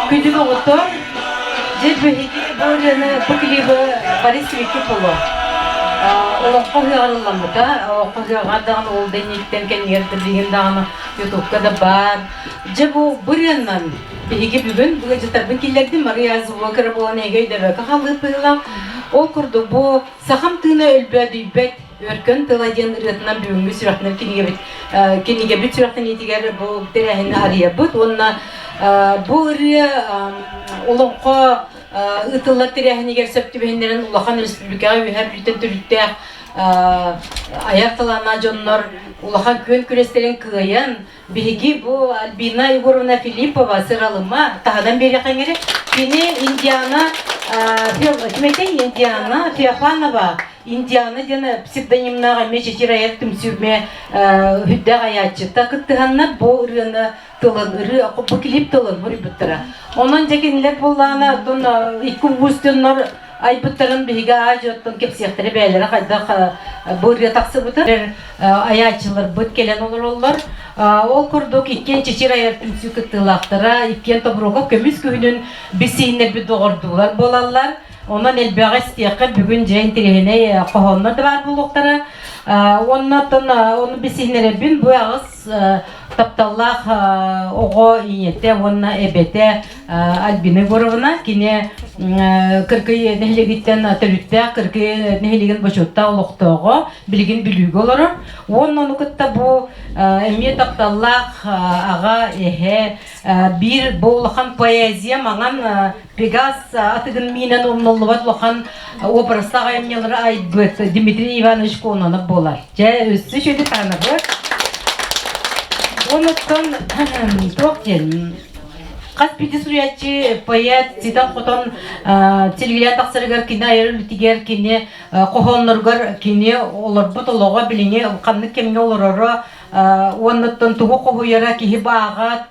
Күндү доҕоттор, дьэ биһиги бу ырыаны, бу клибы Борис Сибикки Поло олоҥхо ыһыаҕар ылламмыта. Олоҥхо ыһыаҕар даҕаны ол да инниттэн кэннигэр да билигин даҕаны ютубка да баар. Дьэ бу бу ырыаннан биһиги бүгүн бу ыалдьыттарбын киллэрдим. Мария Звукера буолан эһиги өйдөбөккө хаалыыт быһыылаах. Ол курдук бу Сахам тыына өлбөөдүйбэт Өркөн тыла диэн ырыатынан бүгүҥҥү сүрэхтэнэр кинигэбит кинигэбит сүрэхтэниитигэр бу тэрээһини арыйабыт уонна бу ырыа олоҥхо ыытыллар тэрээһинигэр сөп түбэһиннэрэн улахан республикаҕа үөһээ бүлүүттэн төрүттээх айар талааннаах дьоннор улахан күөн күрэстэрин кыайан Биһиги бу Альбина Егоровна Филиппова сыралыма таһынан биэриэххэ кини Индиана Кимэтей Индиана Феофанова Индиана диэн псевдонимнаах эмиэ чэчир айар түмсүүмэ үрдээх айааччыта кыттыһаннар бу ырыаны тылын ырыа бу клип тылын хоруйбуттара. Онон дьэ кинилэр буоллаҕына оттон икки уус дьоннор айбыттарын биһиги аа-дьуоттан кэпсиэхтэрэ бэйэлэрэ хайдах бу ырыа тахсыбытын айааччыларбыт кэлэн олороллор. Ол курдук иккиэн Чэчир айар түмсүү кыттыылаахтара, иккиэн Тобуруокап көмүс күһүнүн билсиһиннэрбит доҕордуулар буолаллар. Онон элбэҕи истиэххэ бүгүн дьэ интэриэһинэй хоһооннор да баар буолуохтара. Уонна оттон ону билсиһиннэрэбин бу аҕыс тапталлаах оҕо ийэтэ уонна эбэтэ Альбина Егоровна кини Кыркый нэһилиэгиттэн төрүттээх Кыркый нэһилиэгин бочуоттаах олохтооҕо билигин Бүлүүгэ олорор. Уонна ону кытта бу эмиэ тапталлаах аҕа, эһэ биир бу улахан поэзия маҥан Пегас атыгын миинэн умнуллубат улахан образтаах айымньылары айбыт Дмитрий Иванович Кононов буолар. Дьэ, өссө үчүгэй таанабыт. Онуттан туох диэн хас биирдии суруйааччы поэт ситэн-хотон силигилээн тахсарыгар кини айар үлэтигэр кини хоһоонноругар кини олорбут олоҕо билиҥҥи ханнык кэмҥэ олороро уоннаттан тугу хоһуйара киһи бааҕат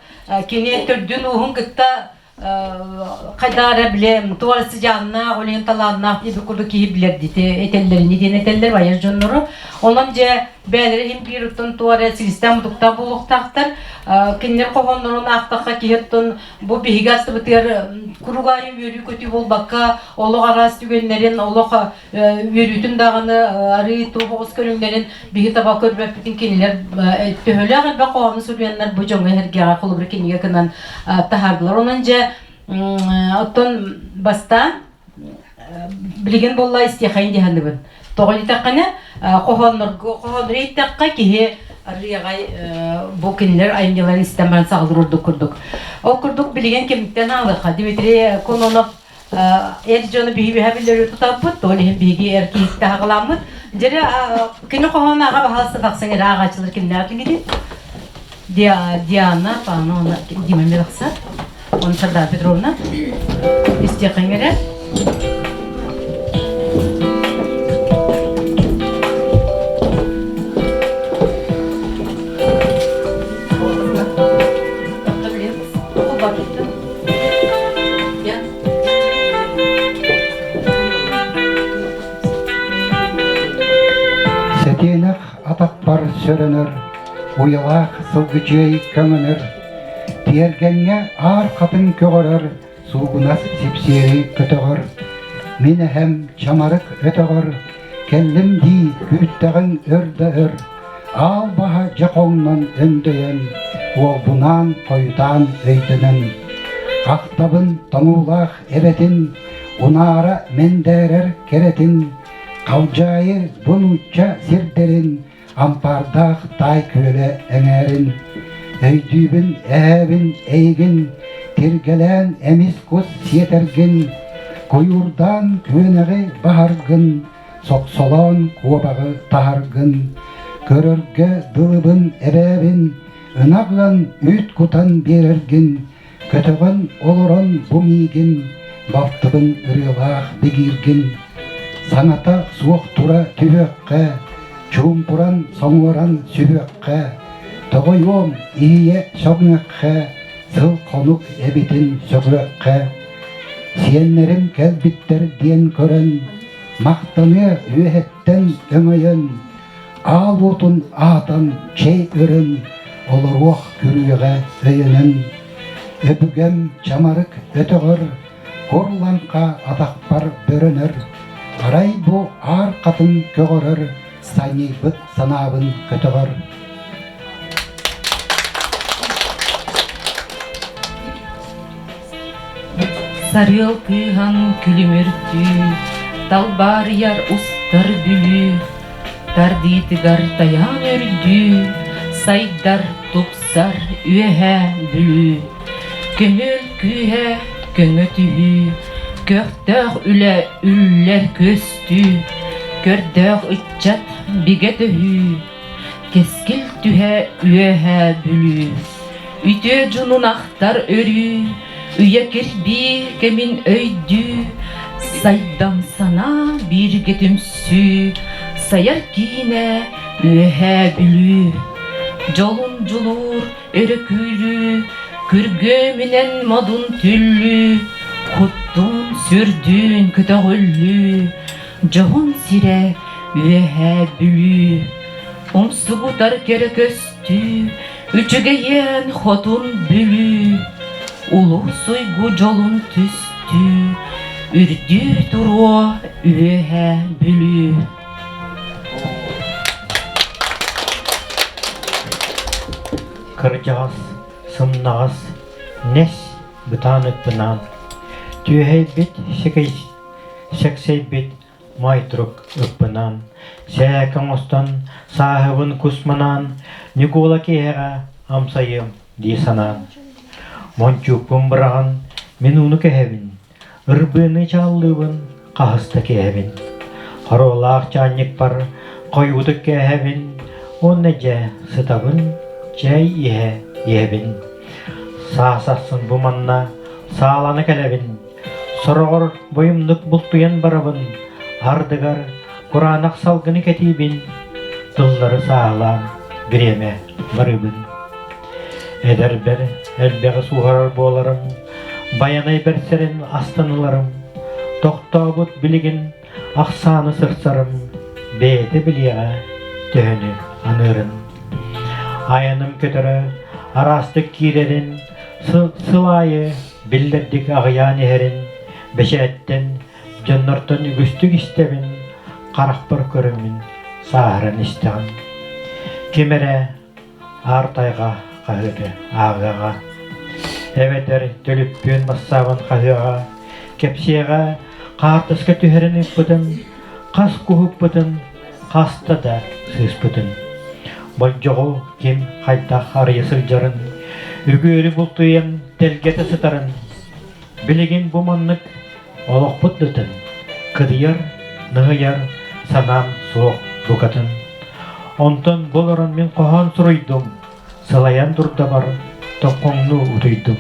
кини төрдүн ууһун кытта хайдах эрэ билэ туох эрэ сыдьааннаах ол иһин талааннаах диэбит курдук киһи билэр дите этэллэрини диэн этэллэр айар дьоннору онон дьэ бэйэлэрэ иһин биир оттон туох эрэ силистээх-мутуктаах буолуохтаахтар кинилэр хоһооннорун аахтахха киһи оттон бу биһиги астыбытыгар куруук аайы үөрүү-көтүү буолбакка олох араас түгэннэрин олох үөрүүтүн даҕаны арыы туох оҕус көрүҥнэрин биһи таба көрбөппүтүн кинилэр төһөлөөх элбэх хоһоону суруйаннар бу дьоҥҥо эһэргэҕэ холобур кинигэ гынан таһаардылар. Онон дьэ оттон бастаан билигин буолла истиэхэйин дии саныыбын. Тоҕо диэтэххинэ хоһооннорго хоһооннору иһиттэххэ киһи арыый бу кинилэр айымньыларын истэн баран саҕалыыр ордук курдук. Ол курдук билигин кимтэн аалыахха Дмитрий Кононов эр дьону биһи үһэ биллэрүү тутаппыт, ол иһин биһиги эр киһи таһаҕаламмыт. Дьэрэ кини хоһоону аҕа баһаалыста тахсан эрэ ааҕааччылар кимнээх киһи Диана Павловна Дима Милахса, он Сардана Петровна, истиэххин эрэ. Сэтиэнэх атахпар сөрөнөр, уйалаах сылгычыай көҥөнөр, тиэргэҥҥэ аар хатыҥ көҕөрөр, суугунас сипсиэри көтөҕөр. Мин эһэм чамарык өтөҕөр, кэллим дии күүттэҕиҥ өр да өр, аал баһа дьэ хоҥнон өндөйөн, уолбунаан хойутаан өйдөнөн. Ахтабын тоҥуулаах эбэтин, унаара мэндээрэр кэрэтин, халдьаайы бу нуучча сирдэрин ампаардаах таай күөлэ эҥээрин. Өйдүүбүн эһээбин эйигин, тиргэлээн эмис кус сиэтэргин, куйуурдаан күөнэҕи баһаргын, сохсолоон куобаҕы таһаргын, көрөргө дылыбын эбээбин, ынах ыан үүт кутан биэрэргин, көтөҕөн олорон бу миигин, балтыбын ырыалаах бигииргин, саҥата суох тура түһүөххэ, чуумпуран соҥуоран сүһүөххэ, тоҕойуом иһийэ сөҕүөххэ, сыл-хонук эбитин сөҕүөххэ. Сиэннэрим кэлбиттэр диэн көрөн, махтаныа үөһэттэн өҥөйөн, аал уотун аатан чэй өрөн, олоруох күрүөҕэ өйөнөн. Өбүгэм чамарык өтөҕөр Кур лаҥха атахпар бөрөнөр, Арай бу аар хатыҥ көҕөрөр, Санньыйбыт санаабын көтөҕөр. Сарыал кыыһан күлүмүрдүү, Талбаарыйар устар Бүлүү, Тардыытыгар тайаан үрдүү, Сайдар, тупсар Үөһээ Бүлүү. Көмүөл күүһэ көҥө түһүү, Көхтөөх үлэ үллэр көстүү, Көрдөөх ыччат бигэ төһүү, Кэскил түһэ Үөһээ Бүлүү. Үтүө дьонун ахтар өрүү, Үйэ кирбии кэмин өйдүү, Сайдам санаа бииргэ түмсүү, Сайар киинэ Үөһээ Бүлүү. Дьолун дьулуур өрө күүрүү, Күргүөмүнэн модун түллүү, Куттуун сүрдүүн көтөҕүллүү, Дьоһун сирэ Үөһээ Бүлүү. Умсугутар кэрэ көстүү, Үчүгэйиэн хотун Бүлүү, Улуу суйгу дьолун түстүү, Үрдүү туруо Үөһээ Бүлүү. Кырдьаҕас, сымнаҕас, нэс бытаан ыппынаан, түөһэйбит сэксэйбит Майтрук ыппынаан, сээкэ оҥостон, сааһыбын кус манаан, Ньукуола киэһэҕэ амсайыам дии санаан. Мончуукпун быраҕан, мин ууну кэһэбин, ырбыыны чааллыыбын, хаһыста киэһэбин. Хоруолаах чаанньыкпар хойуутук кээһэбин уонна дьэ сытабын, чэй иһэ иһэбин. Саас ахсын бу манна саалана кэлэбин, Сороҕор бойумнук бултуйан барабын, ардыгар кураанах салгыны кэтиибин, тыллары сааһылаан бириэмэ барыыбын. Эдэрбэр элбэҕи сууһарар буоларым, байанай бэрсэрин астан ыларым, тохтообут билигин ахсааны сырсарым, бэйэтэ билиэҕэ төһөнү аныырын. Айаным көтөрө араастык киирэрин, сыл аайы биллэрдик аҕыйаан иһэрин бэчээттэн, дьоннортон үгүстүк истэбин, харахпар көрөммүн сааһыран истэҕим. Ким эрэ аар тайҕа хаһыаты ааҕыаҕа, эбэтэр төлүппүөн бассаабын хаһыаҕа, кэпсиэҕэ хаартыска түһэрин ыыппытын, хас куһуппутун хаста да сыыспытын. Болдьоҕу ким хайдах арыйа сылдьарын, үгүөрү бултуйан тэлгэтэ сытарын, билигин бу маннык олохпут дытын, кыдыйар, ныһыйар санаам суох букатын. Онтон бу олорон мин хоһоон суруйдум, сылайан дурдабар тоҥхоҥнуу утуйдум.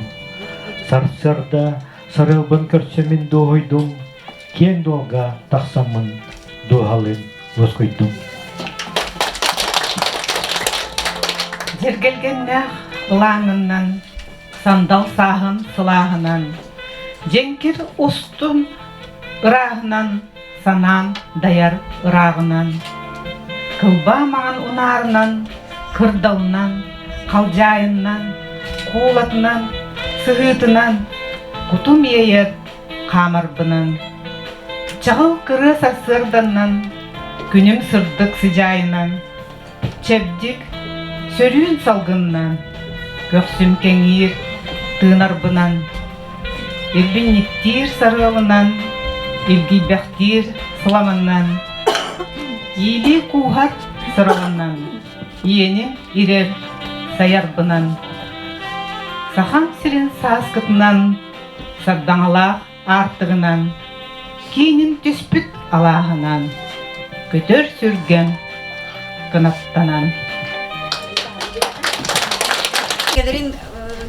Сарсыарда сарыалбын көрсө мин дуоһуйдум, киэҥ дуолга тахсаммын дууһалыын уоскуйдум. Дьэргэлгэннээх ылааҥыннан, сандал сааһын сылааһынан, дьэҥкир устун ырааһынан санаан дайар ырааҕынан, кылбаа маҥан унаарынан, кырдалынан, халдьаайыннан, куулатынан, сыһыытынан кутум иэйэр хаамарбынан, чаҕыл кырыа сарсыарданнан, күнүм сырдык сыдьаайынан, чэбдик, сөрүүн салгынынан, көхсүм кэҥиир тыынарбынан, илбинниктиир сарыалынан, илгийбэхтиир сыламынан, иилии кууһар сыралынан, иэним ирэр сайарбынан, Сахам сирин сааскытынан сардаҥалаах аартыгынан, киинин түспүт алааһынан, көтөр сүргэм кынаттанан. Кэлэрин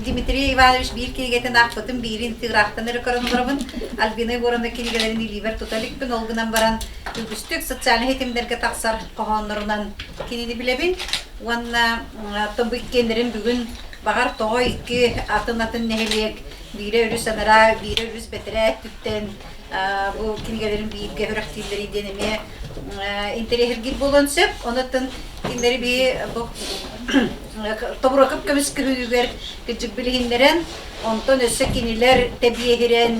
Дмитрий Иванович биир кинигэтин аахпытым, биирин тыыраахтан эрэ көрөн олоробун. Альбина Егоровна кинигэлэрин илиибэр тута иликпин, ол гынан баран үгүстүк социальнай ситимнэргэ тахсар хоһооннорунан кинини билэбин. Уонна оттон бу иккиэннэрин бүгүн баҕар тоҕо икки атын-атын нэһилиэк биирэ өрүс анараа, биирэ өрүс бэтэрээ өттүттэн бу кинигэлэрин бииргэ үрэхтииллэрий диэн эмиэ интэриэһиргиир буолуон сөп. Онуттан кинилэри биһи бу Тобуракып көмүс күһүнүгэр кырдьык билиһиннэрэн, онтон өссө кинилэр тэбиэһирэн,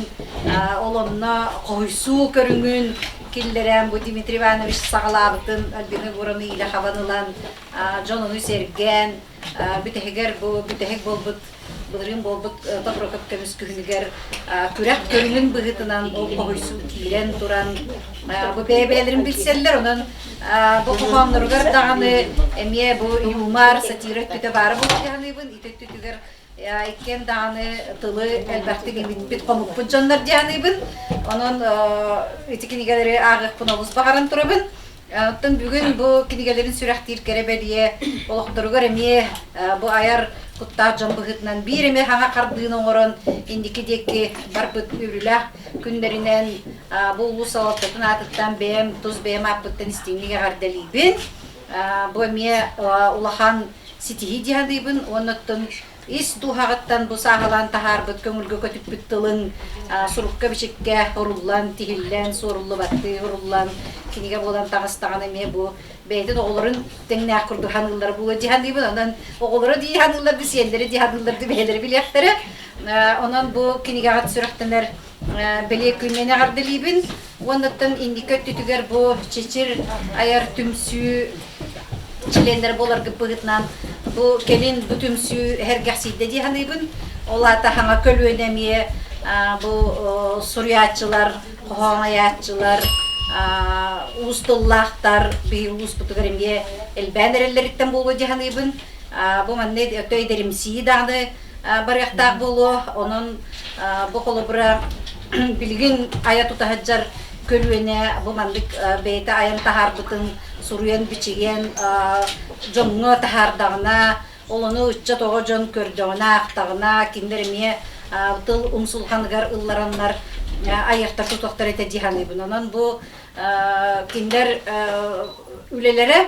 ол онно хоһуйсуу көрүҥүн киллэрэн, бу Дмитрий Иванович саҕалаабытын Альбина Егоровна иилэ хабан ылан, дьон ону сэргээн, бүтэһигэр бу бүтэһик буолбут былырыын буолбут Тобуракып көмүс күһүнүгэр күрэх көрүҥүн быһыытынан ол хоһуйсуу киирэн туран бу бэйэ-бэйэлэрин билсэллэр, онон бу хоһоонноругар даҕаны эмиэ бу юмор, сатира өттүтэ баара буолуо дии саныыбын. Ити өттүтүгэр иккиэн даҕаны тылы элбэхтик имиппит, хомуппут дьоннор дии саныыбын. Онон ити кинигэлэри ааҕыахпын олус баҕаран турабын. Оттон бүгүн бу кинигэлэрин сүрэхтиир кэрэ бэлиэ олохторугар эмиэ бу айар куттаах дьон быһыытынан биир эмэ хаҥа хардыыны оҥорон инники диэки барбыт үөрүүлээх күннэринэн бу улуус салалтатын аатыттан бэйэм тус бэйэм ааппыттан истиҥник эҕэрдэлиибин. Бу эмиэ улахан ситиһии дии саныыбын уонна оттон ис дууһаҕыттан бу сааһылаан таһаарбыт көҥүлгэ көтүппүт тылыҥ сурукка-бичиккэ уруллан, тиһиллэн, суоруллубаттыы уруллан кинигэ буолан таҕыстаҕына эмиэ бу бэйэтин оҕолорун тэҥнээх курдук саныыллара буолуо дии саныыбын. Онон оҕолоро дии саныыллар да, сиэннэрэ дии саныыллар да бэйэлэрэ билиэхтэрэ. Онон бу кинигэҕэ сүрэхтэнэр бэлиэ күнүнэн эҕэрдэлиибин. Уоннаттан инники өттүтүгэр бу Чэчир айар түмсүү чилиэннэрэ буоларгыт быһыытынан бу кэлин бу түмсүү эһэргэхсийдэ дии саныыбын. Ол аата хаҥа көлүөнэ эмиэ бу суруйааччылар, хоһоон айааччылар, уус тыллаахтар биһиги улууспутугар эмиэ элбээн эрэллэриттэн буолуо дии саныыбын. Бу манна өтө эдэримсийии даҕаны барыахтаах буолуо. Онон бу холобура билигин айа тута сылдьар көлүөнэ бу маннык бэйэтэ айан таһаарбытын суруйан-бичийэн дьоҥҥо таһаардаҕына, ол ону ыччат оҕо дьон көрдөҕүнэ, аахтаҕына, кинилэр эмиэ тыл умсулҕаныгар ыллараннар айыахтар тутуохтар этэ дии саныыбын. Онон бу кинилэр үлэлэрэ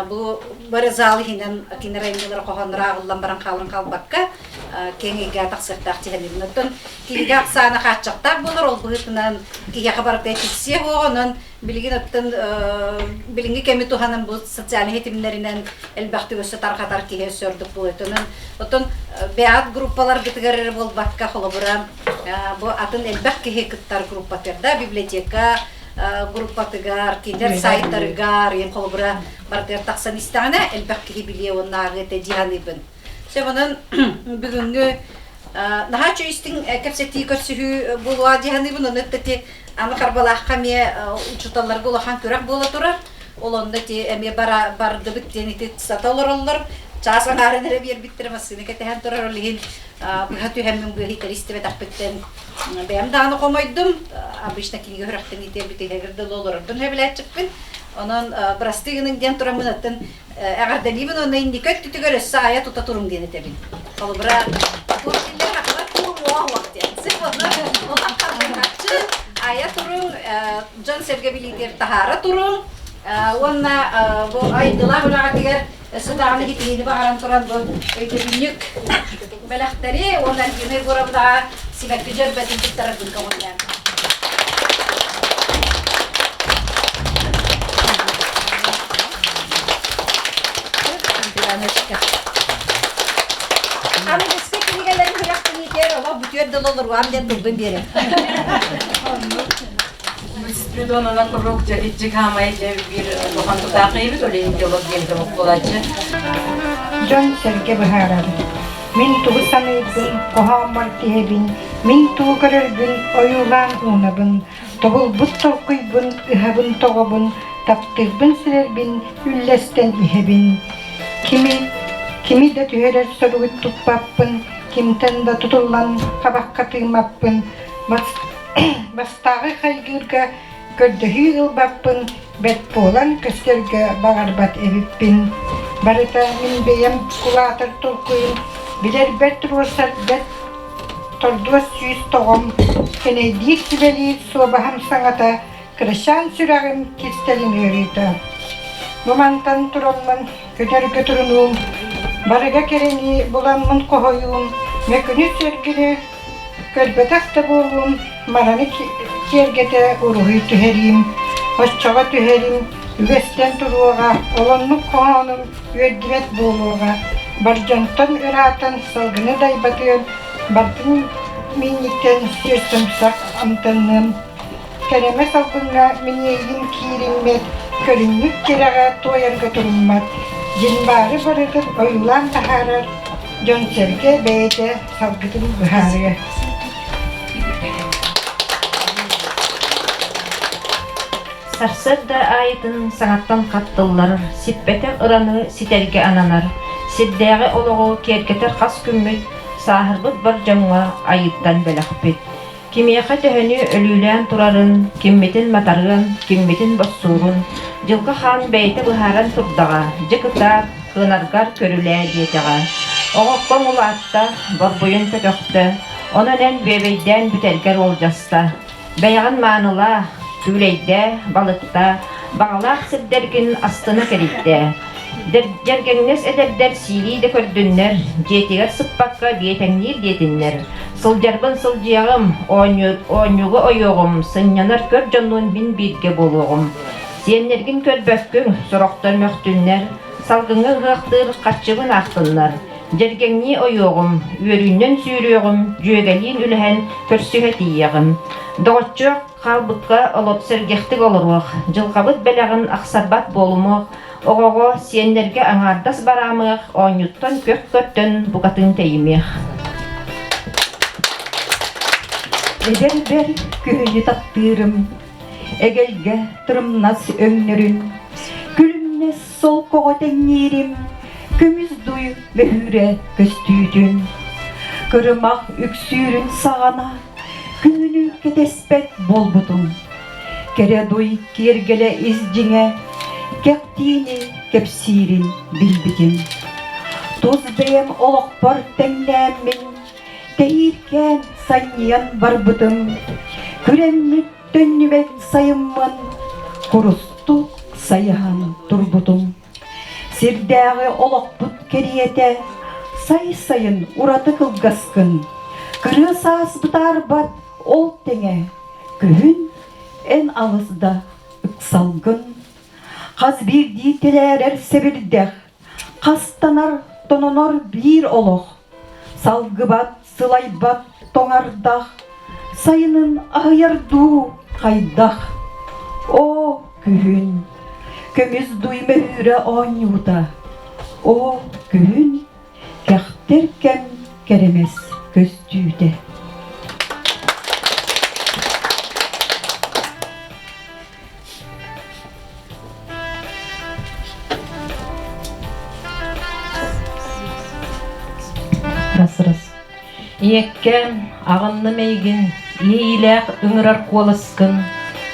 бу бары зал иһинэн кинилэр айымньылара хоһоонноро ааҕыллан баран хаалан хаалбакка киэҥ эйгэҕэ тахсыахтаах дии саныыбын. Оттон кинигэ ахсаана хааччахтаах буолар, ол быһыытынан киһиэхэ барыта тиксиэ суоҕа, онон билигин оттон билиҥҥи кэми туһанан бу социальнай ситимнэринэн элбэхтик өссө тарҕатар киһи өссө ордук буолуо. Онон оттон бэйэҕит группаларгытыгар эрэ буолбакка, холобура, бу атын элбэх киһи кыттар группатыгар да, библиотека группатыгар, кинилэр сайтарыгар, ийэм холобура барытыгар тахсан истэҕинэ элбэх киһи билиэ уонна ааҕыа этэ дии саныыбын. Сөп онон бүгүҥҥү наһаа үчүгэй истиҥ кэпсэтии көрсүһүү буолуо дии саныыбын. Ону ити аны Харбалаахха эмиэ учууталларга улахан күрэх буола турар. Ол онно ити эмиэ бара бардыбыт диэн ити сата олороллор. Чаас аҥаарын эрэ биэрбиттэрэ массыына кэтэһэн турар. Ол иһин быһа түһэммин быа иһитэр истибэтэхпиттэн Бэйэм даҕаны хомойдум. Обычно кинигэ үрэхтэн иитиэрбит дылы олорорбун сөбүлээччиппин. Онон бырастыы гыныҥ диэн тураммын оттон эҕэрдэлиибин уонна инники өттүтүгэр өссө айа тута туруҥ диэн этэбин. Холобура, айа туруҥ, дьон-сэргэ билиитигэр таһаара туруҥ уонна бу айдылаах үлэҕитигэр Өссө даҕаны итиини баҕаран туран бу өйдөбүнньүк бэлэхтэри уонна Альбина Егоровнаҕа сибэкки дьөрбөтүн туттарарбын көҕүлээн. Аны өссө кинигэлэрин күрэхтэниитигэр олох бүтүөр дылы олоруам диэн тылбын биэрэр. Спиридоновна куруук дьэ иччи хаамай дьэ биир улахан тутаах эбит ол иһин дьолок диэн тобук буолааччы. Дьон-сэргэ быһаарар. Мин тугу саныырбын, хоһооммор тиһэбин, мин тугу көрөрбүн ойуулаан уунабын, тобулбут толкуйбун, ыһабын тоҕобун, таптыырбын сирэрбин үллэстэн иһэбин. Кими, кими да түһэрэр соругу туппаппын, кимтэн да тутуллан хабахха тыыммаппын, Бастааҕы хайгыырга көрдөһүү ылбаппын, бэрт буолан көстөргө баҕарбат эбиппин. Барыта мин бэйэм кулаатар толкуйум, билэрбэр туруорсар бэрт тордуос сүүс тоҕом, кэнэйдиир сүбэлиир суобаһым саҥата, кырачаан сүрэҕим кистэлин ыарыыта. Бу мантан тураммын көтөргө турунуум, барыга кэрэни буламмын хоһуйуум, мөкүнү сэргини Көрбөтөх да буолуум, мараны киэргэтэ уруһуй түһэриим, оччоҕо түһэрим, үгэстэн туруоҕа, ол оннук хоһоонум үөрдүбэт буолуоҕа. Бар дьонтон ыраатан салгыны дайбатыан, бардын миинньиктэн сир сымсах амтанныам. Кэрэмэ салгыҥҥа мин эйигин киириммэт, көрүнньүк кэрэҕэ туойарга туруммат, дьинбаары барытын ойуулаан таһаарар, дьон-сэргэ бэйэтэ салгытын быһаарыа. Сарсыарда аайытын саҥаттан хат тыллар, сиппэтэх ыраны ситэргэ ананар, сирдээҕи олоҕу киэргэтэр хас күммүт, сааһырбыт бар дьоҥҥо айыыттан бэлэхпит. Кимиэхэ төһөнү өлүүлээн турарын, киммитин матарыан, киммитин боссуурун, Дьылҕа Хаан бэйэтэ быһааран турдаҕа, дьэ кытаат, кыанаргар көрүлээ диэтэҕэ. Оҕоккоҥ улаатта, борбуйун көтөхтө, онон эн бүөбэйдээн бүтэргэр уолдьаста. Бэйэҕин маанылаа, күүлэйдээ, балыктаа, баҕалаах сирдэргин астына кэрийдээ. Дьэргэҥнэс эдэрдэр сиилии да көрдүннэр, дьиэтигэр сыппакка биэтэҥниир диэтиннэр. Сылдьарбын сылдьыаҕым, оонньууга ойуоҕум, сынньанар көр дьоннуун мин бииргэ буолуоҕум. Сиэннэргин көрбөккүн, сорохтор мөхтүннэр, салгыҥҥа ыһыахтыыр харчыбын аахтыннар. Дьэргэҥнии ойуоҕум, үөрүүннэн сүүрүөҕүм, дьүөгэлиин үлэһэн көрсүһэ тиийиэҕим. Доҕоччуок, хаалбыкка олох сэргэхтик олоруох, дьылҕабыт бэлэҕин ахсарбат буолумуох, оҕоҕо, сиэннэргэ аҥаардас бараамыах, оонньууттан көх көртөн букатын тэйимиэх. Эдэрбэр күһүнү таптыырым, эгэлгэ тырымнас өҥнөрүн, күлүмнэс солкоҕо тэҥниирим, көмүс дуй мөһүүрэ көстүүтүн. Кырымах үксүүрүн саҕана күнүнү кэтэспэт буолбутум. Кэрэ дуй киэргэлэ ис дьиҥэ, кэхтиини кэпсиирин билбитим. Тус бэйэм олохпор тэҥнээммин, тэһииркээн санньыйан барбытым. Күрэммит төннүбэт сайыммын курустук сайыһан турбутум. Сирдээҕи олохпут кэриэтэ сай-сайын ураты кылгаскын, кырыа саас бытаарбат ол тэҥэ күһүн эн алыс да ыксалгын. Хас биирдии тэлээрэр сэбирдэх, хастанар, тононор биир олох, салгыбат, сылайбат тоҥардах, сайынын аһыйар дуу хайдах? Оо, күһүн, көмүс дуй мөһүүрэ оонньуута, оо, күһүн, кэхтэр кэм кэрэмэс көстүүтэ. Раз-раз. Ийэккэм, аҕынным эйигин, иэйиилээх ыҥырар куоласкын,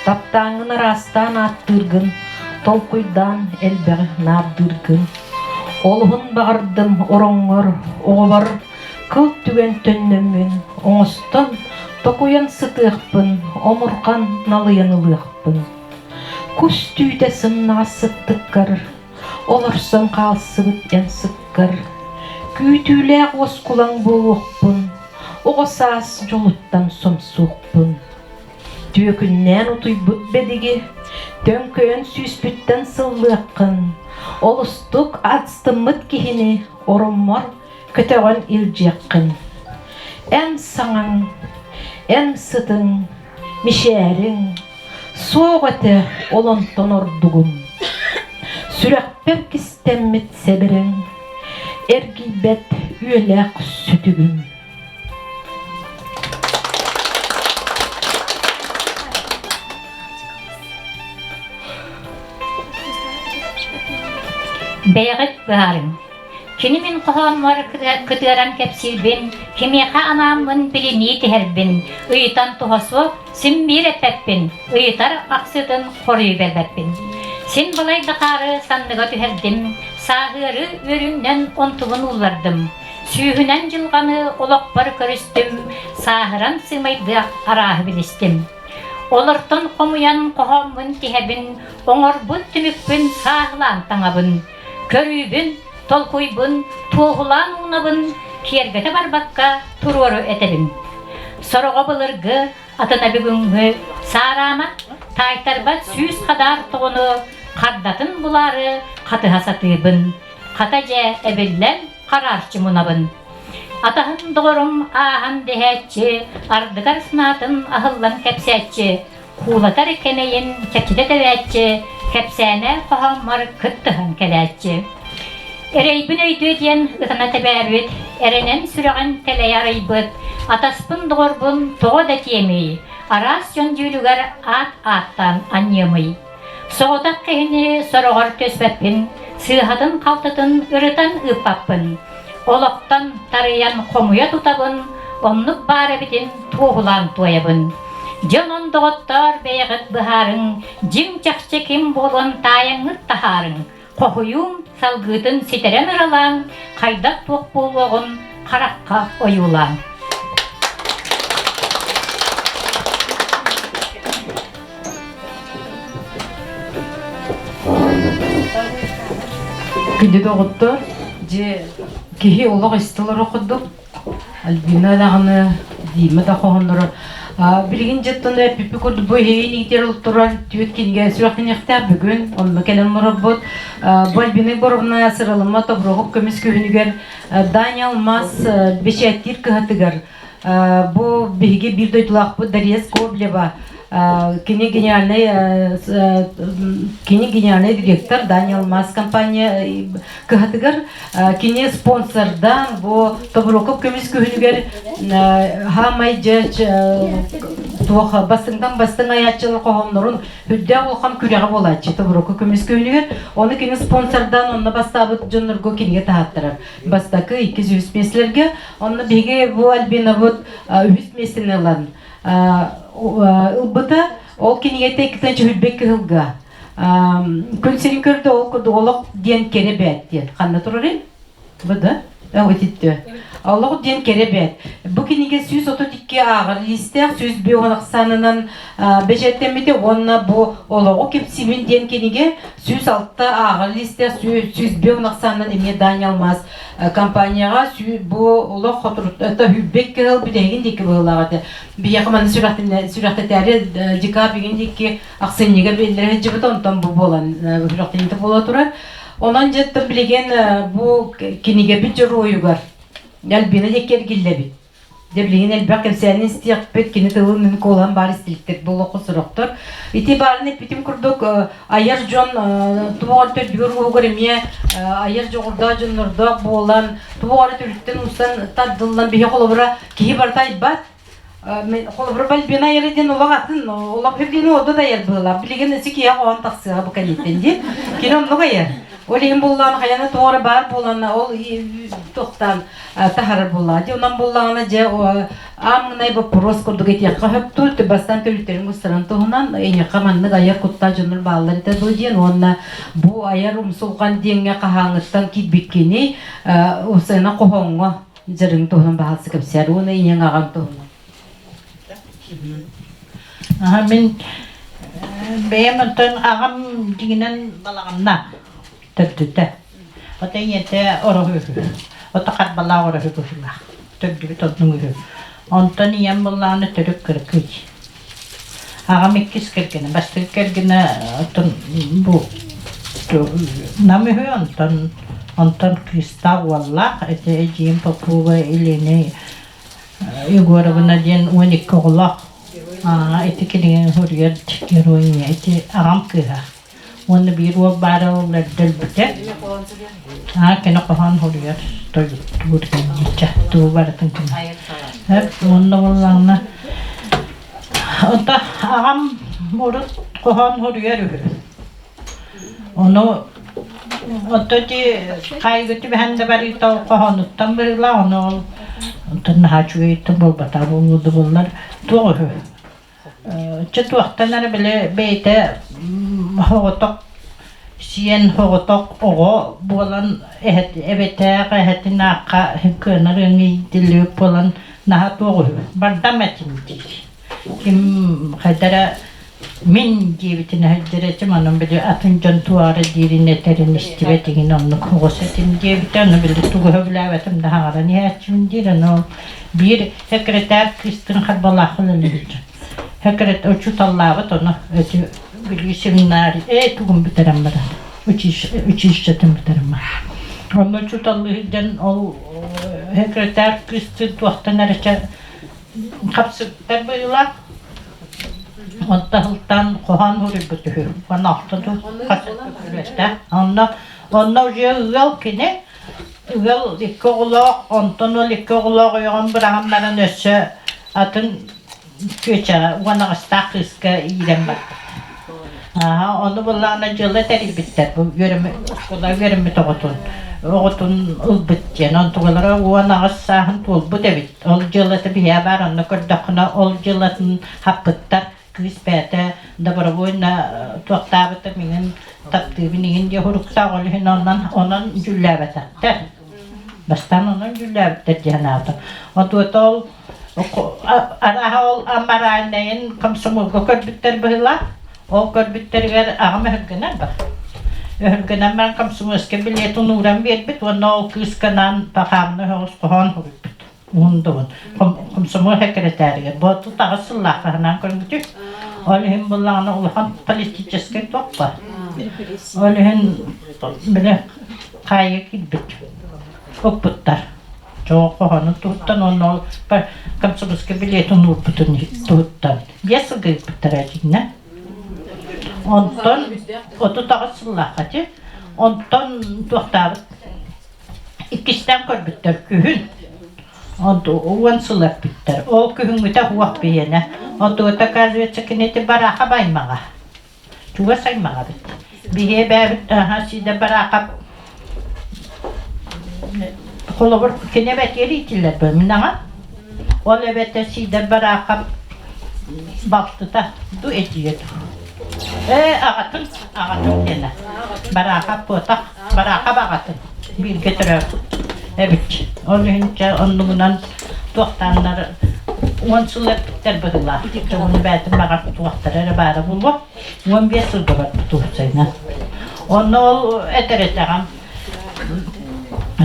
таптааҥҥын араастаан ааттыыргын, толкуйдаан элбэҕи наардыыргын. Олуһун баҕардым ороҥҥор, оҕобор кыл түгэн төннөммүн, оҥостон, токуйан сытыахпын, омурҕан налыйан ылыахпын. Кус түүтэ сымнаҕас сыттыккар, олорсон хаалсыбыт эн сыккар, күүтүүлээх уоскулаҥ буолуохпун, оҕо саас дьолуттан сомсуохпун. Түөкүннээн утуйбут бэдиги, төҥкөйөн сүүспүттэн сыллыаххын, олустук астыммыт киһини ороммор көтөҕөн илдьиэххин. Эн саҥаҥ, эн сытыҥ, мишээриҥ, суох этэ ол онтон ордугум. Сүрэхпэр кистэммит сэбэрэҥ, эргийбэт үөлээх сүтүгүм. Бэйэҕит быһаарыҥ. Кини мин хоһооммор кытыаран кэпсиирбин, кимиэхэ анааммын билинии түһэрбин, ыйытан туһа суох, син биир эппэппин, ыйытар ахсытын хоруйу бэрбэппин. Син балай да хаары санныга түһэрдим, сааһыары үөрүүнэн онтубун ууллардым. Сүүһүнэн дьылҕаны олохпор көрүстүм, сааһыран сыымайдыах арааһы билистим. Олортон хомуйан хоһооммун тиһэбин, оҥорбут түмүкпүн сааһылаан таҥабын. Көрүүбүн, толкуйбун туоһулаан уунабын, киэргэтэ барбакка туруору этэбин. Сороҕо былыргы, атына бүгүҥҥү саараама, таайтарбат 100 хадаар тоҕону хардатын булаары хатыһа сатыыбын. Хата дьэ эбиллэн. хараарчы мунабын. Атаһым доҕорум ааһан дэһээччи, ардыгар санаатын аһыллан кэпсээччи, куулатар кэмэйин чэпчэтэ тэбээччи, кэпсээнэ хоһооммор кыттыһан кэлээччи. Эрэйбин өйдүө диэн ытана тэбээбит, эрэнэн сүрэҕин тэлэйэ арыйбыт, атаспын доҕорбун тоҕо да тиэмий, араас дьон дьүүлүгэр аат ааттаан анньыамый. Соҕотох киһини сороҕор түспэппин, сыыһатын-халтытын ырытан ыыппаппын. Олохтон тарыйан хомуйа тутабын, оннук баар эбитин туоһулаан туойабын. Дьон доҕоттоор бэйэҕит быһаарыҥ, дьиҥ-чахчы ким буолуон таайаҥҥыт таһаарыҥ, хоһуйуум салгыытын ситэрэн ыралааҥ, хайдах туох буолуоҕун харахха ойуулааҥ. Күндү доҕоттор, дьэ киһи олох истэ олорор курдук. Альбина даҕаны, Дима да хоһонноро. Билигин дьыттан эппиппи курдук бу иһин иитэр турар түөт кинигэ сүрэхтэниэхтээх бүгүн онно кэлэн олорорбут. Бу Альбина Егоровна сыралыма Тобуруокуп көмүс күһүнүгэр Даниэл Мас бэчээттиир кыһатыгар Бу биһиги биир дойдулаахпыт Дария Скоблева, кини гениальный кини гениальный директор Даниэл Мас компания кыһатыгар кини спонсордан бу Тобуроков көмүс күһүнүгэр хаамай дьэ туох бастыҥтан бастыҥ айааччылар хоһооннорун үрдээх улахан күрэҕэ буолааччы Тобуроков көмүс күһүнүгэр ону кини спонсордан онно бастаабыт дьоннорго кинигэ таһааттарар бастакы иккис үһүс миэстэлэргэ Онно биһиги бу Альбинабыт үһүс миэстэни ылан ылбыта. Ол кинигэтэ иккитэн чөһүлбэт кыһылга. Күн сирин көрдө ол курдук олох диэн кэрэ бээт диэн. Ханна турарый? Бу да? Ититтэ. Олох диэн кэрэ бээт. Бу кинигэ 132 ааҕар лиистээх, 105 ахсаанынан бэчээттэммитэ уонна бу Олоҕу кэпсиибин диэн кинигэ 106 ааҕар лиистээх, 105 ахсаанынан эмиэ Дань Алмаас компанияҕа бу олох хотурута хүлбэт кыһыл бүтэһигин диэки быһыылаах этэ. Биһиэхэ манна сүрэхтэтээри декабрь диэки ахсынньыга биллэрэ сылдьыбыта, онтон бу буолан сүрэхтэниитэ буола турар. Онон дьэ билигин бу кинигэбит дьоруойугар Альбина диэки эргиллэбит. Дьэ билигин элбэх кэпсээни истиэхпит, кини тылын мин куолаһым баар истиликтэр буолуохха сорохтор. Ити баарын эппитим курдук айар дьон туох эрэ төрдүгэр уһугар эмиэ айар дьоҕурдаах дьоннордоох буолан, туох эрэ төрүттэн устан тардыллан биһи холобура киһи барыта айбат. Холобура Бальбина айара диэн олох атын, олох билигин ордук айар быһыылаах. Билигин isi киһи хоһоон тахсыаҕа бу кэнниттэн диэн. Кини оннук айар. Ол иһин буллаан хайаны туох эрэ баар буолан ол тохтаан таһарар буоллаҕа. Дьэ онон буллаҕына дьэ ааммынай боппуруос курдук этиэххэ сөптүү бастаан төрүттэрин густарын туһунан эйиэхэ маннык айар куттаах дьоннор бааллар этэ дуо диэн уонна бу айар умсулҕан диэҥҥэ хаһааҥҥыттан киирбиккиний усена хоһооҥҥо дьарыҥ туһунан баһаалса кэпсээр уонна ийэҥ аҕаҥ туһунан. Аха мин бэйэм оттон аҕам дьиҥинэн балаҕаннаах төрдүтэ. Ото ийэтэ ороһу үһү. Ото харбалаах ороһу быһыылаах. Төрдүбүт оннук үһү. Онтон ийэм буоллаҕына төрүт кыракый. Аҕам иккис кэргэнэ. Бастакы кэргэнэ оттон бу Нам үһү, онтон онтон кыыстаах уоллаах. Ити эдьиийим Попова Елена Егоровна диэн 12 оҕолоох. Ити кинигэни суруйар герой ити аҕам кыыһа. Уонна биир уол баара ол эрдэ өлбүтэ. Аа кини хоһоон суруйар тойуктуур диэн тугу барытын кини. Уонна буоллаҕына Онто аҕам урут хоһоон суруйар үһү. Ону Оттон ити хаайыыга түбэһэн да барыыта ол хоһоонуттан быһыылаах, ону ол онтон наһаа үчүгэйтэн буолбатах буолуо да буоллар туох үһү. Чэ туохтан эрэ били бэйэтэ соҕотох сиэн соҕотох оҕо буолан эбэтээх эһэтин аахха кыанар ыҥыйдыллыбыт буолан наһаа туох үһү бардам этим диир. Ким хайда эрэ Мин диэбитин өһүрдэрэтим, онон били атын дьон туора диирин этэрин истибэт игин оннук оҕус этим диэбитэ, ону били тугу сөбүлээбэтим да хаҥаран иһээччибин диир, ону биир секретарь кыыстын харбалаах үлэлиир секрет учууталлаабыт ону эти били семинар ээ тугун бүтэрэн баран училищетын бүтэрэн баран. Онно учууталлыы сылдьан ол секретарь кыыстыын туохтан эрэ хапсыбыттар быһыылаах. Онто сылтаан хоһоон суруйбут үһү. Онно Онно онно уже ыал кини ыал икки оҕолоох, онтон ол икки оҕолоох ойоҕун быраҕан баран өссө атын чүөчэҕэ уон аҕыстаах кыыска иирэн барбыт. Ааһа, ону былаана дьыала тэрийбиттэр. Бу үөрэммит оскуола үөрэммит оҕотун оҕотун ылбыт диэн. Онтугалара 18 сааһын туолбут эбит. Ол дьыалата биһиэхэ баар, онно көрдөххүнэ ол дьыалатын хаппыттар. Кыыс бэйэтэ добровольно туохтаабыта миҥин таптыыбын иҥин диye хуруктаах ол иһин онон онон дьүүллээбэтэхтэр. Бастаан онон дьүүллээбиттэр диэн аата. Отуота ол арааһа ол аморальнайын комсомолга көрбүттэр быһыылаах. Ол көрбүттэригэр аҕам өһүргэнэр бар. Өһүргэнэн баран комсомольскай билетин ууран биэрбит уонна ол кыысканаан пахаамна өһөҕүс хоһоон суруйбут. Уһун да уһун. Комсомол сэкирэтээригэр. Бу таҕыс сыллаах хаһынаан көрбүтүм. Ол иһин буллаҕына улахан политическай туох бар. Ол иһин били хаайыы киирбит. Укпуттар. Чоо хоһоонун туһуттан уонна ол комсомольскай билетин уурбутун туһуттан биэс сылга ыыппыттара дьиҥнэ. Онтон 38 сыллаахха ти онтон туохтаабыт иккистээн көрбүттэр күһүн уон сыл эппиттэр. Ол күһүҥҥүтэ уох биһиэнэ. Онтугута оказывается кинити барааха баймаҕа. Чугас аймаҕа эбит. Биһиэ бээбит аһа сиидэ бараахап холобур кини эбэтигэр иитиллэр бу минаҕа. Ол эбэтэ Сиидэр Бараахап балтыта ду этиэ ду. Ээ аҕатын аҕатын диэнэ. Бараахап буотах Бараахап аҕатын бииргэ төрөөбүт эбит. Ол иһин чэ оннугунан туохтааннар 10 сыл эппиттэр быһыылаах. Чоҕуну бээтин баҕар туохтара эрэ баара буолуо. 15 сылга барбыт уопсайынан. Онно ол этэр этэҕим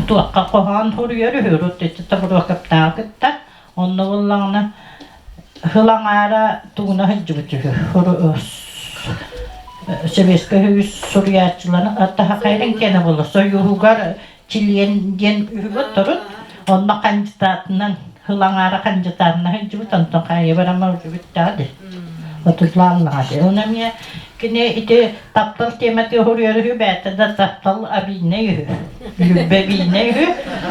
туохха хоһоон суруйар үһү урут ити Тобуруокаптааҕы кытта. Онно буоллаҕына сыл аҥаара тугуна сылдьыбыт үһү. Сэбиэскэй үс суруйааччыларын Тахахайрын киэнэ буолла. Сойууһугар чилиэн диэн үһүгүт турут. Онно хандьытаатынан сыл аҥаара хандьытаатынан сылдьыбыт, онтон хайа барама бүттэҕэ дии. Отузлааннаҕа дии. Оны эмиэ кини ити таптал тематын суруйар үһү, бэйэтэ да таптал обиднай үһү. Любэ обиднай үһү.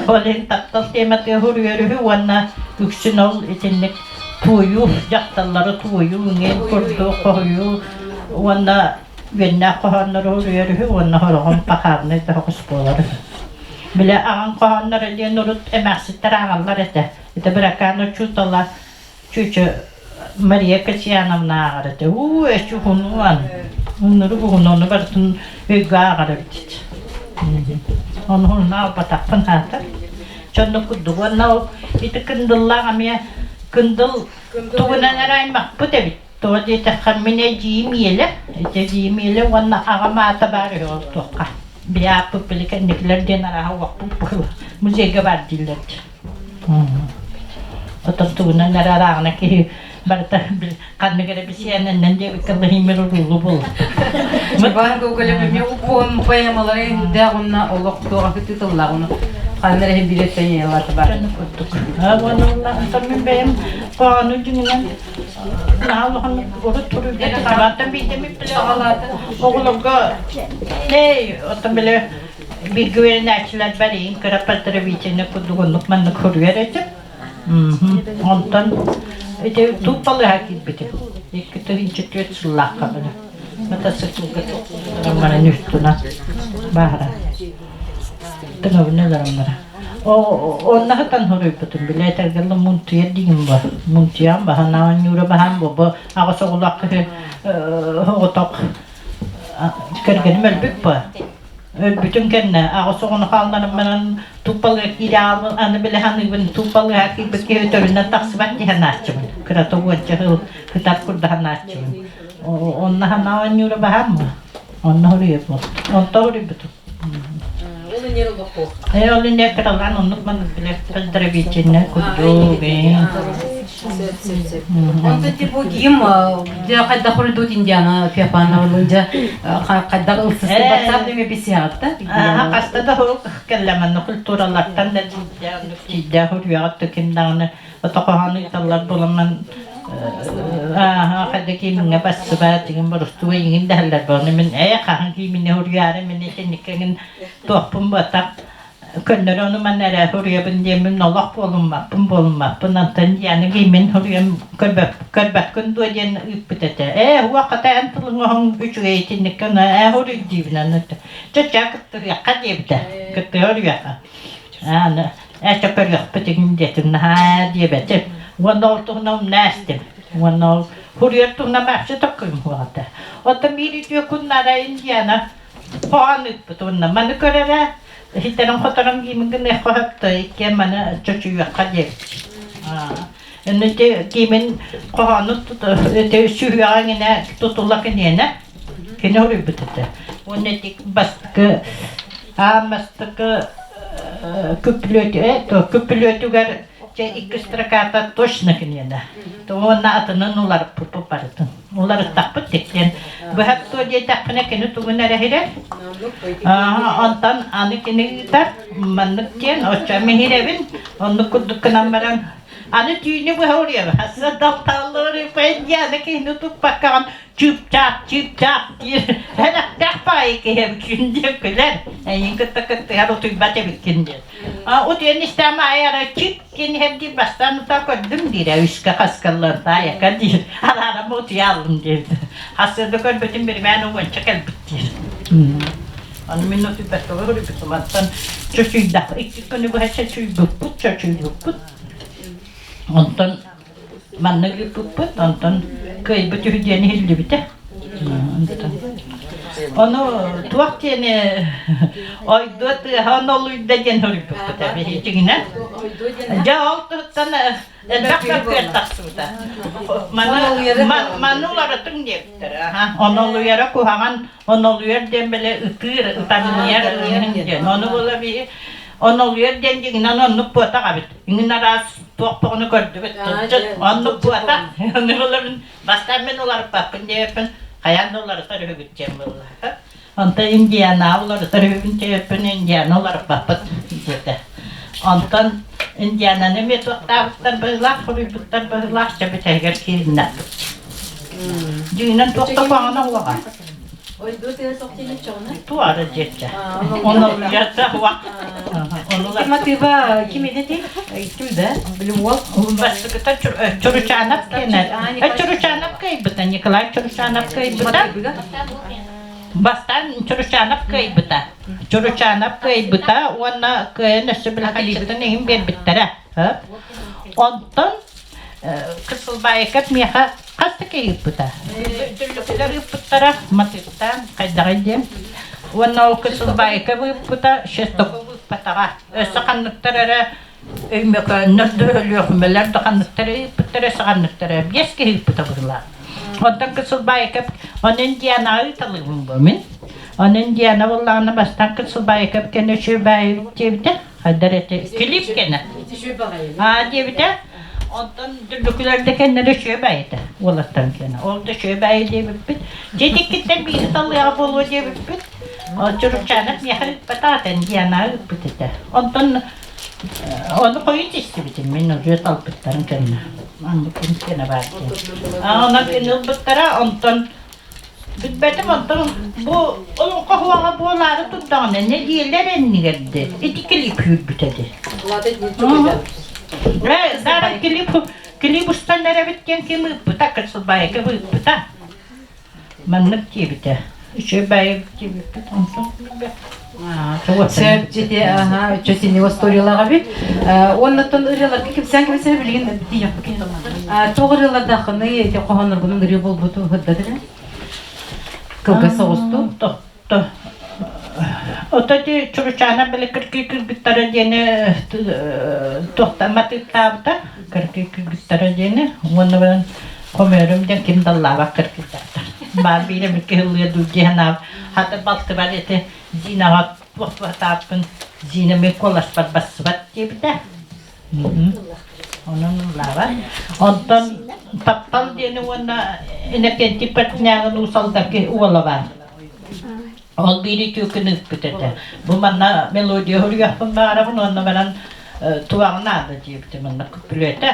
Ол иһин таптал тематын суруйар үһү уонна үксүн ол итинник туойуу, дьахталлары туойуу, иҥин курдук хоһуйуу уонна үөннээх хоһооннору суруйар үһү уонна сороҕун пахарнай да соҕус буолар үһү. Бile аҕаҥ хоһоонноро диэн урут эмээхситтэр ааҕаллар этэ. Ити Быракаан учуутала Чүчү Мария Касьяновна ааҕар этэ. Уу, эчи уһунуон. Уннуру уһунуону барытын өйгө ааҕар эбит. Ону уһунна аалбатахпын аатар. Чоннук курдук. Уонна ол ити кындыллаах эмиэ кындыл тугунан эрэ аймахпыт эбит. Тоҕо диэтэххэ, мин эдьиийим иэлэ, ити эдьиийим иэлэ уонна аҕам аата баар үһү ол туохха. Били ааппыт били кэнникилэр диэн арааһа уохпут быһыылаах. Музейга баар дииллэр дии. Отон тугунан эрэ арааҕына киһи барыта ханнык эрэ бисиэнэннэн диэбиккэ Владимир уруулу буолла. Иван Гоголев эмиэ укуон поэмалары үрдээх уонна олох туох тыллаах уну ханна эрэ биир өттөн бар. Курдук. Уонна онтон мин бэйэм хоһоону дьиҥинэн наһаа улахан урут туруйбут биирдэ оҕолорго эй оттон били бииргэ үөрэнээччилэр бариин кыра поздравительный курдук оннук маннык суруйар этим. Онтон ити тууппалыһа киирбитим. 2004 сыллаахха били. Мотоциклга баран үстүнэн баара. Тыҥабын өлөрөн бара. Онно сытан суруйбутум, били этэргэллэ мунтуйар диигин бу. Мунтуйан баһан оонньуура баһан бу бу аҕыс оҕолоох киһи оҕотох кэргэним өлбүт бу. Өлбүтүн кэннэ аҕыс оҕону хаалларан баран туппалыга киирэ аны билэ саныыбын туппалыга киирбит киһи өтөрүнэн тахсыбат дии санааччыбын. Кырата уонча сыл сытар курдук санааччыбын. Онно санаа оонньуура баһаам бу. Онно суруйабын. Онто суруйбутум. Ол иннер олоххо. Э, ол иннер кыралаан оннук маннык билэр поздравительный курдук. Сөп, сөп, сөп. Онтон типа ким дьэ хайдах урдут Индиана Феофановна дьэ хайдах ылсысты WhatsApp нөҥүө бисиэҕитта? Аха хаста да хурук кэллэманна культуралартан да тиийдээх үрүөҕүт ким даҕаны отохоһону ыыталлар буоламман ааха хайда киимиҥҥэ бассыба тигин борустуга иҥин дэһэллэр буону мин ээ хаһан кииминэ уруйаары мин итинниккэгин туохпун буотах көннөрү ону манна эрэ суруйабын диэммин олох буолуммаппын буолуммаппын антон Диана киимин суруйан көрбөккүн дуо диэн ыыппыт этэ ээ уох хата эн тылыҥ оһоҥ үчүгэй итинниккэ ону ээ суруй диибин аны чэ кыттыһыахха диэбитэ кыттыһа уруйуохха аны ээ чэ көрүөхпүт игин диэтим наһаа диэбэтим уонна ол туһунан умна эстим уонна ол суруйар туһунан вообще токкуйум суоҕа оттон биир үтүө күн нара Индиана хоһоон ыыппыт уонна маны көр эрэ Иһиттэрин-хоторон киимин гыныахха сөптөө, иккиэн маны чочуйуохха диэбит. Инна ити киимин хоһоону ити сүһүөҕэ иҥинэ тутула киниэнэ кини уруйбут этэ. Уонна ити бастакы аан бастакы күпүлүөтү күпүлүөтүгэр Чэ, икки строката точно киниэнэ. Уонна атынын уларыппыппыт барытын. Уларыттахпыт тиктэн. Быһат туо диэтэхпинэ кини тугун эрэ иһирэр. Онтон аны кини ыытар. Маннык диэн оччо миһирэбин. Оннук курдук гынан баран аны түүнү быһа уруйабын. Далталлары аны киһини туппаккаҕын чыып-чаап, чыып-чаап диир. Элэхтээх баҕайы киһи эбиккин диэн күлэр. Эйигин кытта кыттыһар утуйбат эбиккин диэн. Утуйан истэм аайы арай чыып диэн иһэр диир, бастаан утаа көрдүм диирэ, үскэ хаскаллан таайака диир. Араарам утуйа аллым диэбит. Хасыарда көрбүтүм биримээн уонча кэлбит диир. Аны мин утуйбакка көрбүтүм, оттон чочуйдах икки күнү быһа чочуйбуппут, чочуйбуппут. Онтон Манна ыыппыппыт, онтон кыайбыт үһү диэн иһиллибитэ. Ону туох диэни ойдуо тыаһа онолуйда диэн суруйбуппут биһиитигинэн. Дьэ ол туһуттан элбэх мөккүөр тахсыбыта. Маны уларытыҥ диэбиттэр. Онолуйара куһаҕан, онолуйар диэн били ытыыр, ытамньыйар диэн. Ону буола биһи онолуйар диэн дьиҥинэн оннук буотах эбит. Иҥин араас туох тоҕону көрдүбүт тылдьыт оннук буотах ону ылабын бастаан мин уларыппаппын диэбиппин хайаан да уларытар үһүгүт диэн буолла онтон Индиана уларытар үһүбүн диэбиппин Индиана уларыппаппыт диэтэ онтон Индиананы эмиэ туохтаабыттар быһыылаах суруйбуттар быһыылаах чэ бүтэһигэр киириннэхпит дьиҥинэн туох да куһаҕана уоҕа Туара диэччэ. Онолуйата уа. Матыба ким эти? Ким да? Били уол. Бастакыта Чуручанов кэнэ. Чуручанов кыайбыта, Николай Чуручанов кыайбыта. Бастаан Чуручанов кыайбыта. Чуручанов кыайбыта уонна кыайан өссө билэхаччытын иһин биэрбиттэрэ. Онтон Кысылбаайыкап миэхэ Хас да киһи ыыппыта. Дүллүкүлэр ыыппыттара, матыыптаан, хайдаҕый диэн. Уонна ол Кысылбаайка ыыппыта, Шестаков ыыппатаҕа. Өссө ханныктар эрэ Өймөкөөннөр да, Өлүөхүмэлэр да ханныктар ыыппыттара, өссө ханныктар эрэ. Биэс киһи ыыппыта быһыылаах. Онтон Кысылбаайка, ону Индианаҕа ыыталыыбын бу мин. Ону Индиана буоллаҕына бастаан Кысылбаайка кэнэ үчүгэй диэбитэ. Хайдар эти клип кэнэ. Аа диэбитэ. Онтон дүллүкүлэр да кэннэрэ үчүгэй баайыта уолаттарын кэнэ. Ол да үчүгэй баайы диэбиппит. Дьиэтиккиттэн биири таллыаҕа буолуо диэбиппит. Чурупчаанап миэхэ ыыппатаҕа Диана ыыппыт этэ. Онтон ону хойут истибитим мин уже талбыттарын кэннэ. Оннук кэнэ баар диэн. Онон кини ылбыттара, онтон Билбэтим онтон бу олоҥхо уоҕа буолаары турдаҕына нэдиэлэ эрэ иннигэр ити клип күүрбүтэ дии. Дара клип клип устан эрэбит диэн ким ыыппыта, Кырсылбаайка ыыппыта. Маннык диэбитэ. Үчүгэй баайы диэбиппит онтон Сөп дьити аха чөтини историялаах эбит. Уоннаттан ырыаларга кэпсээн кэпсээн билигин тиийэхпит. Туох ырыалардааххыный ити хоһоонноргунан ырыа буолбуту сырдатыра? Кылгас соҕусту. Тохто. Ото ити Чуручаана били кыргый кыргыттара диэни туохтан матыыптаабыта кыргый кыргыттара диэни уонна баран хомуйарым диэн ким даллаабат кыргыттартар. Баар биир эмит кыһыллыа дуу диэн хата балтыбар ити Зинаҕа туох туохтааппын Зина мен куоласпар бассыбат диэбитэ. Онон ыллаабат. Онтон таптал диэни уонна Иннокентий Портнягин Уус Алдаки уола баар. Ол биир үтүө күн ыыппыт этэ. Бу манна мелодия суруйуохпун баҕарабын уонна баран туһаҕын наада диэбитим манна күппүлүөтэ.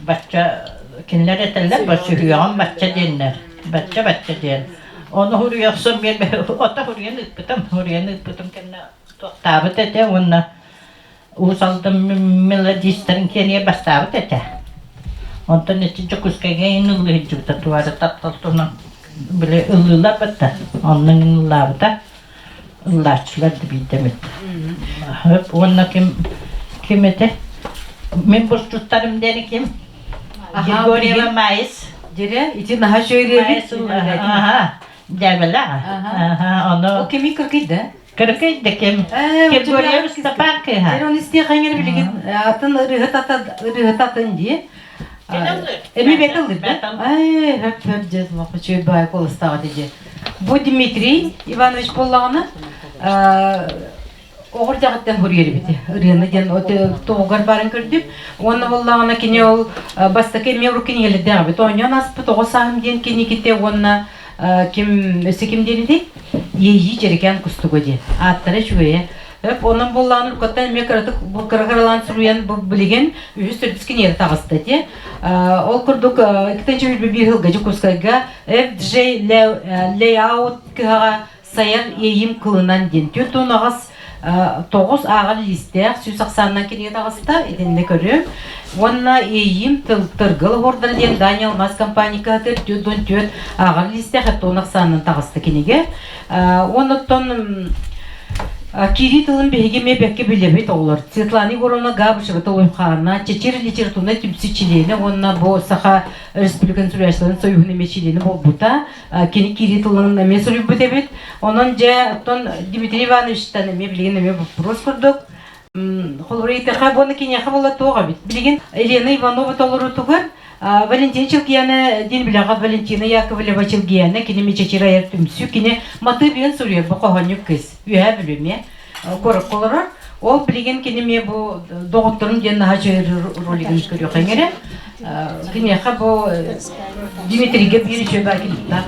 Бачча кинилэр этэллэр бачча бачча диэннэр. Бачча бачча диэн. Ону суруйахсым мен ото суруйан ыыппытым. Суруйан ыыппытым кэннэ туохтаабыт этэ уонна Уус Алдан мелодистарын киэнигэ бастаабыт этэ. Онтон ити Дьокуускайга иҥин ыллыы сылдьыбыта, туора таптал туһунан били ыллыылар батта. Онно иҥин ыллаабыта. Ыллааччылар да биирдэ эмит. Уонна ким ким этэ? Мин булчуттарым диэни ким? Григорьева Маис. Дьэрэ, ити наһаа үчүгэй Аха, дьээбэлээх. Аха, ону Ол кими кыргыйда? Кыракый да ким? Григорьев Степан кыыһа. Дьэр, оны истиэхэҥэр билигин атын ырыһыт ырыһыт атын дии. Эми бэт ыллыр да? Ай, хөп хөп дьэ, мохочуй баай куоластаҕа дии. Бу Дмитрий Иванович буоллаҕына, оҕор дьаҕыттан хуруйар эбит. Ырыаны диэн тоҕугар барын көрдүм. Уонна буоллаҕына кини ол бастакы эмиэ урукку кинигэлэрдээх эбит. Оонньоон аспыт оҕо сааһым диэн кинигитэ уонна ким өссө ким диэн этэй? Иэйии дьэрэкээн кустуга диэн. Ааттара үчүгэйэ. Өп, онон буоллаҕына уруккаттан эмиэ кыратык бу кыра-кыралаан суруйан бу билигин үһүс төрдүс кинигэ таҕыста ити. Ол курдук 2021 сылга Дьокуускайга FJ Layout кыһаҕа сайар иэйиим кылынан диэн 48 тоҕус ааҕар лиистээх сүүс ахсаанынан кинигэ таҕыста итиннэ көрүөм уонна иэйиим тыргыл оһуордара диэн Дани Алмаз компания кыһатыгар 44 ааҕар лиистээх эттон ахсаанынан таҕыста кинигэ уонна Киирии тылын биһиги эмиэ бэккэ билэбит оҕолор. Светлана Егоровна Габышева Толуйхаана, Чэчир литературнай түмсүү чилиэнэ уонна бу Саха Республикатын суруйааччыларын союһун эмиэ чилиэнэ буолбута. Кини киирии тылын эмиэ суруйбут эбит. Онон дьэ, оттон Дмитрий Ивановичтан эмиэ билигин эмиэ боппуруос курдук. Холобур, ыйытыахха уонна киниэхэ буола туох эбит. Билигин Елена Иванова толоруутугар Валентина Чилгияна диэн билэҕэ Валентина Яковлева Чилгияна кини Мичэчир айар түмсүү кини матыыбыйын суруйар бу хоһоонньук кыыс үөһээ Бүлүүмэ куоракка олорор. Ол билигин кини эмиэ бу доҕотторум диэн наһаа үчүгэй ролигын көрүөххэ эрэ. Киниэхэ бу Дмитрийгэ биир үчүгэй баар клиптаах.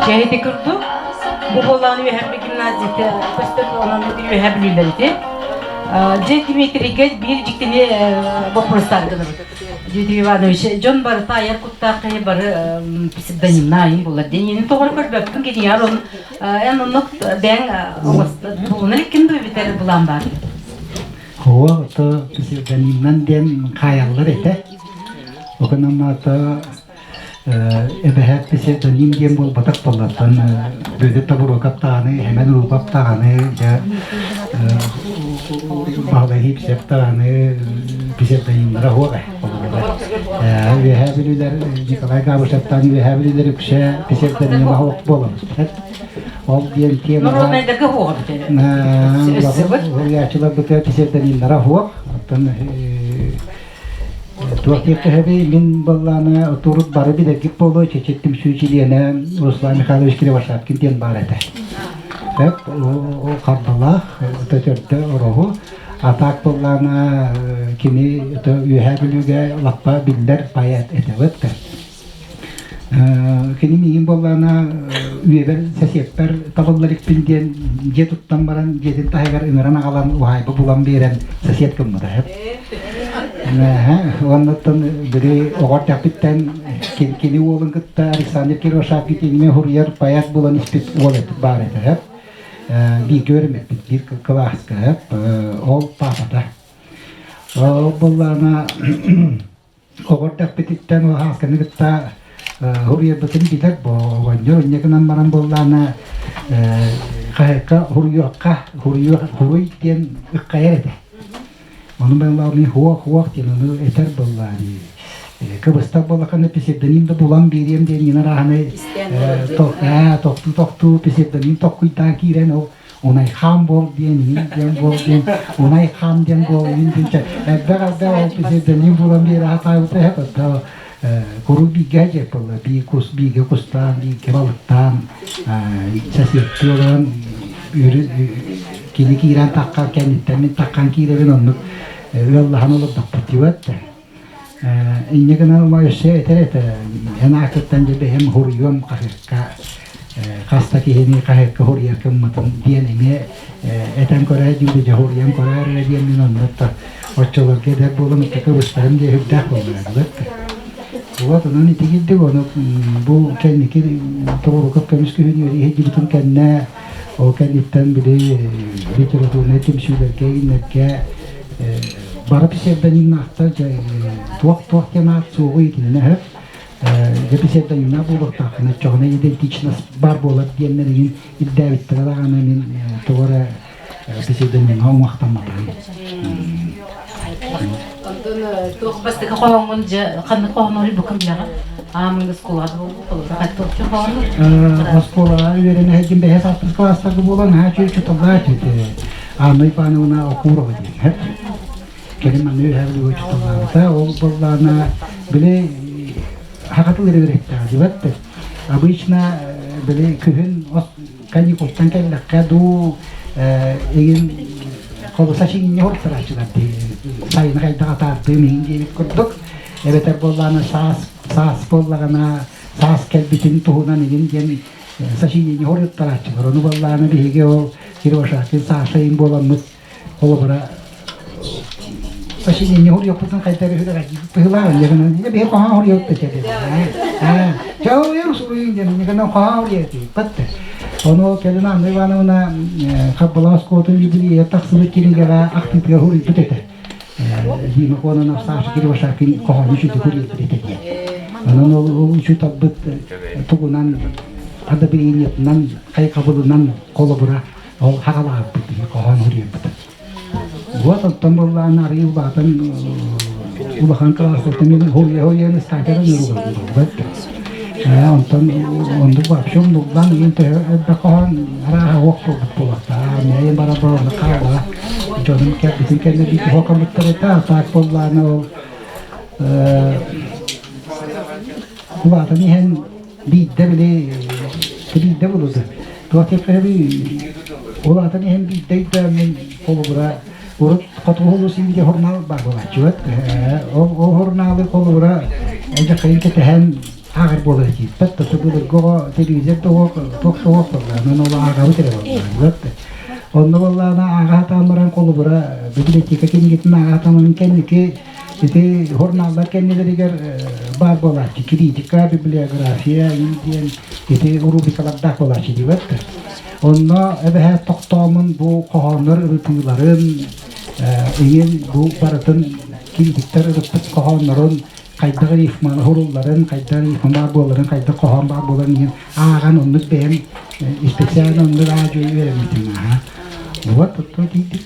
Чэһити курдук, бу буолаан үөһэ гимназията көстөр онон үөһэ бүлүүлэр ити. Дьэ Дмитрийгэ биир дьиктини боппуруостаах гынабыт. Дмитрий Иванович, дьон барыта айар куттаах киһи бары псевдонимна айын булар диэн тоҕо көрбөппүн кинигээр он эн оннук бэйэҥ булунар иккин дуу эбэтэр булаан баар Хуа ото псевдонимнан диэн хаайаллар этэ. Окономата эбэһээт псевдоним диэн буолбатах буоллаттан Бүөтүр Тобуруокап даҕаны, Эмэн Уруупап даҕаны, дьэ Баһылай Сивцев даҕаны псевдонимнара суох ээ. Үөһээ Бүлүүлэр Николай Габышевтан Үөһээ Бүлүүлэр үксэ псевдонима суох буолабыт. Ол диэн темаҕа Норуодунайдарга суоҕа бүтэ. Суруйааччыларбытыгар псевдонимнара суох. Оттон Туох диэххэ мин баллаана турут бары билэргит буолуо Чэчир түмсүү чилиэнэ Руслан Михайлович Кривошапкин диэн баар этэ. Сөп, ол харбалаах, төрдө ороһу. А так буоллаана кини Үөһээ Бүлүүгэ лаппа биллэр поэт этэ бытта. Кини миигин буоллаана үйэбэр сэсиэппэр табыллар икпин диэн дьиэ туттан баран дьиэтин таһыгар ыҥыран аҕалан уһаайба булан биэрэн сосед гыммыта. Уоннаттан били оҕо эрдэхпиттэн Кини уолун кытта Александр Кирвашапкин итиннэ хуруйар поэт буолан испит уол баар этэ. Бииргэ үөрэммиппит, биир кылааска. Ол паапата. Ол буоллаҕына оҕо эрдэхпититтэн ол Һаасканы кытта хуруйарбытын билэр бу оҕонньор инньэ гынан баран буоллаҕына хаһыакка хуруйуохха хуруй диэн ыккайар этэ. Ону буоллаҕына хуох-хуох диэн ону этэр буоллаҕына кыбыстар буоллаххына псевдоним да булан биэриэм диэн иҥин арааһынай тохтуу-тохтуу псевдоним токкуйдаан киирэн ол Унай хаан буол диэн, иин диэн буол диэн, унай хаан диэн буол, иин диэн элбэх элбэх ол псевдоним булан биэрэ сатаабыта эһэ да куруук бииргэ дьиэк буолла биир кус бииргэ кустаан бииргэ балыктаан соседтыы олорон кини киирэн таххар кэнниттэн мин таххан киирэбин оннук ыаллаһан олордохпут диэбэт Инньэ гынан ума өссө этэр этэ, эн аакыттан дьэ бэйэм хуруйуом хаһыакка хас да киһини хаһыакка хуруйар гыммытым диэн эмиэ этэн көрөө диибэ дьэ хуруйан көрөөр эрэ диэн мин онно оччолорго эдэр буолан ыкка кыбыстарым диэ сүрдээх буоллаҕа Вот онон ити кирдик ону бу кэнники Тоҕурукап көмүс күһүн үөрүйэ кэннэ ол кэнниттэн били литературнай түмсүүлэргэ иннэргэ бары псевдонимнаахтар туох-туох диэн аат суоҕуй итиннэ сөп дьэ псевдонимнаах буолуохтааххына оччоҕуна идентичность баар буолар диэннэр иҥин ирдээбиттэрэ даҕаны мин тоҕо эрэ псевдонимҥа уҥуохтамматаҕым. Онтон туох бастакы хоһооҥҥун дьэ ханнык хоһоону бу кымньаҕа аамыҥ оскуолаҕа Оскуолаҕа үөрэнэ сылдьан бэһис алтыс кылаастарга буолан наһаа үчүгэй учууталлаах этэ. Анна Ивановна Окурова диэн. Кэлин манна үөһээ Бүлүүгэ учууталлаабыта. Ол буоллаҕына били хахатыл эрэ үөрэттэҕэ дибэт. Обычно били күһүн каникултан кэллэххэ дуу игин холуса сиҥньэ хуруттарааччылар дии сайыны хайдах атаардыым иһин диэбит курдук эбэтэр буоллаҕына саас саас буоллаҕына саас кэлбитин туһунан игин диэн сочинение хоруттарааччылар. Ону буоллаҕына биһиги ол Кирвашакин Саша им буоламмыт холобура сочинение хоруйаппытын хайдах быһылаах ягынан биһи хоһоон хоруйаппыт этэ. Чао суруйун диэн ягынан хоһоон хоруйаппыт. Ону кэлин Анна Ивановна Харбалаас оскуолатын юбилейа тахсыбыт кинигэҕэ ахтыытыгар хоруйбут этэ. Дима Кононов Саша Кривошапкин хоһоону үчүгэй этэ диэн. Онон ол учууталбыт тугунан одобрениетынан, хайҕабылынан холобура ол хаҕалаабыт хоһоон суруйбут. Вот оттон буоллаҕына арыый улаатан улахан кылаастартан мин хуйа-хуйаны статьядан ырыллыбыт. Онтон оннук вообще умнуллан иин төһө элбэх хоһоон арааһа уох буолбут буолуохтаах. Миэйин бара буолла хаалла. Дьонум кэлбитин кэннэ биир хоһооммуттар этэ, а так буоллаҕына ол улаатан иһэн биирдэ били биирдэ булуду. Туох диэххэ улаатан иһэн биирдэ өйдөөммүн холобура урут Хотугу улуус диэн журнал баар буолааччыбыт. Ол журналы холобура эдьэккайын кэтэһэн ааҕар буолар этииппэт. Тото былыргы оҕо телевизор да уох, туох да уох буолла. Онон ол ааҕабыт эрэ буолла. Онно буоллаҕына ааҕа сатаан баран холобура библиотека кинигэтин ааҕа сатаан баран кэнники ити журналлар кэннилэригэр баар буолааччы критика, библиография диэн ити рубрикалардаах буолааччы диэбэт. Онно эбэһээт тохтоомун бу хоһооннор ырытыыларын, иҥин бу барытын критиктэр ырыппыт хоһооннорун хайдах рифманы хурулларын, хайдах рифма баар буоларын, хайдах хоһоон баар буоларын иһин ааҕан оннук бэйэм специально оннук аадьу үөрэммитим аха. Вот оттон тиийдик.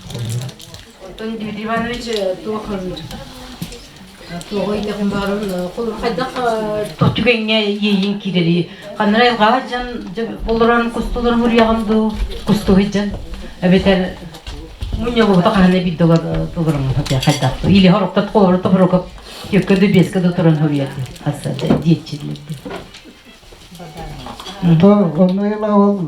Оттон Дмитрий Иванович туох туоҕу ыйытыахпын баҕарабын хайдах туох түгэҥҥэ иэйиин киирэрий ханна айылҕаҕа дьон олорон кустуларын уруйаҕын дуу кустуһуй дьон эбэтэр мунньуллубута хаһан эбит толорон хайдах или хорохтот холору тобурукап түөккэ да биэскэ да туран хоруйар хасса диэччилэр То онно ыла ол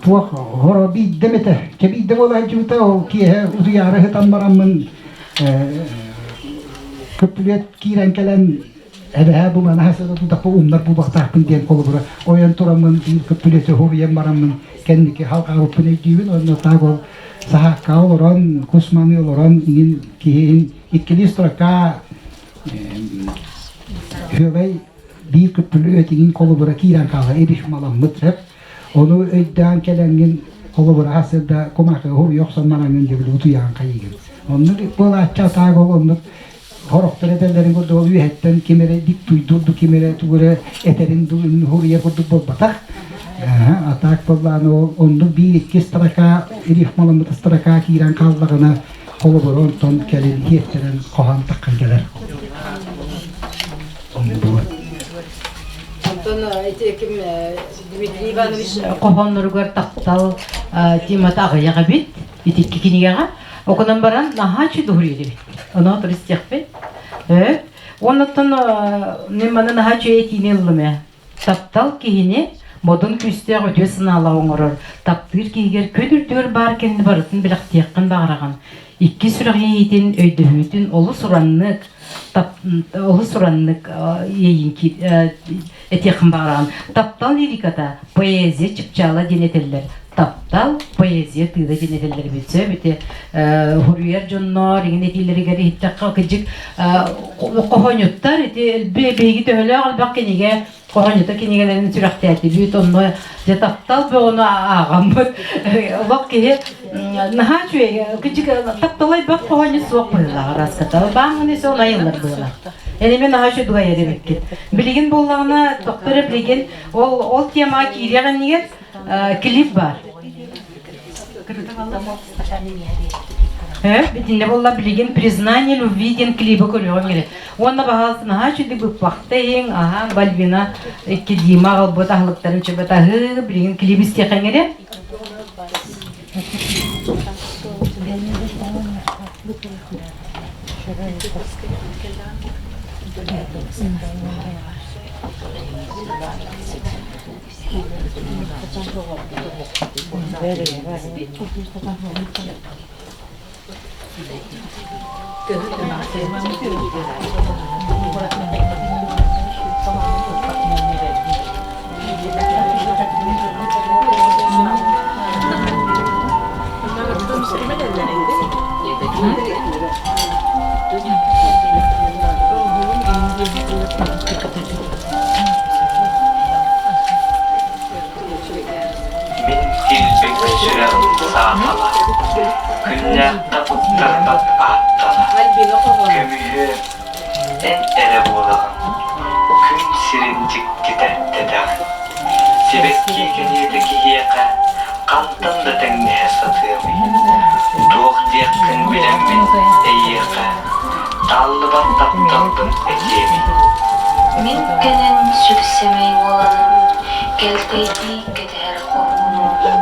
туох хоро биирдэм этэ. Чэ биирдэ буолааччыбыта ол киэһэ утуйаары сытан бараммын көппүлүөт киирэн кэлэн эбэһээ бу манаһа сыта тутахпа умнар буолуохтаахпын диэн холобура ойон тураммын биир көппүлүөтү хоруйан бараммын кэнники халҕаабыппын өйдүүбүн уонна таах ол саһаакка олорон кус маны олорон иҥин киһиин иккилии строка Үөгэй. биир күппүлүөтүгүн холобура киирэн хаалар рифмаламмыт сөп. Ону өйдөөн кэлэҥҥин холобура сырда кумаахы уһуйа охсон бараҥҥын дьэ били утуйаҕын хайыыгын. Оннук буолааччы атаак ол оннук хорохтор этэллэрин курдук ол үөһэттэн ким эрэ диктуйдуур ду ким эрэ тугу эрэ этэрин ду уһуруйар курдук буолбатах. Атаак буоллаҕына ол оннук биир икки строка рифмаламмыт строка киирэн хааллаҕына холобура онтон кэлин иэттэрэн хоһоон таххан кэлэр. Онтон ити ким Дмитрий Иванович хоһоонноругар таптал темата аҕыйах эбит ити икки кинигэҕэ. Окунан баран наһаа үчүгэй эбит. Ону туристиэхпит. Оннуттан мен маны наһаа үчүгэй этиини ыллым ээ. Таптал киһини модун күүстээх үтүө санаалаах оҥорор, таптыыр киһигэр күн үрдүгэр баар кэнни барытын билэхтиэххин баҕараҕын. Икки сүрэх иэйиитин, өйдөһүүтүн олус ураннык, олус ураннык иэйин этиэххин баҕараҕын. Таптал лириката поэзия чыпчаала диэн этэллэр. Таптал поэзия тыына диэн этэллэр эбит. Сөп ити хуруйар дьоннор иҥин этиилэригэр иһиттэххэ кыдьык хоһоонньуттар ити биһиги төһөлөөх элбэх кинигэ хоһоонньута кинигэлэрин сүрэхтээтибит онно дьэ таптал бөҕөнү ааҕаммыт олох киһи наһаа үчүгэй кыдьык таптала элбэх хоһоонньут суох быһыылаах араската бааҥҥын ise оны айыллар быһыылаах Эниме наһаа үчүгэй дугай эбиккит. Билигин буоллаҕына, доктор билигин ол ол темаҕа киириэх иннигэр клип бар. Итиннэ буолла билигин признание любви диэн клибы көрүөҕүм керек. Уонна баһаалыста наһаа үчүгэй быппахта иһиҥ, аһаан Бальвина икки Дима аҕалбыт аһылыктарын чөбөт аһыы, билигин клип истиэхэҥ эрэ. Мин килбик сүрэҕим саахала, күннээххэ туттарбат ааттала, көмүһүө эн эрэ буолаҕын, күн сирин дьиктитэ тэтэҕин. Сибэкки кэриэтэ киһиэхэ хантан да тэҥнэһэ сатыамый, туох диэххин билэммин эйиэхэ, тааллыбат тапталбын этиэмий. Мин кэнэн сүр-сэмэй уоланым, кэлтэйдии кэтэһэр хоһуунум,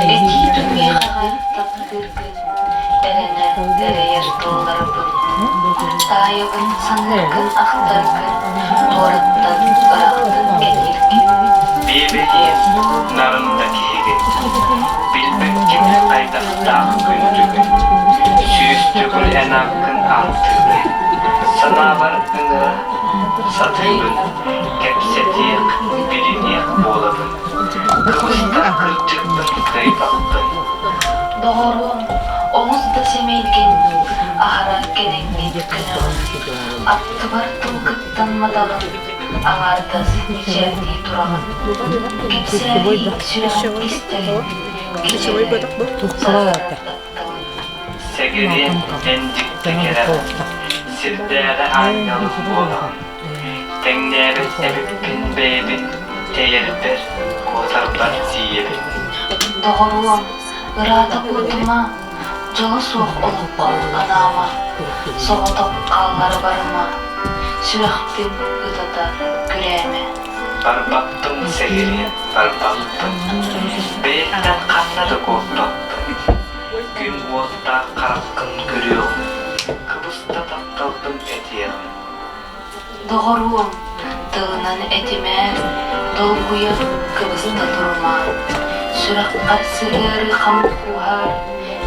этии түмүөхэҕэ таптыыргын, эрэнэ эрэйэр тылларбын, таайабын саныыргын ахтаргын, туораттан ыраахтан кэтииргин. Биэбэйиэм нарын да киһигин, билбэккин хайдахтаах күндүгүн, сүүс төгүл эн ааккын ааттыыбын, санаабар ыҥыра сатыыбын, кэпсэтиэх, билиниэх буолабын, кыбыстар кырдьыкпын кыайбаппын. Доҕоруом, олус да сэмэйгин, аһара кэнэҥҥин көнөҕүн, аттыбар тылгыттан матаҕын, аҥаардас мичээрдии тураҕын. Кэпсээри сүрэҕим истэрин, кичэлэ саһарар тапталын. Сэгэриэн эн дьикти кэрэҕин, сирдээҕи аанньалым буолаҕын. Тэҥнээбэт эбиппин бэйэбин, тэйэрбэр, куотарбар тиийэбин. Доҕоруом, ыраата куотума, дьоло суох олоххо анаама, соҕотох хааллара барыма, сүрэхпин ытата күрээмэ. Барбаппын сэгэриэн, барбаппын, бэйэттэн ханна да куоппаппын. Күн уоттаах хараххын көрүөҕүм, кыбыста тапталбын этиэҕим. Доҕоруом, тылынан этимээр, долгуйа, кыбыста турума, сүрэххэр сыһыары хам кууһаар,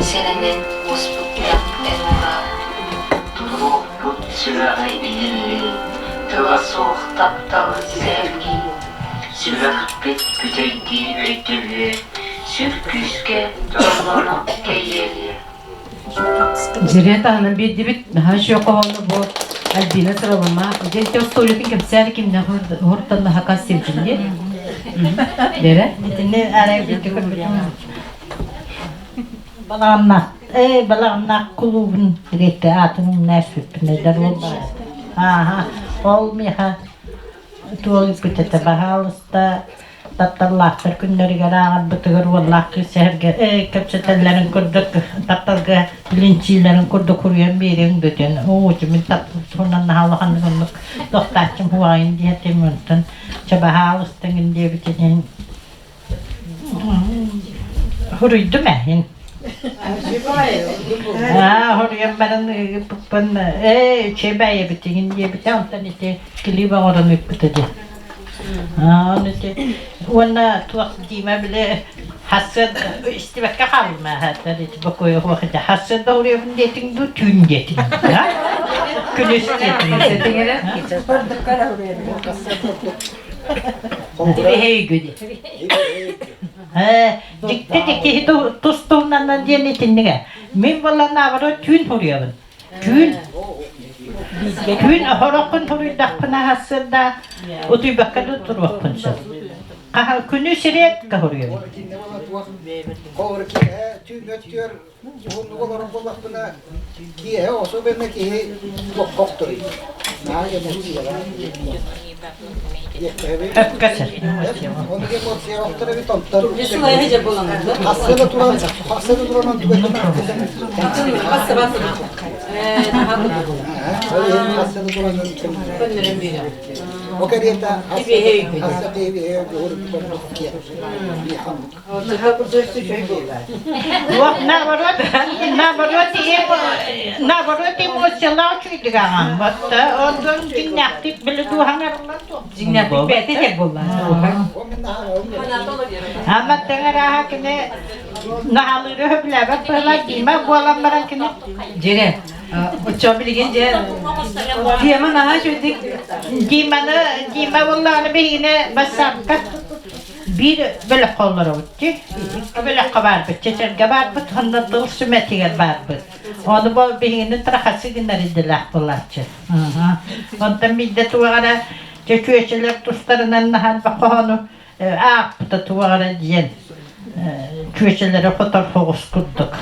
сэрэнэн уоспуттан эн уураар. Туруохпут сүрэҕи иһиллии, тыла суох тапталы сэһэргии, сүрэхпит бүтэйдии өйдөбүө, сүр күүскэ дьоллоно кэйиэлиэ. Дьире таһынан биэрдибит. Наһаа үчүгэй хоһоону бу. Альбина Сыралыма, дьэ ити остуоруйатын кэпсээри кимнээх уһуртан хакас сирдин диye. Дэрэ? Итини арай бииргэ көрбүтүм. Балаҕаннаах, э Балаҕаннаах кулуубун дириэктэр аатын умнаспыппын эдэр уол баар. Ааха, ол миэхэ туол ыыппыт этэ, баһаалыста тапталлаахтар күннэригэр ааҕарбытыгар уоллаах кыыс сэһэргэ кэпсэтэллэрин курдук тапталга билинчиилэрин курдук уруйан биэриэҥ бүтүн уу мин таптал туһунан наһаа улаханнык оннук тохтааччым хуаҕайын диэтим онтон чэ баһаалыстаҥын диэбитинэн Хуруйдум эһин. Аа, хоруйан баран ыыппыппын ээ үчүгэй эбитигин диэбитэ, онтон ити килиип оҥорон ыыппыта дии. Аа, ону ити уонна туох Дима били хассыат истибэккэ хааллым аһаатар ити бокуойа суох ити хассыат да уруйабын диэтиҥ дуу түүн диэтиҥ а күнүс диэтиҥ Дьикти киһи тус-туһунан диэн итиннигэ. Мин буолла наоборот түүн суруйабын. Түүн түүн хороххун суруйдахпына сарсыарда утуйбакка да туруохпун сөп. Күнү сирэт суруйабын. Холобур киэһэ түүн өттүгэр Уһуннук олорор буоллахпына, киэһэ особенно киһи туохха охторуй? Наһаа эмоцияҕа. Оны эмоцияҕа охтор эбит, онтон хассыана туран, хассыана туран онтугатын хассыана туран О кэриэтэ хасса киһи Вот наоборот, наоборот, наоборот эмоциялаах үчүгүйдүк аҕам. Вот онтон дьиҥнээхтик били дууһаҥар Дьиҥнээхтик бэйэтэ этэр буолла. Ама тэҥэрааһа кини наһалыыры сөбүлээбэт быһыылаах Дима буолан баран кини Дьире, оччо билигин дьэ тема наһаа үчүгүйдүк Диманы Дима буоллаҕына биһигини бассаапка Биир бөлөххө олоробут дии. Икки бөлөххө баарбыт, чэчэргэ баарбыт уонна тыл сүмэтигэр баарбыт. Ону бу биһигини трахасы гынар идэлээх буолааччы. Онтон биирдэ туох эрэ чөчүөчэлэр тустарынан наһаа хоһоону аахпыта туох эрэ диэн чүөчэлэри хотор соҕус курдук.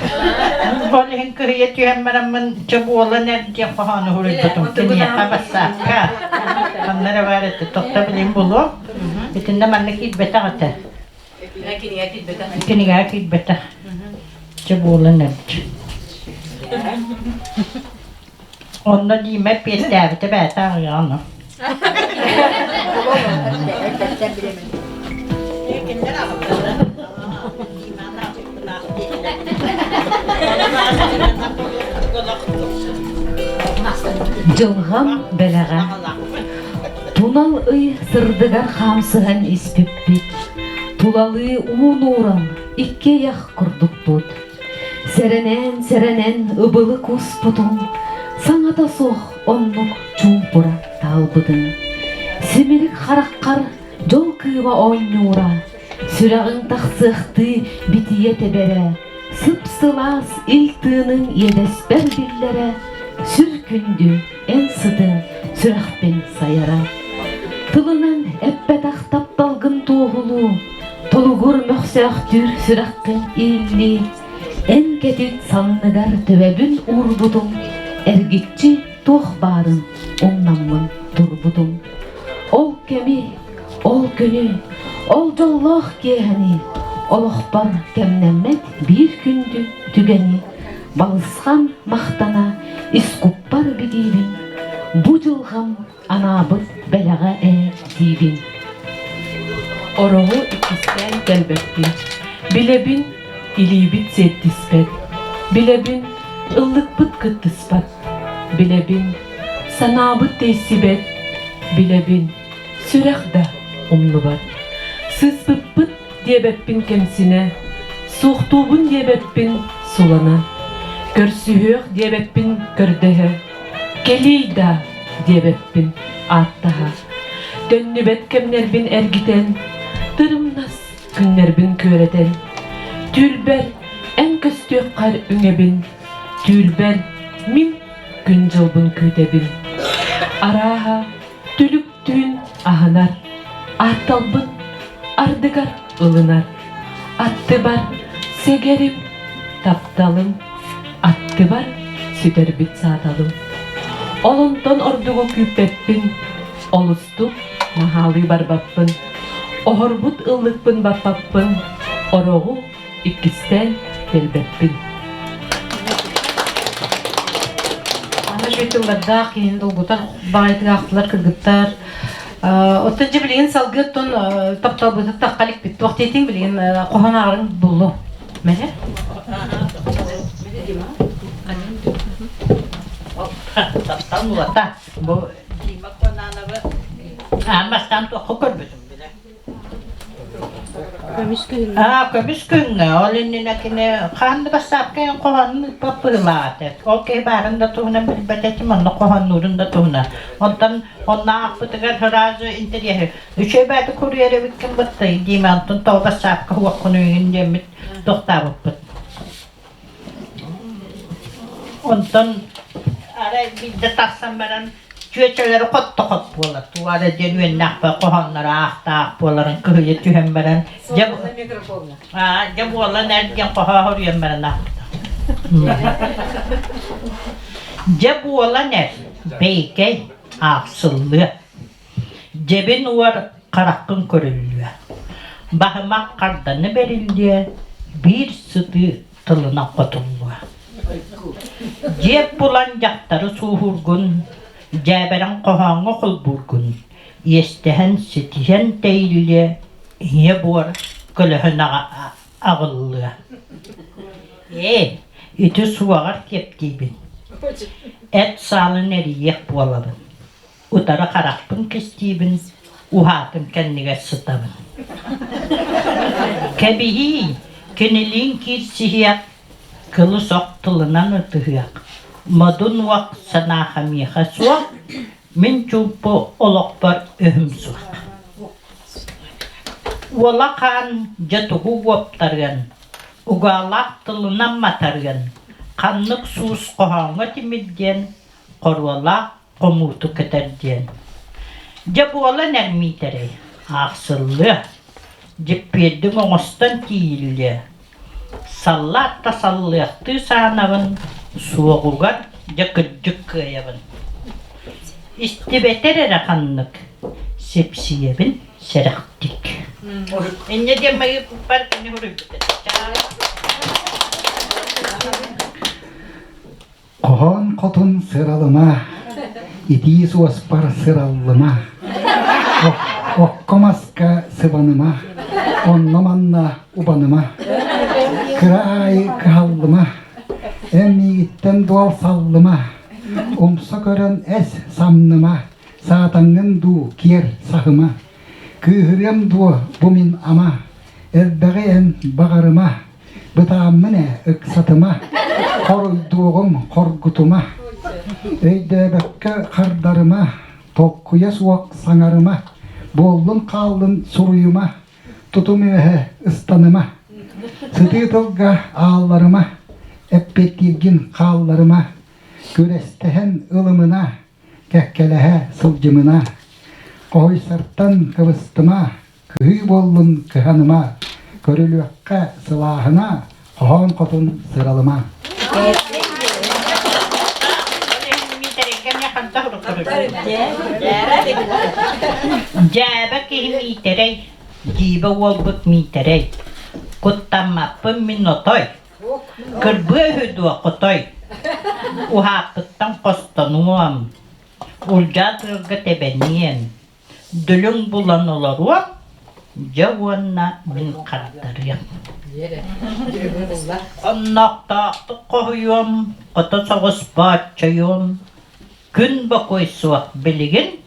Ол иһин кыһыйа түһэн бараммын чэ буолан эр диэн хоһоону суруйбутум киниэхэ бассаапка. Ханна эрэ баар этэ, тохто билим булуом. Итиннэ манна киирбэтэх этэ. Кинигэ киирбэтэх. Кинигэҕэ киирбэтэх. Чэ буолан эбит. Онно Дима эппиэттээбитэ бэйэтэ аҕыйаҕа ону. Дьылҕам бэлэҕэ Тунал ый сырдыгар хаамсыһан испиппит, тулалыы уун-ууран иккиэйэх курдукпут. Сэрэнэн-сэрэнэн ыбылы кууспутуҥ, саҥата суох оннук чуумпура таалбытыҥ. Симирик хараххар дьол кыыма оонньуура, сүрэҕиҥ тахсыахтыы битийэ тэбэрэ, сып-сылаас ил тыыныҥ иэдэспэр биллэрэ, сүр күндү эн сытыҥ сүрэхпин сайара. Тылынан эппэтэх тапталгын туоһулуу, толугур мөхсөөхтүүр сүрэххин ииллии, эн кэтит санныгар төбөбүн уурбутум, эргиччи туох баарын умнаммын турбутум. Ол кэми, ол күнү, ол дьоллоох киэһэни олохпор кэмнэммэт биир күндү түгэни балысхан махтана искуппар бигиибин, бу дьылҕам анаабыт бэлэҕэ ээ диибин. Ороһу иккистээн кэлбэппин. Билэбин, илиибит сиэттиспэт. Билэбин, ыллыкпыт кыттыспат. Билэбин, санаабыт тэйсибэт. Билэбин, сүрэх да умнубат. Сыыспыппыт диэбэппин кэмсинэ, суохтуубун диэбэппин сулана, көрсүһүөх диэбэппин көрдөһө, кэлиий да диэбэппин ааттаһа, төннүбэт кэмнэрбин эргитэн, тырымнас күннэрбин күөрэтэн, түүлбэр эн көстүөххэр үҥэбин, түүлбэр мин күн дьылбын күүтэбин. Арааһа, түлүк түүн аһынар, аатталбын ардыгар ылынар. Аттыбар сэгэрим, тапталым, аттыбар сүтэрбит сааталым. Ол онтон ордугу күүппэппин, олустук наһаалыы барбаппын. Оһорбут ыллыкпын баппаппын, ороҕу иккистээн кэлбэппин. Аны үчүгэй тыллардаах киһини долгутар баҕайытык аахтылар кыргыттар. Оттон дьэ билигин салгыы оттон тапталбытын тахха иликпит. Туох диэтиҥ билигин хоһоон ааҕарыҥ буллу. Мэнэ? Таптал уота. Бу Дима Конановы аан бастаан туохха көрбүтүм билэ. Көмүс күһүҥҥэ. Аа, көмүс күҥҥэ. Ол иннинэ кини хаан да бассаапка хоһоонун ыыппат быһыылаах этэ. Ол киһи баарын да туһунан билбэт этим, онно хоһооннуурун да туһунан. Онтон онно аахпытыгар сразу интэриэһи үчүгэй бааты куруйар эбиккин быттай диимэ, онтон тоҕо бассаапка уоххун үйгүн диэммит тохтаабыппыт. Онтон арай биирдэ тахсан баран чүөчэлэри хот-хот буолар. Туга эрэ диэн үөннээхпэ хоһоонноро аахтаах буоларын кыһыйа түһэн баран дьэ дьэ буолан эр диэн хоһоо хоруйан баран аахпыта. Дьэ буолан эр бэйкэй аахсыллыа. Дьэбин уор хараххын көрүллүө, баһымах харданы бэриллиэ, биир сытыы тылынан хотуллуо. Дьиэп булан дьахтары сууһуургун, дьээбэрэн хоһооҥҥо холбуургун, иэстэһэн ситиһэн тэйиллиэ, ийэ буор көлөһөн аҕыллыа. Ээ, ити суоҕар киэптиибин, эт саалын эрийиэх буолабын. Утары харахпын кистиибин, уһаатын кэннигэр сытабын. Кэбиһии, кинилиин киирсиһиэх, кылыс ох тылынан ытыһыах, модун уох санааха миэхэ суох, мин чуумпу олохпор өһүм суох. Уола хаан дьэ тугу уоптарыан, угаалаах тылынан матарыан, ханнык суус хоһооҥҥо тимирдиэн, хоруолаах хомууту кэтэр диэн. Дьэ буолан эр Миитэрэй, аахсыллыа, дьиппиэрдик оҥостон тиийиллиэ. Саллаат да саллыахтыы саанабын, суоҕугар дьэ кырдьык кыайабын. Истибэтэр эрэ ханнык, сипсийэбин сэрэхтик. Инньэ диэн майыппар кини суруйбут этэ. Хоһоон хотун сыралыма, итии суоспар сыраллыма, окко-маска сыбаныма, онно-манна убаныма, кыра аайы кыһаллыма, эн миигиттэн дуол саллыма, умса көрөн эс самныма, саатаҥҥын дуу киэр саһыма, кыыһырыам дуо бу мин ама, элбэҕи эн баҕарыма, Бытааммын ээ, ыксатыма, хоруйдуоҕум хоргутума, өйдөөбөккө хардарыма, толкуйа суох саҥарыма, буоллун-хааллын суруйума, тутум үөһэ ыстаныма, сытыы тылга аалларыма, эппиэттииргин хаалларыма, күрэстэһэн ылымына, кэккэлэһэ сылдьымына, хоһуйсартан кыбыстыма, Кыһыы буоллун кыһаныма, көрүлүөххэ сылааһына, хоһоон хотун сыралыма. Дьээбэ киһи Миитэрэй, дьиибэ уолбут Миитэрэй. Куттаммаппын мин отой, кырбыа үһү дуо хотой. Уһааппыттан хостонуом, улдьаа тыалга тэбэниэм, Дүлүҥ булан олоруом, дьэ уонна мин хардарыам. Оннохтоохтук хоһуйуом, хото соҕус бооччойуом, күн бокуой суох билигин,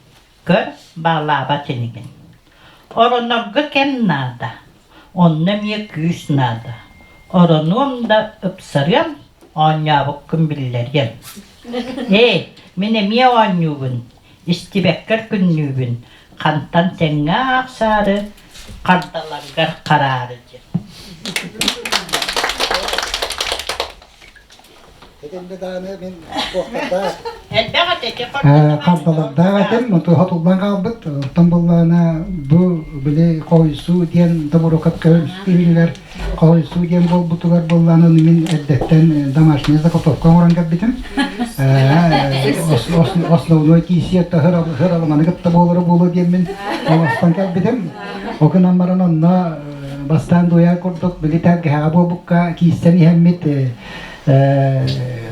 көр баалаабат инигин. Оронорго кэм наада, онно эмиэ күүс наада. Оронуом да ыпсарыам, оонньообуккун биллэриэм. Ээ, мин эмиэ оонньуубун, Истибэккэр күннүүбүн, хантан тэҥҥэ аахсаары, хардаларгар хараары диэн. Итиннэ даҕаны мин туохтардаах. Элбэх этэ ити Хардалардаах этим, онтон хотуллан хаалбыт. Оттон буоллаҕына бу били хоһуйсуу диэн Добурукап көмүскүүрүгэр хоһуйсуу диэн буолбутугар буоллаҕына мин эрдэттэн домашняя заготовка оҥорон кэлбитим. Основной киисиэ хыраламаны кытта буолара буолуо диэммин оҥостон кэлбитим. Ол гынан баран онно бастаан дуйар курдук били тэлгэһэҕэ буолбукка киистэн иһэммит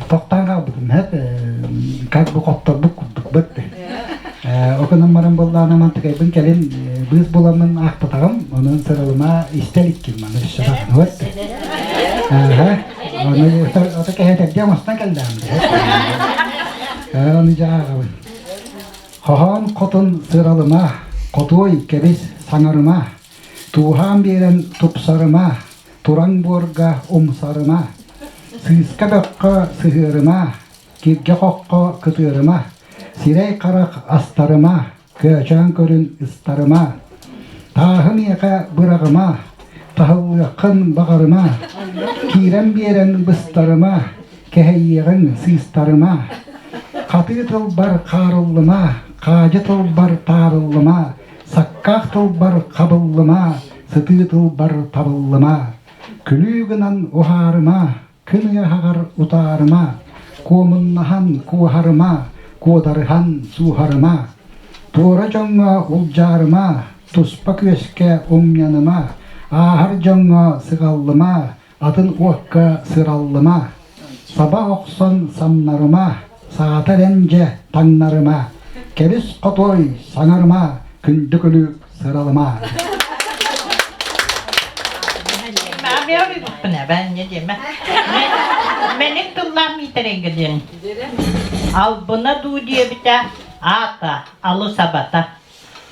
тохтоон хаалбытым как бы хотторбут курдук быт. Окунан баран буоллаҕына мантыкайбын кэлин быыс буламмын аахпатаҕым, онон сыралыма истэ иликкин маны өссө даҕаны Ону ото кэһэтэрдии оҥостон кэллэҕим Ону дьэ ааҕабын. Хоһоон хотун сыралыма, хотуой кэбис саҥарыма, Тууһаан биэрэн тупсарыма, тураҥ буорга умсарыма, сыыска бөххө сыһыарыма, киргэ-хоххо кытыарыма, сирэй-харах астарыма, көөчөөн көрүн ыстарыма, тааһы миэхэ быраҕыма, таһыллыаххын баҕарыма, киирэн биэрэн быстарыма, кэһэйиэҕиҥ сыыстарыма, хатыы тылбар хаарыллыма, хаадьы тылбар таарыллыма, Саккаах тылбар хабыллыма, сытыы тылбар табыллыма, күлүү гынан уһаарыма, күн ыаһаҕар утаарыма, куомуннаһан куоһарыма, куодарыһан сууһарыма, туора дьоҥҥо улдьаарыма, туспа күөскэ умньаныма, ааһар дьоҥҥо сыҕаллыма, атын уокка сыраллыма, саба охсон самнарыма, саатар эн дьэ таҥнарыма, кэбис хотуой саҥарыма, күндү күлүк сыралыма. Мэник тыллаах миитэрэйгэ диэн. Албына дуу диэбитэ, аата, алыс абата.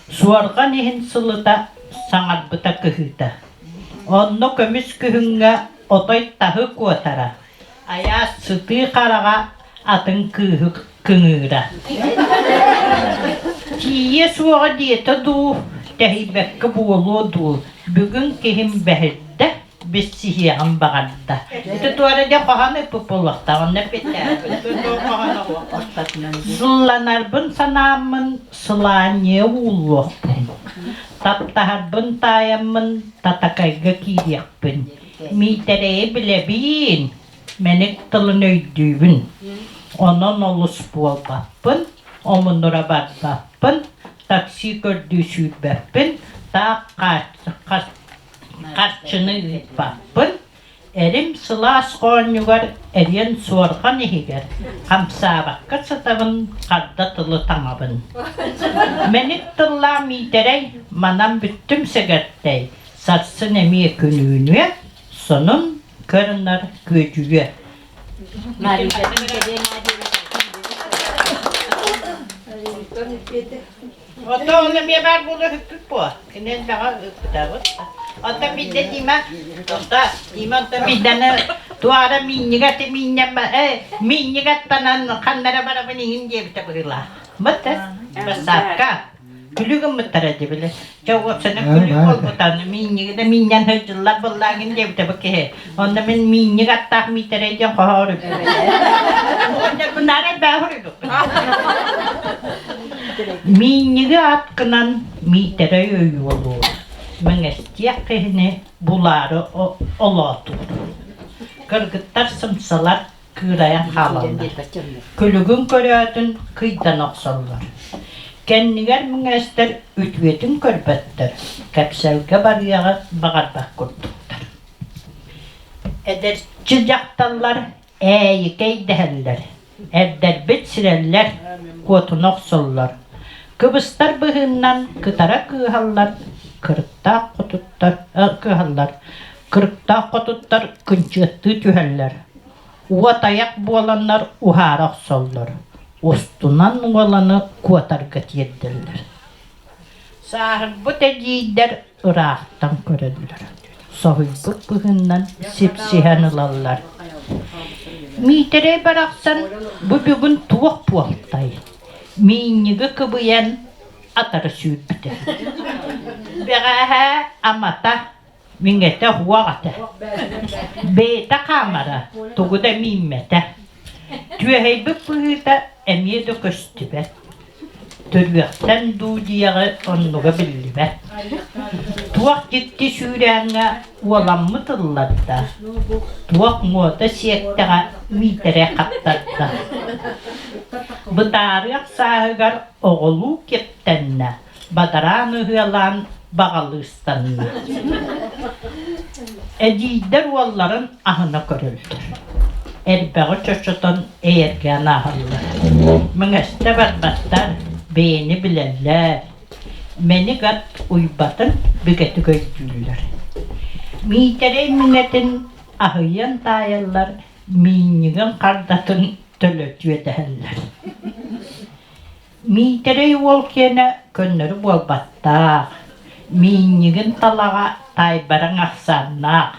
Суорҕан иһин сылыта саҥарбыта кыһыыта. Онно көмүс күһүҥҥэ отой таһы куотара, айаас сытыы хараҕа атын кыыһы кыҥыыра. Тиийиэ суоҕа диэтэ дуу, тэһийбэккэ буолуо дуу, бүгүн киһим бэһирдэ, билсиһиэҕин баҕарда. Ити туора дьэ хоһоон ыппыт буолуохтаах, онно Сылланарбын санааммын сылаанньыйа ууллуохпун, таптаһарбын таайаммын татакайга киириэхпин, Миитэрэйи билэбиин, мэник тылын өйдүүбүн, онон олус буолбаппын, омунура барбаппын, такси көрдүү сүүрбэппин, таах харчыны ыыппаппын, эрим сылаас хоонньугар эриэн суорҕан иһигэр хамсаабакка сытабын, харда тылы таҥабын. Мэник тыллаах Миитэрэй манан бүттүм сэгэртэй, сарсын эмиэ күнүүнүө, сонун көрүнэр күөдьүйүө. Ото ол эмиэ баар буолуо үһүкпүт буо. Кини элбэҕи ыыппытабыт. Оттон биирдэ Дима, онто Дима онтон биирдэни туара миинньигэ ти миинньэм э миинньигэ аттанан ханна эрэ барабын иҥин диэбитэ быһыылаах. Быт бассаапка күлүү гыммыттара дии били. Чэ уопсайынан күлүү буолбута. Миинньиги да миинньэн сылдьыллар буоллааҥын диэбитэ бу киһи. Онно мин миинньик аттаах Миитэрэй диэн хоһоор үппүт. Оҕонньорбунаара элбээҕи суруйбуппун. Миинньиги аткынан Миитэрэй ойуолуур, мэҥэстиэх киһини булаары олоотуур. Кыргыттар сымсалар кыырайан хаалаллар. Күлүгүн көрөөтүн кыйдан охсоллор. Кэннигэр мэҥэстэр үтүөтүн көрбөттөр, кэпсэлгэ барыаҕы баҕарбат курдуктар. Эдэрчи дьахталлар ээйикэй дэһэллэр, эрдэрбит сирэллэр, куотуна охсоллор. Кыбыстар быһыыннан кытара кыыһаллар, кырыктаах хотуттар кыһаллар, кырыктаах хотуттар кынчыаттыы түһэллэр. Уот айах буоланнар уһаара охсоллор, устунан уоланы куотарга тиэрдэллэр. Сааһырбыт эдьиийдэр ыраахтан көрөллөр, соһуйбут быһыынан сипсиһэн ылаллар. Миитэрэй барахсан бу бүгүн туох буолтай? Миинньиги кыбыйан атары сүүрбүтэ. Бэҕэһээ амата миҥэтэ уох этэ. Бэйэтэ хаамара, тугу да мииммэтэ. Түөһэйбит быһыыта эмиэ да көстүбэт. Төрүөхтэн дуу диэҕи оннуга биллибэт. Туох дьикти сүүрээҥҥэ уоламмыт ылларда, туох муода сиэттэҕэ Миитэрэй хаптарда. Бытаарыах сааһыгар оҕолуу киэптэннэ, бадараан ыһыалаан баҕалыыстанна. Эдьиийдэр уолларын аһына көрөллөр. Эрбэҕи чочотон эйэргээн ааһаллар. Мэҥэстэ барбаттар, бэйэни билэллэр, мэник ат уйбатын бигэтик өйдүүллэр. Миитэрэй миҥэтин аһыйан таайаллар, миинньигин хардатын төлөтүөтэһэллэр. Миитэрэй уол киэнэ көннөрү буолбаттаах, миинньигин талаҕа таайбараҥ ахсааннаах,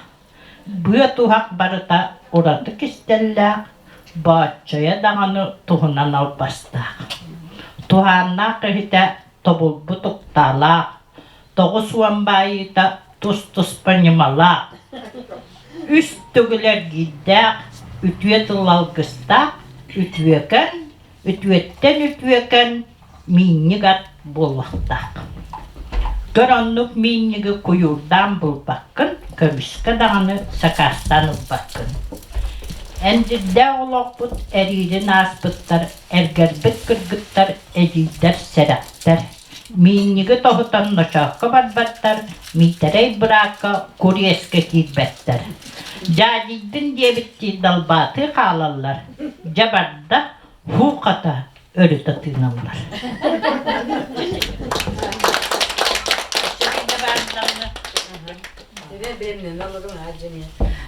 быа-туһах барыта ураты кистэллээх, бооччойо даҕаны туһунан албастаах. Туһааннаах киһитэ тобулбут уктаалаах, 90 баайыыта тус-туспа ньымалаах, үс төгүл эргиирдээх, үтүө тыл алгыстаах, үтүөкэн Үтүөттэн үтүөкэн миинньик ат буолуохтаах. Көр оннук миинньиги куйуурдаан булбаккын, көмүскэ даҕаны сакаастаан ылбаккын. Эндирдээх олохпут эриирин ааспыттар, эргэрбит кыргыттар, эдьиийдэр, сэрэхтэр. Миинньиги тоһутан ночоокко барбаттар, Миитэрэй быраакка куриэскэ киирбэттэр. Дьаадьыйдын диэбиттии далбаатыы хаалаллар, дьэ барда, һуу хата өрүтэ тыыналлар.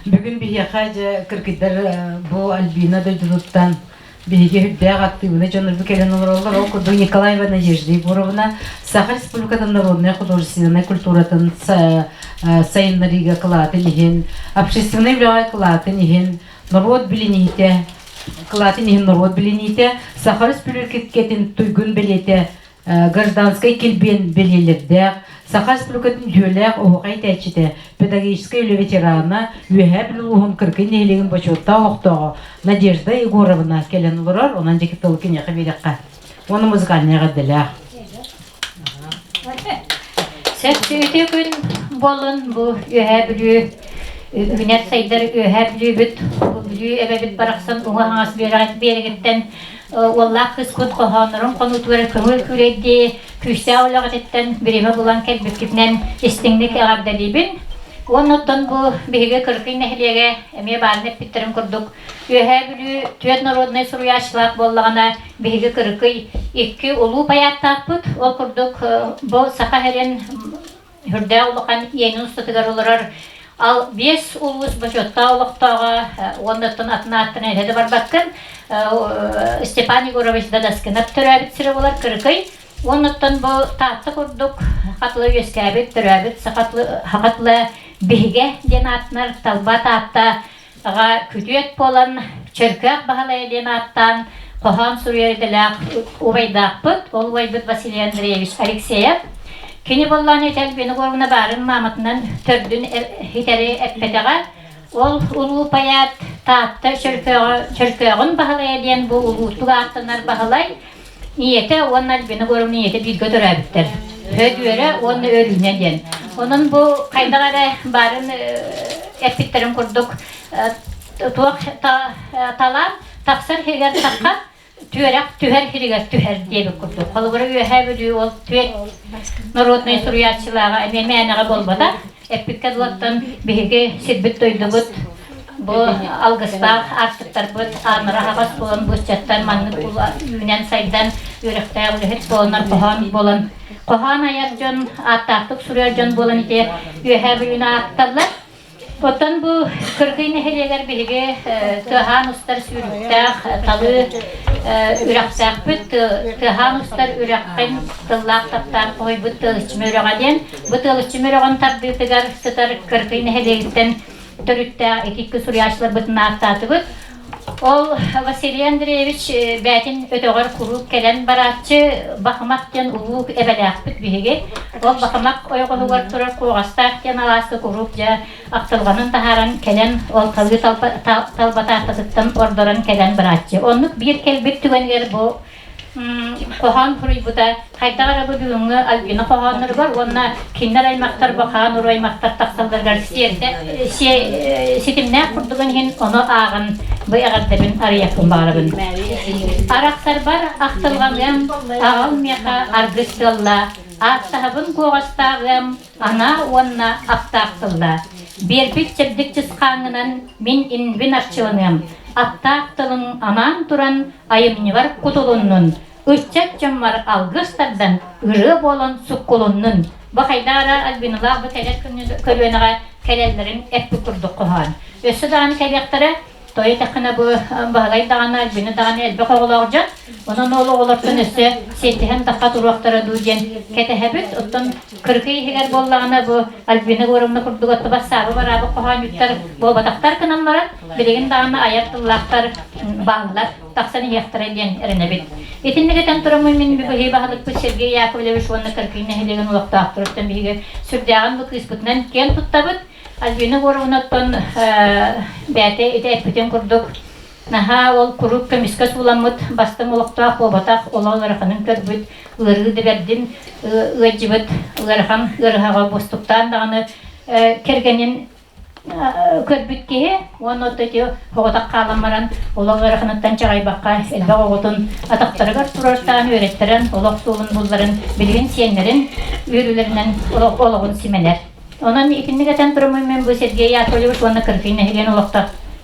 Бүгүн биһиэхэ дьэ кыргыттар бу Альбина дойдутуттан биһиги үрдээх актыыбынай дьоннорбут кэлэн олороллор. Ол курдук Николаева Надежда Егоровна Саха Республикатын народнай художественнай культуратын сайыннарыыга кылаатын иһин, общественнай үлэҕэ кылаатын иһин, норуот билиниитэ, кылаатын иһин норуот билиниитэ, Саха Республикатын туйгун бэлиэтэ гражданскай килбиэн бэлиэлэрдээх, Саха Республикатын үтүөлээх оһуохай этээччитэ, педагогическай үлэ ветерана, Үөһээ Бүлүү улууһун Кыргый нэһилиэгин бочуоттаах олохтооҕо Надежда Егоровна кэлэн олорор, онон дьикти тылы киниэхэ биэриэххэ. Уонна музыкальнай эҕэрдэлээх. Сөп үтүө күн буоллун бу Үөһээ Бүлүү үүнэр сайдар Үөһээ Бүлүүбүт Бүлүү эбэбит барахсан уҥа-хаҥас биэрэгиттэн уоллаах кыыспыт хоһооннорун хонуутугар көҥүл күүрэйдии күүстээх үлэҕититтэн бириэмэ булан кэлбиккитинэн истиҥник эҕэрдэлиибин. Уонна оттон бу биһиги Кырыкый нэһилиэгэ эмиэ баарын эппиттэрин курдук Үөһээ Бүлүү түөрт народнай суруйааччылаах буоллаҕына биһиги Кырыкый икки улуу паятаахпыт. Ол курдук бу Саха сирин Үрдээх улахан иэнин устатыгар олорор ал биэс улуус бочуоттаах олохтооҕо уонна оттон атын ааттарын этэ да барбаккын Степан Егорович Дадаскинов төрөөбүт сирэ буолар Кырыкый. Уонна оттон бу Таатта курдук хатыла үөскээбит, төрөөбүт сахатыла биһигэ диэн ааттанар талба Таатта аҕа күтүөт буолан Чөркөөх Баһылайа диэн ааттаан хоһоон суруйар идэлээх убайдаахпыт, ол убайбыт Василий Андреевич Алексеев. Кини буоллаҕына Италь Виногоровна баарын мааматынан төрдүн итэри эппэтэҕэ. Ол улуу поэт Таатта Чөркөөҕүн Баһылайа диэн бу улуутук ааттанар Баһылай ийэтэ уонна Альбина Егоровна ийэтэ бииргэ төрөөбүттэр. Өдүөрэ уонна Өрүүнэ диэн. Онон бу хайдах эрэ баарын эппиттэрин курдук туох талаан тахсар иһигэр тахха түөрэх түһэр сиригэр түһэр диэбит курдук. Холобура Үөһээ Бүлүү ол түөрт народнай суруйааччылааҕа эмиэ мээнэҕэ буолбатах. Эппиккэ дылыттан биһиги сирбит дойдубут бу алгыстаах аартыктарбыт ааннара аһаҕас буолан бу ыччаттар маннык үүнэн сайдан үөрэхтээх үлэһит буоланнар хоһоон буолан хоһоон айар дьон ааттаахтык суруйар дьон буолан ити Үөһээ Бүлүүнү аатталлар. Оттон бу Кыргый нэһилиэгэр биһиги Тыаһаан устар сүүрүктээх талыы үрэхтээхпит. Тыаһаан устар үрэххин тыллаах таптаан хоһуйбут Тыалыччыма үрэҕэ диэн. Бу Тыалыччыма үрэҕин тардыытыгар сытар Кыргый нэһилиэгиттэн төрүттээх ити икки суруйааччыларбытын ааттаатыбыт. Ол Василий Андреевич бээтин өтөҕөр куруук кэлэн барааччы Бахымах диэн улуу эбэлээхпит биһиги. Ол Бахымах ойоҕоһугар турар Куоҕастаах диэн алааска куруук дьэ ахтылҕанын таһааран кэлэн ол талыы талбатаахтатыттан ордорон кэлэн барааччы. Оннук биир кэлбит түгэнигэр бу хоһоон суруйбута хайдах эрэ бу бүгүҥҥү Альбина хоһоонноругар уонна кинилэр аймахтар бахаан уруу аймахтар тахсалларыгар ситимнээх курдугун иһин ону ааҕан бу эҕэрдэбин арыйыахпын баҕарабын. Арахсарбар ахтылҕаныам, аҕал миэхэ аргыс тыалла, ааттаһабын куоҕастааҕыам, анаа уонна аптаах тылла. Биэрбит чэбдик чысхааҥҥынан мин иннибин арчыланыам, аттаах тылыҥ анаан туран айымньыбар кутулуннун, ыччат дьоммор алгыс тардан, ырыа буолан суккулуннун. Бу хайдаара Альбиналаах бу кэлэр көлүөнэҕэ кэлэллэрин эппит курдук хоһоон. Өссө даҕаны кэлиэхтэрэ, Тоҕо диэтэххинэ бу Баһылай даҕаны, Альбина даҕаны элбэх оҕолоох дьон. Онон ол оҕолортон өссө сиэттиһэн тахха туруохтара дуу диэн кэтэһэбит. Оттон кыргый иһигэр буоллаҕына бу Альбина Егоровна курдук оттубас саабы бараабы хоһоонньуттар буолбатахтар гынан баран, билигин даҕаны айар тыллаахтар бааллар, тахсан иһиэхтэрэ диэн эрэнэбит. Итинник этэн тураммын мин быһыы баһылыкпыт Сергей Яковлевич уонна Кыргый нэһилиэгин олохтоохторуттан биһиги сүрдээҕин бу кыыспытынан киэн туттабыт. Альбина Егоровнаттан бэйэтэ ити эппитин курдук наһаа ол куруук көмүскэ сууламмыт бастыҥ олохтоох буолбатах олох ыараханын көрбүт ыарыы да бэрдин ыалдьыбыт ыарахан ыарыһаҕа буостуктаан даҕаны кэргэнин көрбүт киһи уонна ити оҕотох хаалан баран олох ыараханыттан чаҕайбакка элбэх оҕотун атахтарыгар турартаан үөрэттэрэн олох суолун булларын билигин сиэннэрин үөрүүлэринэн олоҕун симэнэр. Онон итинник этэн тураммын мин бу Сергей Яковлевич уонна Кыргый нэһилиэгин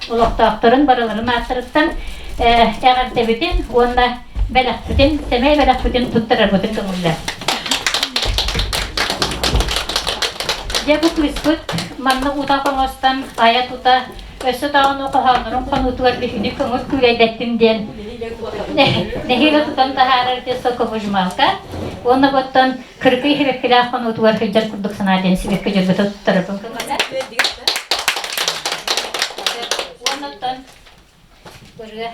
олохтоохторун барыларын ааттарыттан эҕэрдэбитин уонна бэлэхпитин, сэмэй бэлэхпитин туттарарбытын көҥүллэр. Дьэ бу кыыспыт манна утах оҥостон айа-тута өссө даҕаны хоһооннорун хонуутугар биһини көҥүл күүлэйдэттим диэн нэһиилэ тутан таһаарар ити соковыжималка уонна оттон Кырыкый сибэккилээх хонуутугар сылдьар курдук санаа диэн сибэкки дьөрбөтө туттарарбын көҥүлэ. Уоннаттан ырыа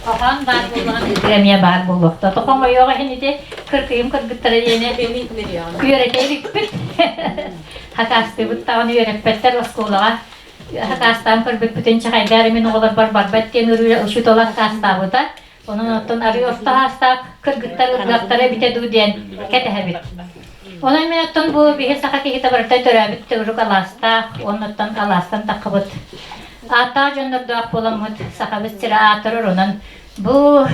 хоһоон баар буоллаҕына ырыа эмиэ баар буолуохта. Тохон ойоҕо иһин ити кыркыйым кыргыттара диэни үөрэтэ иликпит. Хакаастыыбыт даҕаны үөрэппэттэр оскуолаҕа хакаастаан көрбүппүтүн чахайдаар мин оҕолорбор барбат диэн ырыа учуутала хакаастаабыта. Онон оттон арыы орто саастаах кыргыттар ыллыахтара эбитэ дуу диэн кэтэһэбит. Онон мин оттон бу биһи саха киһитэ барыта төрөөбүт төгүрүк алаастаах, оннуттан алаастан таххыбыт. Ааттаах дьоннордоох буоламмыт сахабыт сирэ аатырар, онон бу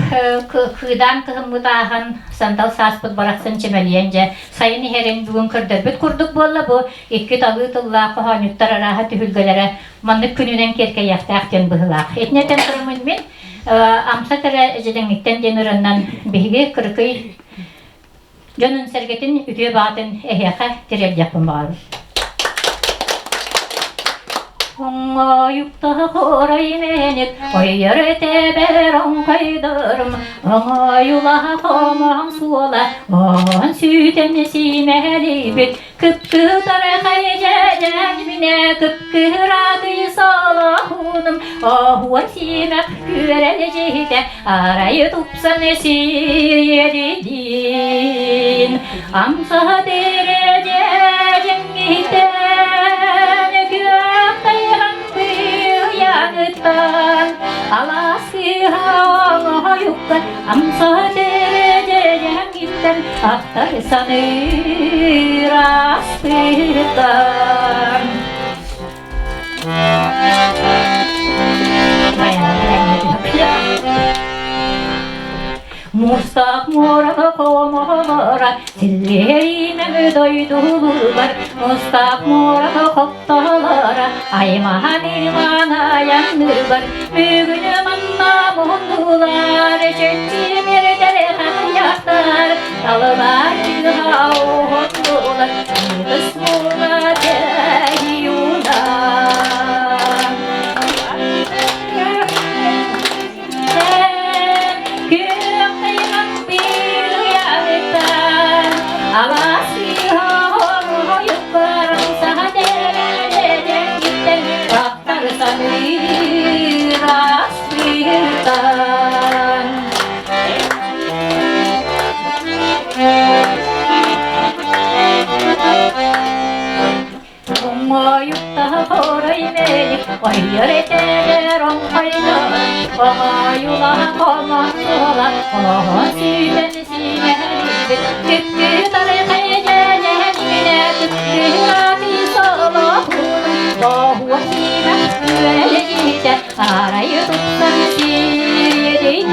кыыдаан кыһыммыт ааһан, сандал сааспыт барахсан чэмэлийэн дьэ сайын иһэрин бүгүн көрдөрбүт курдук буолла. Бу икки талыы тыллаах хоһоонньуттар арааһа түһүлгэлэрэ маннык күнүнэн киэркэйиэхтээх диэн быһыылаах. Итини этэн тураммын мин Амса кэрэ дьэдэҥиттэн диэн ырыаннан биһиги Кырыкый дьонун-сэргэтин үтүө баҕатын эһиэхэ тириэрдиэхпин баҕарабын. Оҥоойуктаах орой мэник, ойор тэбэр оҥхойдорум, оҥоойулаах омоон суола, оон сүүтэн сиимэлийбит, Кыпкытархай дьэдьэн минэ кыпкыраатый солоһунум оһуор сиэмэх күөрэл дьиһитэ арай тупсан сириэдидин амса тире дьэдьэҥҥиттэн күөх тайҕан быйаҥыттан алаас кыыһа оҥоһуйукка амса тире дьэдьэҥҥиттэн ахтар саныыр ааспыттан Мустаах муора хомолора силлиэримэ дойдулугар Мустаах муора хоптолора аймахан иман аянныгар Бүгүн манна мундулар чөччимирдер хаяктар Талылар кыһа оһондулар Кытыс мула тэйиуна Хорой мэник ойор этэлэр оҥхойдор Оҥоойулаах хомон суола Олоҕун сүүтэн сиҥэһэрибит Түккү тарыхай дьэлэһэн минэ Түккү аты солоһун Оһуо сиимэх үөлэдьитэ Арай тупсан сиэдин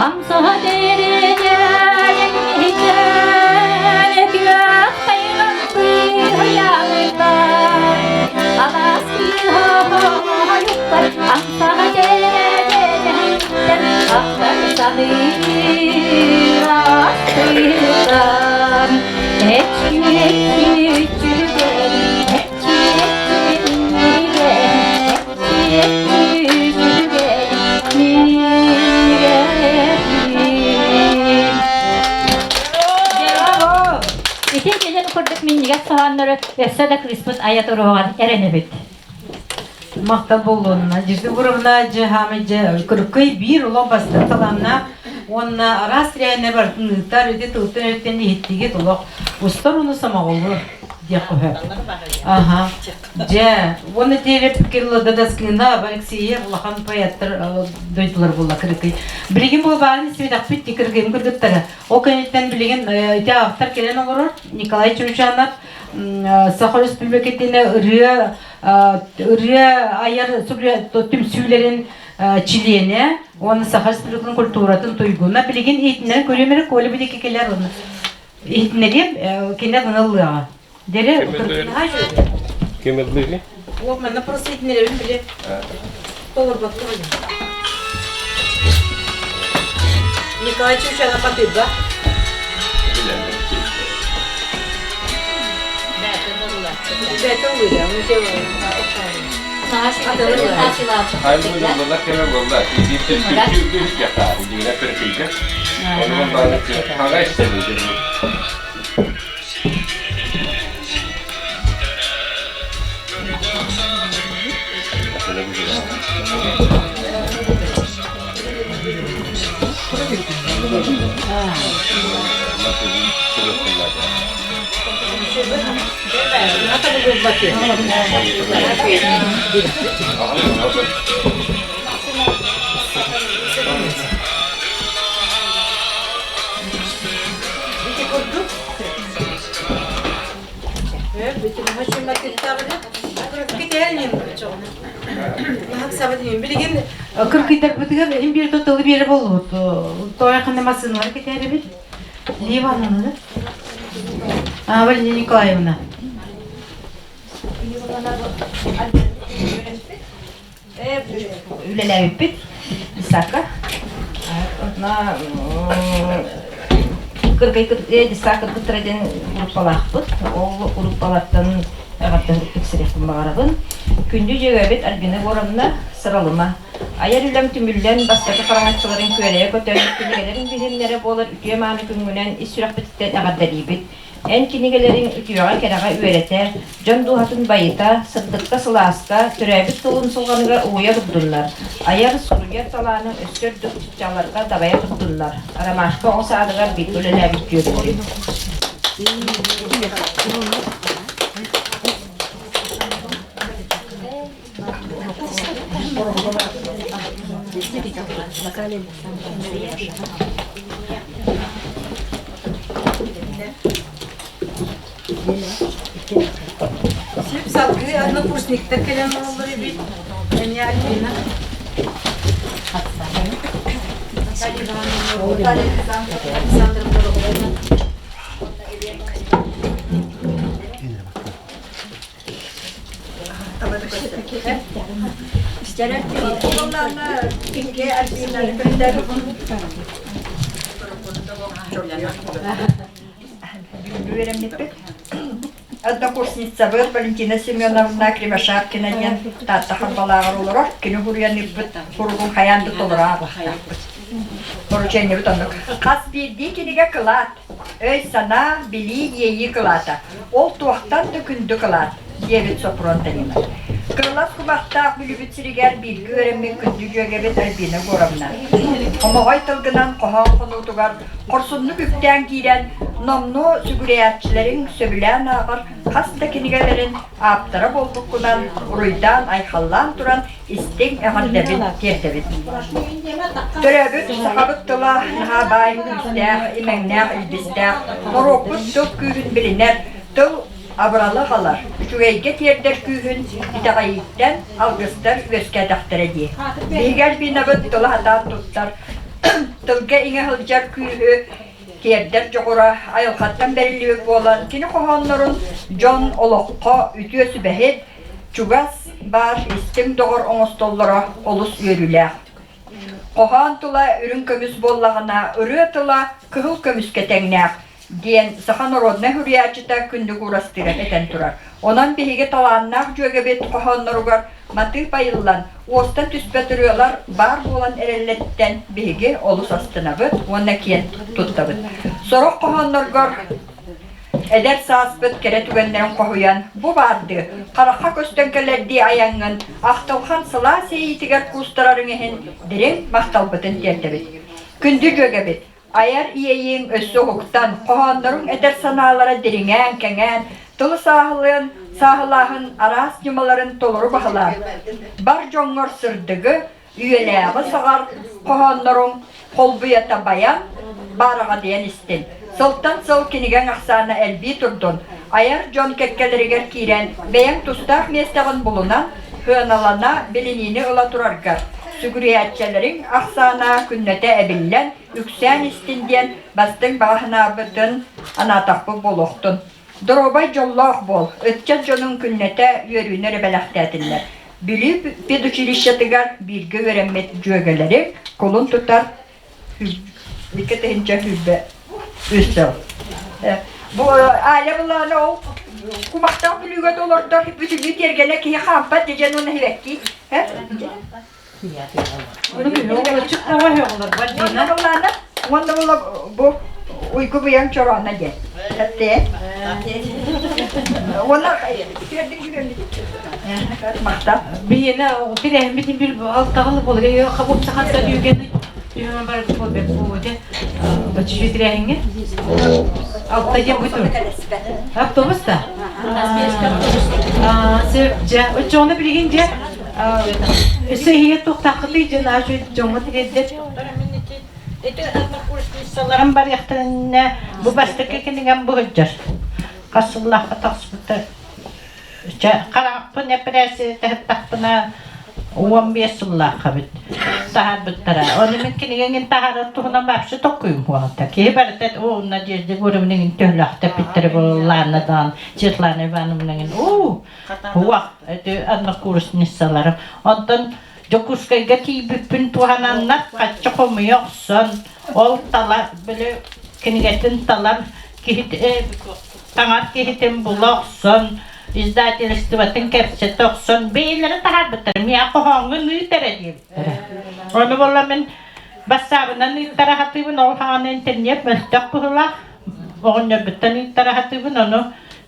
Амсаһа дэриэдьээн иһитэн Күөх тайҕан быыһыйаҥыттар Алаас кыыһа хоһойуттар Амсаһа дэриэдьээн Ахтар саныыр астыыртан Эчи эчи үчүгэй Эчи эчи минньигэс Ити дьэдьэн курдук минньигэс хоһооннору өссө да кыыспыт айа туруоҕар эрэнэбит. Махтал буолуонна. Дьүсүгуровна дьэ хаамай дьэ кырыкый биир улахан бастыҥ талааннаах уонна араас тэрээһиннэр барытын ыытар ити тылтан өрүттэн иһиттигит олох устар уну сомоҕолуур диэх көһө. Аха. Дьэ, уонна Тереп Кирилла Дадаскина, Алексеев улахан поэттар дойдулар буолла кырыкый. Билигин буолбаарын истибэтэхпит ти кыргыйым кыргыттара. Ол кэнниттэн билигин ити автор кэлэн олорор Николай Чуручанов Саха Республикатын ырыа ырыа айар түмсүүлэрин чилиэнэ уонна Саха Республикатын культуратын туйгуна билигин иһитиннэрэн көрүөм эрэ Коля билики кэлэр уонна иһитиннэриэм кинилэр ылыаҕа. Дере Ким ыллыырый? Уоп манна просто иһитиннэрэбин били толорботлор Николай Чучанов атыырба. Бэйэтэ ыллыыра, Айлыгыллар кеме болла. Дигилер перкийге. Onun бары хага истеди. Билигин кыргыйдарбытыгар иһин биир тылы биэрэ буоллубут. Тоойханна массыыналар кэтээрибит. Ивановна. А, Валентина Николаевна. Үлэлээбиппит Исаака. Онно кыргый Исаак кыргыттара диэн группалаахпыт. Ол группалартан эҕэрдэ сирэхпин баҕарабын. Күндү дьүөгэбит Альбина Егоровна Сыралыма. Айар үлэм түмүллэн, бастакы хараҥаччыларын күөрэйэ көтөн, кинигэлэрин биһирэмнэрэ буолар үтүө-мааны күҥҥүнэн ис сүрэхпититтэн эҕэрдэлиибит. Эн кинигэлэриҥ үтүөҕэ-кэрэҕэ үөрэтэ, дьон дууһатын байыта, сырдыкка-сылааска, төрөөбүт тылын сылҕаныгар угуйа турдуннар, айар, суруйар талааныҥ өссө үрдүк чыпчаалларга дабайа турдуннар. Ромашка оҕо саадыгар бииргэ үлэлээбит дьүөгэлэрим. Сип салгыы однокурсниктар кэлэн олороллор эбит. Эмиэ Альбина. Александровна Рогова. Үөрэммиппит. Однокурсницабыт Валентина Семеновна Кривошапкина диэн Таатта Харбалааҕар олорор. Кини суруйан ыыппыт суругун хайаан да толоро ааҕыахтаахпыт. Поручениебыт оннук. Хас биирдии кинигэ кылаат, өй-санаа, билии, иэйии кылаата. Ол туохтан да күндү кылаат, диэбит Сопрун Антонина. Кырылас кумахтаах Бүлүүбүт сиригэр бииргэ үөрэммит күндү дьүөгэбит Альбина Егоровна. Хомоҕой тылгынан хоһоон хонуутугар хорсуннук үктээн киирэн, Номнуо сүгүрүйээччилэриҥ сөбүлээн ааҕар хас да кинигэлэрин ааптара буолбуккунан уруйдаан-айхаллаан туран истиҥ эҕэрдэбин тиэрдэбит. Төрөөбүт сахабыт тыла наһаа баай күүстээх, имэҥнээх, илбистээх, норуоппут тыл күүһүн билинэр, тыл абыралы аҕалар, үчүгэйгэ тиэрдэр күүһүн итэҕэйииттэн алгыстар үөскээтэхтэрэ дии. Биһиги Альбинабыт тыла сатаан туттар, тылга иҥэ сылдьар күүһү тиэрдэр дьоҕура айылҕаттан бэриллибит буолан, кини хоһооннорун дьон олоххо үтүө сүбэһит, чугас баар истиҥ доҕор оҥостоллоро олус үөрүүлээх. Хоһоон тыла үрүҥ көмүс буоллаҕына, ырыа тыла кыһыл көмүскэ тэҥнээх диэн саха народнай суруйааччыта Күндү Куурастыырап этэн турар. Онон биһиги талааннаах дьүөгэбит хоһоонноругар матыып айыллан, уостан түспэт ырыалар баар буолан эрэллэриттэн биһиги олус астынабыт уонна киэн туттабыт. Сорох хоһоонноргор эдэр сааспыт кэрэ түгэннэрин хоһуйан, бу баардыы, харахха көстөн кэлэрдии айаҥҥын ахтылхан сылаас иэйиитигэр куустарарыҥ иһин дириҥ махталбытын тиэрдэбит. Күндү дьүөгэбит, Айар иэйииҥ өссө уһуктан, хоһоонноруҥ этэр санаалара дириҥээн, кэҥээн, тылы сааһылыан, сааһылааһын араас ньымаларын толору баһылаан, бар дьоҥҥор сырдыгы, үйэлээҕи саҕар хоһоонноруҥ холбуйата байан, баараҕадыйан истин. Сылтан сыл кинигэҥ ахсаана элбии турдун, айар дьон кэккэлэригэр киирэн, бэйэҥ тустаах миэстэҕин булунан, сыаналана, билиниини ыла тураргар, сүгүрүйээччилэриҥ ахсаана күннэтэ эбиллэн, үксээн истин диэн бастыҥ баҕа санаабытын анаатахпыт буолуохтун. Доруобай дьоллоох буол, ыччат дьонуҥ күннэтэ үөрүүнү эрэ бэлэхтээтиннэр. Бүлүү педучилищетыгар бииргэ үөрэммит дьүөгэлэриҥ кулун тутар 2023 сыл. Бу Аля былаана ол кумахтаах бүлүүгэ толордор бүтүннүү тиэргэнэ киһи хаампат дьэдьэн уонна хибэкки. Уонна былаана уонна була бу уйгу быйаҥ чороона диэн. Эттэ. Уонна Махта. Биһиэнэ тирээһиммитин бил алтаҕыл буолар. Хабып сахатта дүүгэн түһүмэн барар буолбет буолуте. Баччы тирээһиҥҥэ. Алта диэн бутур. Автобус да? Сөп дьэ. Оччоҕуна билигин дьэ өссө иһигэр туохтааххытый дьэ наачу дьоҥҥо тириэрдэр. Ити однокурсницаларым барыахтарына бу бастакы кинигэм бу сылдьар. Хас сыллаахха тахсыбыта Чэ, хараҥаппын эпэрээссийэлэһэттахпына 15 сыллаахха эбит таһаарбыттара. Ону мин кинигэҥин таһаарар туһунан вообще токкуйум хуоҕата. Киһи барыта оо, Надежда Егоровна иҥин төһөлөөхтө эппиттэрэ буоллаана даҕан Светлана Ивановна иҥин уу, уах, это однокурсницаларым. Онтон Дьокуускайга тиийбиппин туһананнар хаччы хомуйа охсон, ол тала били кинигэтин талан киһи таҥар киһитин була охсон, издательствотын кэпсэтэ охсон, бэйэлэрэ таһаарбыттара. Миэхэ хоһооҥҥун ыыт эрэ диэбиттэрэ. Ону буолла мин бассаабынан ыыттара сатыыбын, ол хаҕана интернет мөлтөх быһыылаах. Оҕонньорбуттан ыыттара сатыыбын, ону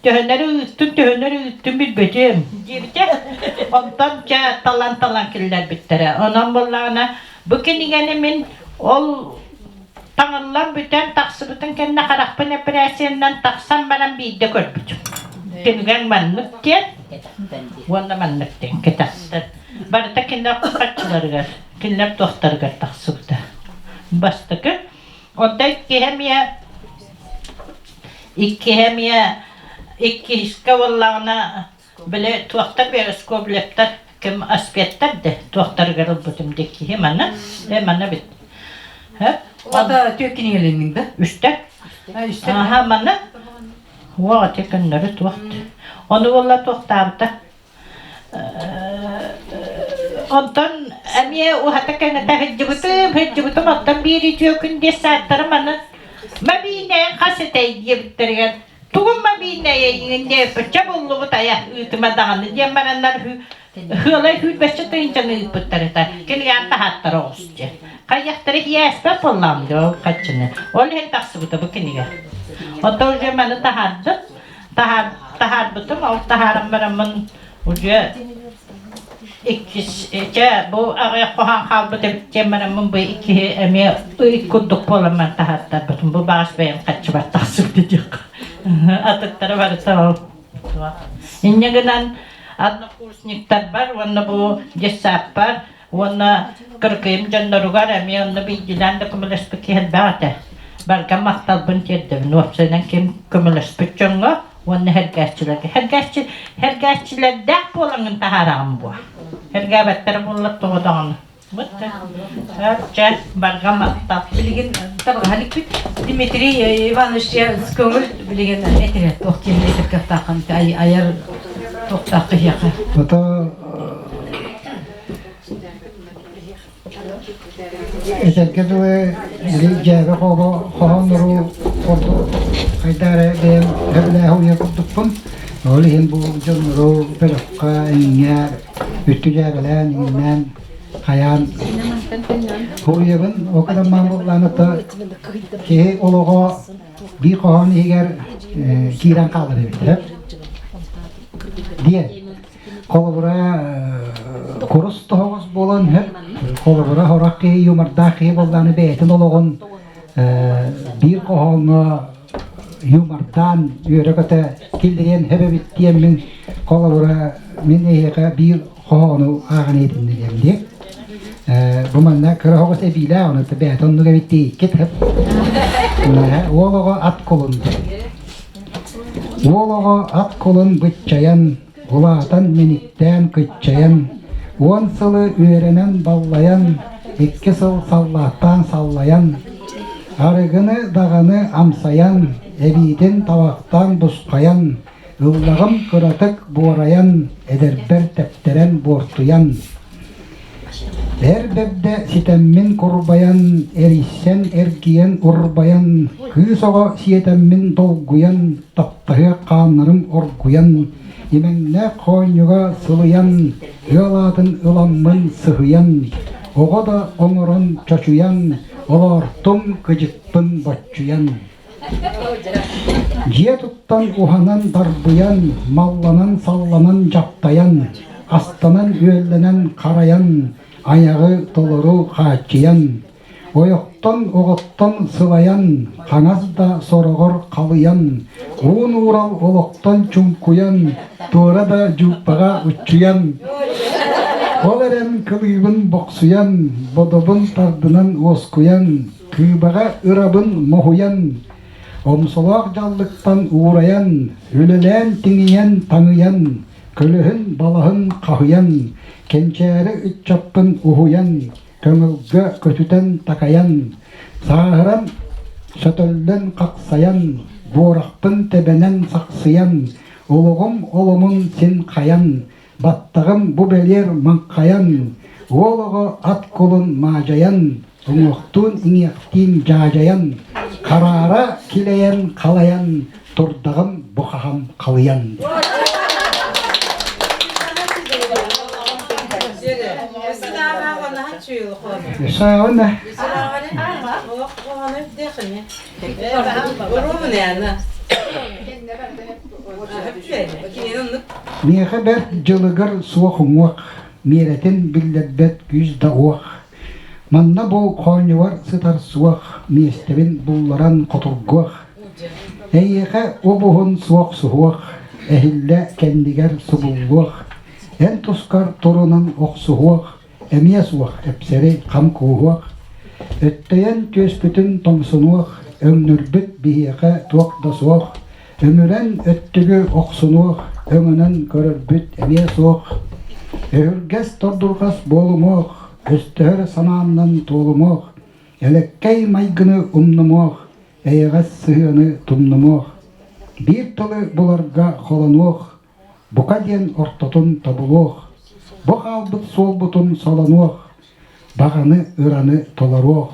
төһөнөрү ыыттын, төһөнөрү ыыттын билбэтим диэбитэ. Онтон чэ талан-талан киллэрбиттэрэ. Онон буоллаҕына бу кинигэни мин ол Таҥыллан бүтэн тахсыбытын кэннэ харахпын эпэрээссийэннэн тахсан баран биирдэ көрбүтүм. Түмүгэҥ маннык диэн уонна маннык диэн кэтэхтэр. Барыта кинилэр хаччыларыгар, кинилэр туохтарыгар тахсыбыта. Бастакы. Онтон иккиһэ эмиэ иккиһэ эмиэ иккискэ буоллаҕына Били туохтар Скоблевтар ким аспектар да туохтарыгар ылбытым дии киһи манна э манна бит Ата түөк кинигэлэнниҥ да? Үстэ. Аха манна уоҕа те көннөрү туох. Ону буолла туохтаабыта. Онтон эмиэ уһата кэҥэтэ сылдьыбытым, сылдьыбытым оттон биир үтүө күн диэс сааттарым аны мобильнайын хас этэй диэбиттэригэр Тугум мобильнай эйигин диэбиппит, чэ буллубут айа, ыытыма даҕаны диэн бараннар ыалай сүүрбэччэ тыһыынчаны ыыппыттар этэ. Кинигээн таһааттара оҕус диэн. Хайыахтара иэспэт буоллаҕым дии ол хаччыны. Ол иһин тахсыбыта бу кинигэ. Оттон уже маны таһаардым. Таһаар, таһаарбытым, ол таһааран бараммын уже Иккис чэ бу аҕыйах хоһоон хаалбыт эбит диэн бараммын бу иккиһи эмиэ ый курдук буоламмын таһааттарбытым. Бу баҕас бэйэм харчыбар тахсыбыт диэххэ. Атыттара барыта ол. Инньэ гынан однокурсниктарбар уонна бу детсадпар уонна кыргыйым дьонноругар эмиэ онно биирдиилээн да көмөлөспүт киһи элбэх этэ. Барга махталбын тиэрдэбин. Уопсайынан ким көмөлөспүт дьоҥҥо уонна сэргээччилэргэ. Сэргээччи, сэргээччилэрдээх буолаҥҥын таһаараҕын буо. Сэргээбэттэр буоллар тоҕо даҕаны. Вот Чэ, барҕа махтал. Билигин табыгаһа иликпит. Дмитрий Иванович көҥүл билигин этирэ туох диэн этир кыахтааххын айар туохтаах киһиэхэ. Ото Этэргэ дылы, били дьээбэ хоһооннору ордук хайдах эрэ бэйэм сөбүлээһи уйар курдукпун. Ол иһин бу дьоннору бөлөххө эҥҥэ үттү дьээбэлээн, иҥнээн, хайаан суруйабын. Ол гынан буоллаҕына киһи олоҕо биир хоһоон иһигэр киирэн хаалар эбит диэн. Холобура, курус тоһоҕос буолан сөп. Холобура, сорох киһи юмордаах киһи буоллаҕына бэйэтин олоҕун биир хоһооҥҥо юмордаан үөрэ-көтө киллэриэн сөп эбит диэммин холобура, мин эһиэхэ биир хоһоону ааҕан иһитиннэриэм диэ. Бу манна кыра оҕус эбиилээх, ону бэйэтэ оннук эбит диэккит сөп. Уол оҕо ат кулун. Уол оҕо ат кулун быччайан Улаатан мэниктээн кыччайан, уон сылы үөрэнэн баллайан, икки сыл саллааттаан саллайан, арыгыны даҕаны амсайан, эбиитин табахтаан бусхайан, ыллаҕым кыратык буорайан, эдэрбэр тэптэрэн буортуйан, Эр бэрдэ ситэммин курбайан, эрийсэн эргийэн урбайан, кыыс оҕо сиэтэммин долгуйан, таптаһыах хааннарым оргуйан, имэҥнээх хоонньуга сылыйан, ыал аатын ыламмын сыһыйан, оҕо да оҥорон чочуйан, олоортум кыдьыкпын боччуйан. Дьиэ туттан уһанан дарбыйан, малланан-салланан дьаптайан, астанан-үөллэнэн харайан, айаҕы толору хааччыйан, ойохтон оҕоттон сылайан, хаҥас да сороҕор халыйан, уун уурал олохтон чуҥкуйан, туора да дьууппаҕа уччуйан, ол эрэн кылыыбын бохсуйан, бодобун тардынан уоскуйан, Кыыбаҕа ырабын моһуйан, омсолоох дьаллыктан уурайан, үлэлээн тиҥийэн таҥыйан, көлөһүн балаһын хаһыйан, кэнчээри ыччаппын уһуйан, көҥүлгэ көтүтэн такайан, сааһыран сөтөллөн хахсайан, буорахпын тэбэнэн сахсыйан, олоҕум оломун син хайан, Баттаҕым бу бэлиэр маҥхайан, уол оҕо ат кулун маадьайан, уҥуохтуун иҥиэхтиин дьаадьайан, хараара килэйэн халайан, турдаҕым бу хаһан халыйан. Саҕана. Миэхэ бэрт дьылыгар суох уҥуох, миэрэтин биллэрбэт күүс да уох. Манна бу хоонньугар сытар суох, миэстэбин булларан хотургуох. Эйиэхэ уп-уһун суох суһуох, эһиллэ кэннигэр субуллуох. Эн тускар турунан охсуһуох, эмиэ суох эпсэри хам кууһуох, өттөйөн түөспүтүн тоҥсунуох, өҥнөрбүт биһиэхэ туох да суох, өмүрэн өттүгү охсунуох, өҥөнөн көрөрбүт эмиэ суох, өһүргэс тордурҕас буолумуох, өстөһөр санааннан туолумуох, элэккэй майгыны умнумуох, эйэҕэс сыһыаны тумнумуох, биир тылы буларга холонуох, Бука диэн ортотун тобулуох, бу хаалбыт суолбутун солонуох, баҕаны ыраны толоруох,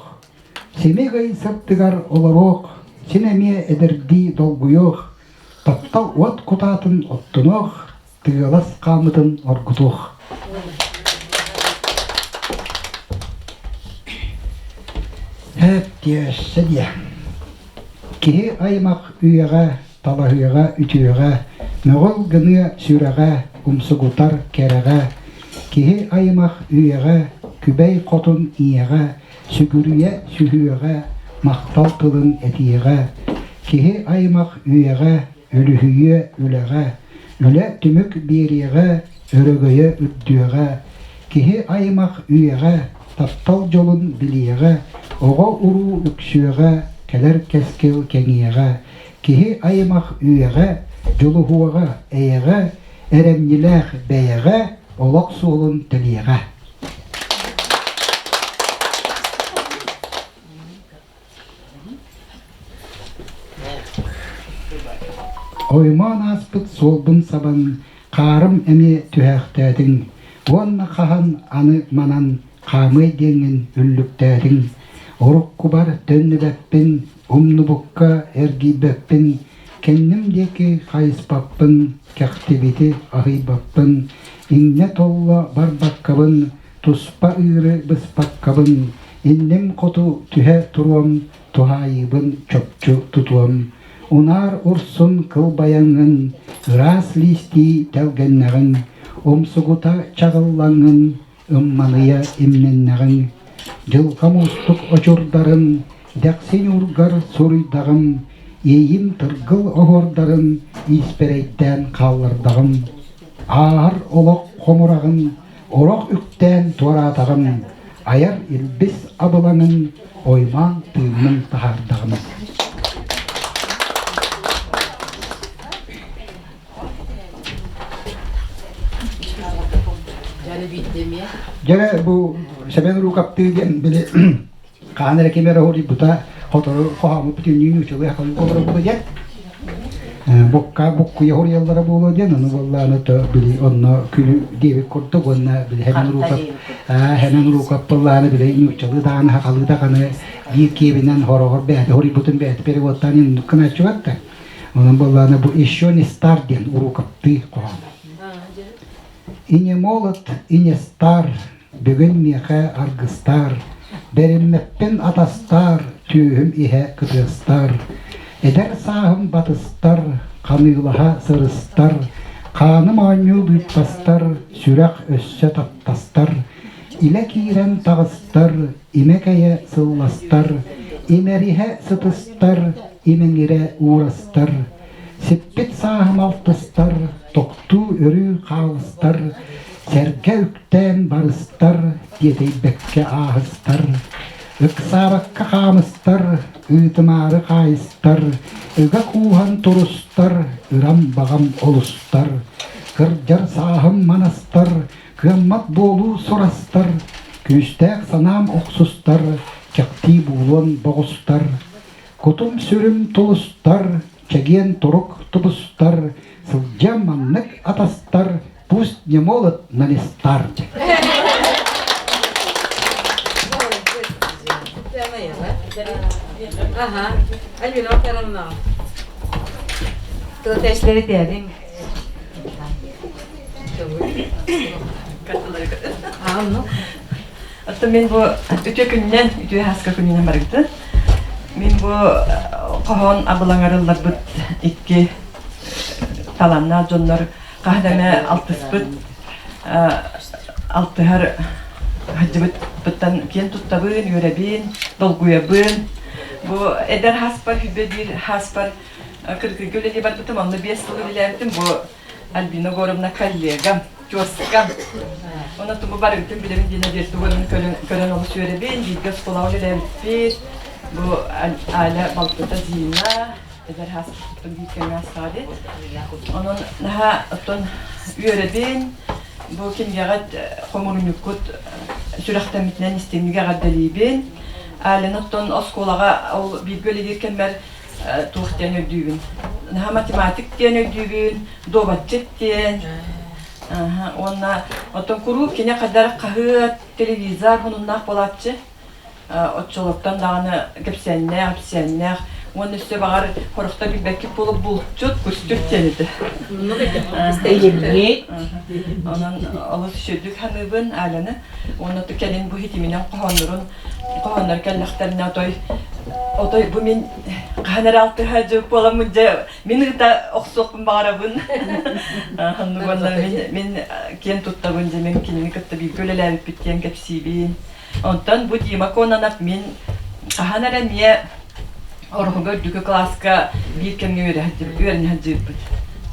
симик ый сырдыгар олоруох, син эмиэ эдэрдии долгуйуох, таптал уот кутаатын оттунуох, тыалас хааммытын оргутуох. Эп диэссе диэ. Киһи аймах үйэҕэ талаһыаҕа үтүөҕэ, мөҕүл гыныа сүрэҕэ, умсугутар кэрэҕэ. Киһи аймах үйэҕэ, күбэй хотун ийэҕэ, сүгүрүйэ сүһүөҕэ, махтал тылын этиэҕэ. Киһи аймах үйэҕэ, үлүһүйүө үлэҕэ, үлэ түмүк биэриэҕэ, өрөгөйө үрдүөҕэ. Киһи аймах үйэҕэ, таптал дьолун билиэҕэ, оҕо-уруу үксүөҕэ, кэлэр кэскил кэҥиэҕэ. Киһи аймах үйэҕэ, дьулуһуоҕа, эйэҕэ, эрэмньилээх бэйэҕэ олох суолун тэлиэҕэ. Оймоон ааспыт суолбун сабан, хаарым эмиэ түһээхтээтиҥ уонна хаһан аны манан хаамыай диэҥҥин үллүктээтиҥ. Уруккубар төннүбэппин, умнубукка эргийбэппин, кэнним диэки хайыспаппын, кэхтибити аһыйбаппын, иҥнэ-толло барбаккабын, туспа ыыры быспаккабын, инним хоту түһэ туруом, туһаайыыбын чопчу тутуом, унаар урсун кылбайаҥҥын, ыраас лиистии тэлгэннэҕиҥ, умсугута чаҕыллаҥҥын, ымманыйа имнэннэҕиҥ, дьылҕам уустук очурдарын, дэхси ньуургар суруйдаҕым, иэйим тыргыл оһуордарын ииспэрэйдээн хааллардаҕым, ааһар олох хомураҕын Орох үктээн туораатаҕым, айар илбис абылаҥын оймоон тыыммын таһаардаҕым. Дьэ бу Сэмэн Уруукаптыы диэн били хаан эрэ ким эрэ уһуруйбута хотору хоһооммут бүтүннүү нууччалыы хахалыы буолара буолуо диэн букка буккуйа уһуруйаллара буолуо диэн ону буоллааны то били онно күлү диэбит курдук уонна били Хэмэн Уруукап Хэмэн Уруукап буоллааны били нууччалыы даҕаны хахалыы даҕаны биир киэбинэн хороҕор бэйэтэ уһуруйбутун бэйэтэ переводтаан иннук гынааччыбат да онон буоллааны бу еще не стар диэн Уруукаптыы хоһоон и не молод и не стар Бүгүн миэхэ аргыстаар, бэриммэппин атастаар, түөһүм иһэ кытыастар. Эдэр сааһым батыстар, ханыылаһа сырыстар, хааным оонньуу быыппастар, сүрэх өссө таптастар. Илэ киирэн таҕыстар, имэ кэйэ сылластар, имэриһэ сытыстар, имэҥирэ уурастар. Сиппит сааһым алтыстар, тохтуу өрүү хаалыстар, Сэргэ үктээн барыстар, тиэтэйбэккэ ааһыстар, ыксаабакка хаамыстар, ыытымаары хаайыстар, ыга кууһан турустар, ырам-баҕам олустар, кырдьар сааһым манастар, кыаммат буолуу сурастар, күүстээх санаам охсустар, кэхтии буулуон боҕустар, кутум-сүрүм тулустар, чэгиэн турук тубустар, сылдьан маннык атастар, пусть не молод, но не стар. Ага. Альбина Макаровна. Тылы тээдиҥ. Оттон мин бу үтүө күнүнэн, үтүө хаска күнүнэн барыгытын. Мин бу хоһоон абылаҥарылларбыт икки талааннаах дьоннор хаһан эмэ алтыспыт алтыһар сылдьыбыппыттан киэн туттабын, үөрэбин, долгуйабын. Бу эдэр хаспар, хүбэ биир хаспар кыргыйга үлэлии барбытым, онно 5 сыл үлэлээбитим. Бу Альбина Егоровна коллегам, тёскам. Онон бу барыгытын билэбин диэн Надежда Егоровна көрөн олус үөрэбин, бииргэ оскуолаҕа үлэлээбиппит. Бу Аля балтыта Зина, эдэр хааспыттан биир кэмҥэ астаҕа дии. Онон наһаа оттон үөрэбин, бу кинигэҕит хомурунньуккут сүрэхтэммитинэн истиҥник эҕэрдэлиибин. Аляны оттон оскуолаҕа ол бииргэ үлэлиир кэммэр туох диэн өйдүүбүн. Наһаа математик диэн өйдүүбүн, дуобатчыт диэн. Уонна оттон куруук кини хайдах хаһыат, телевизор хонуннаах буолааччы. Оччолортон даҕаны кэпсээннээх, ипсээннээх уонна өссө баҕар хорохто билбэккит буолуп булчут, кустук диэн этэ. Онон олус үчүгдүк саныыбын Аляны. Уонна кэлин бу хитиминэн хоһооннорун хоһооннор кэллэхтэринэ отой отой бу мин Хаһан эрэ алтыһа дьыл буоламмын дьэ мин ыыта охсуохпун баҕарабын. Оннук мин, мин киэн туттабын дьэ мин кинини кытта бииргэ үлэлээбиппит диэн кэпсиибин. Онтон бу Дима Кононов мин хаһан эрэ эмиэ Ороһуга үрдүкү кылааска биир кэмҥэ үөрэнэ сылдьыбыппыт.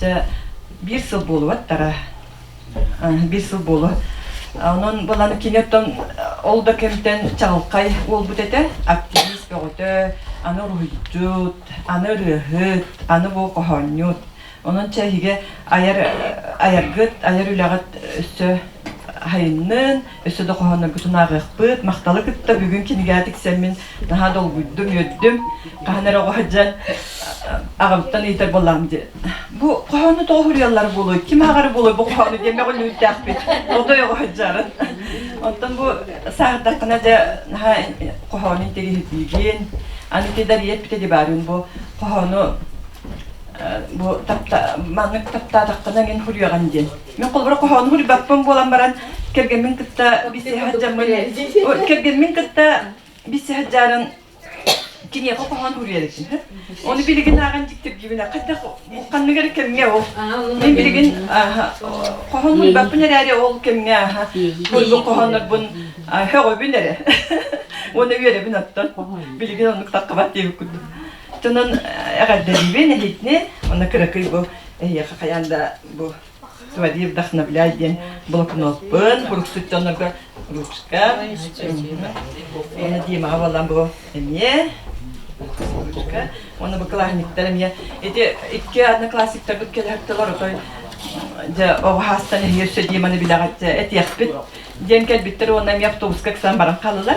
Дьэ биир сыл буолубаттара. Биир сыл буолуо. Онон булан кини оттон ол да кэмтэн чаҕылхай уолбут этэ. Активист бөҕөтө, аны уруһуйдьут, аны ырыаһыт, аны бу хоһоонньут. Онон чэ эһиги айар айаргыт, айар үлэҕит өссө хайыннын, өссө да хоһоонноргутун ааҕыахпыт. Махталы кытта бүгүн кинигэҕэ тиксэммин наһаа долгуйдум, үөрдүм. Хаһан эрэ оҕо сылдьан аҕабыттан ыйытар буоллаҕым дии. Бу хоһоону тоҕо суруйаллар буолуой? Ким ааҕар буолуой бу хоһоону диэн мөҕүллүбүттээхпит. Отой оҕо сылдьарын. Онтон бу сааһырдаххына дьэ наһаа хоһоону интэриэһиргиигин. Аны ити Дария эппитэ дии баарыын бу хоһоону бу тапта маннык таптаатаххына мин суруйаҕын диэн. Мин холобура хоһоону суруйбаппын буолан баран кэргэммин кытта билсиһэ сылдьаммын кэргэммин кытта билсиһэ сылдьарын киниэхэ хоһоон суруйар этим. Ону билигин ааҕан дьиктиргибин хайдах ханнык эрэ кэмҥэ ол мин билигин хоһоон суруйбаппын эрээри ол кэмҥэ суруйбут хоһооннорбун һөҕөбүн эрэ уонна үөрэбин оттон билигин оннук таххыбат диэбит курдук. Онон эҕэрдэлиибин эһитини уонна кыракый бу эһиэхэ хайаан да бу Твори вдохновляй диэн блокноппун, хуруксут дьоннорго ручка, уонна Димаҕа буолан бу эмиэ ручка, уонна бу кылааһынньыктар эмиэ ити икки одноклассниктарбыт кэлэһэттэлэр отой дьэ оҕо хаастан эһиги өссө Диманы билэҕит дьэ этиэхпит диэн кэлбиттэр уонна эмиэ автобуска ыксаан баран хааллылар.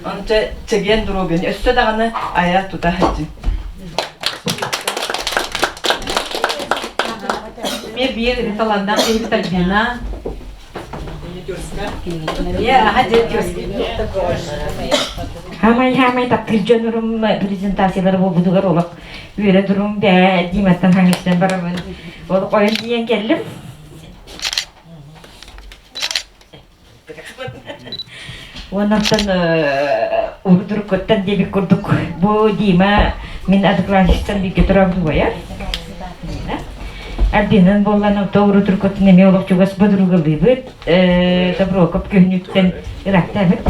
Онча чэгиэн доруобуйаны өссө даҕаны айа тута сылдьыҥ. Эмиэ биир талааннаах киһибит Альбина. Хамай хамай таптыыр дьонурум презентациялары буолбутугар олох үөрэ турум бээ Диматтан хаҥыстан барамын олох ойон тиийэн кэллим. Уоннаттан урут-уруккуттан диэбит курдук бу Дима мин одноклассниктан бииргэ турабыт убайа. Альбинан буоллан ото урут-уруккуттан эмиэ олох чугас подругалыыбыт. Доброкоп күһүнүттэн ырааттаабыт.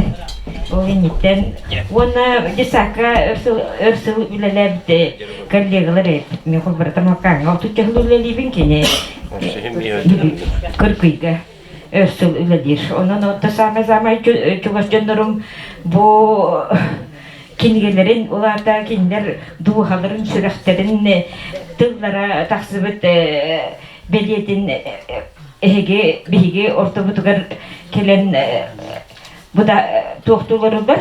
Ол инниттэн уонна десакка өр сыл өр сыл үлэлээбит коллегалар эппит. Мен холборатам аккааҥҥа отучча сыл үлэлиибин кини Кыркыйга өр сыл үлэлиир. Онон отто саамай-саамай чугас дьоннорум бу кинигэлэрин улаата кинилэр дууһаларын, сүрэхтэрин тыллара тахсыбыт бэлиэтин эһиги биһиги ортобутугар кэлэн бу да туохтууларылар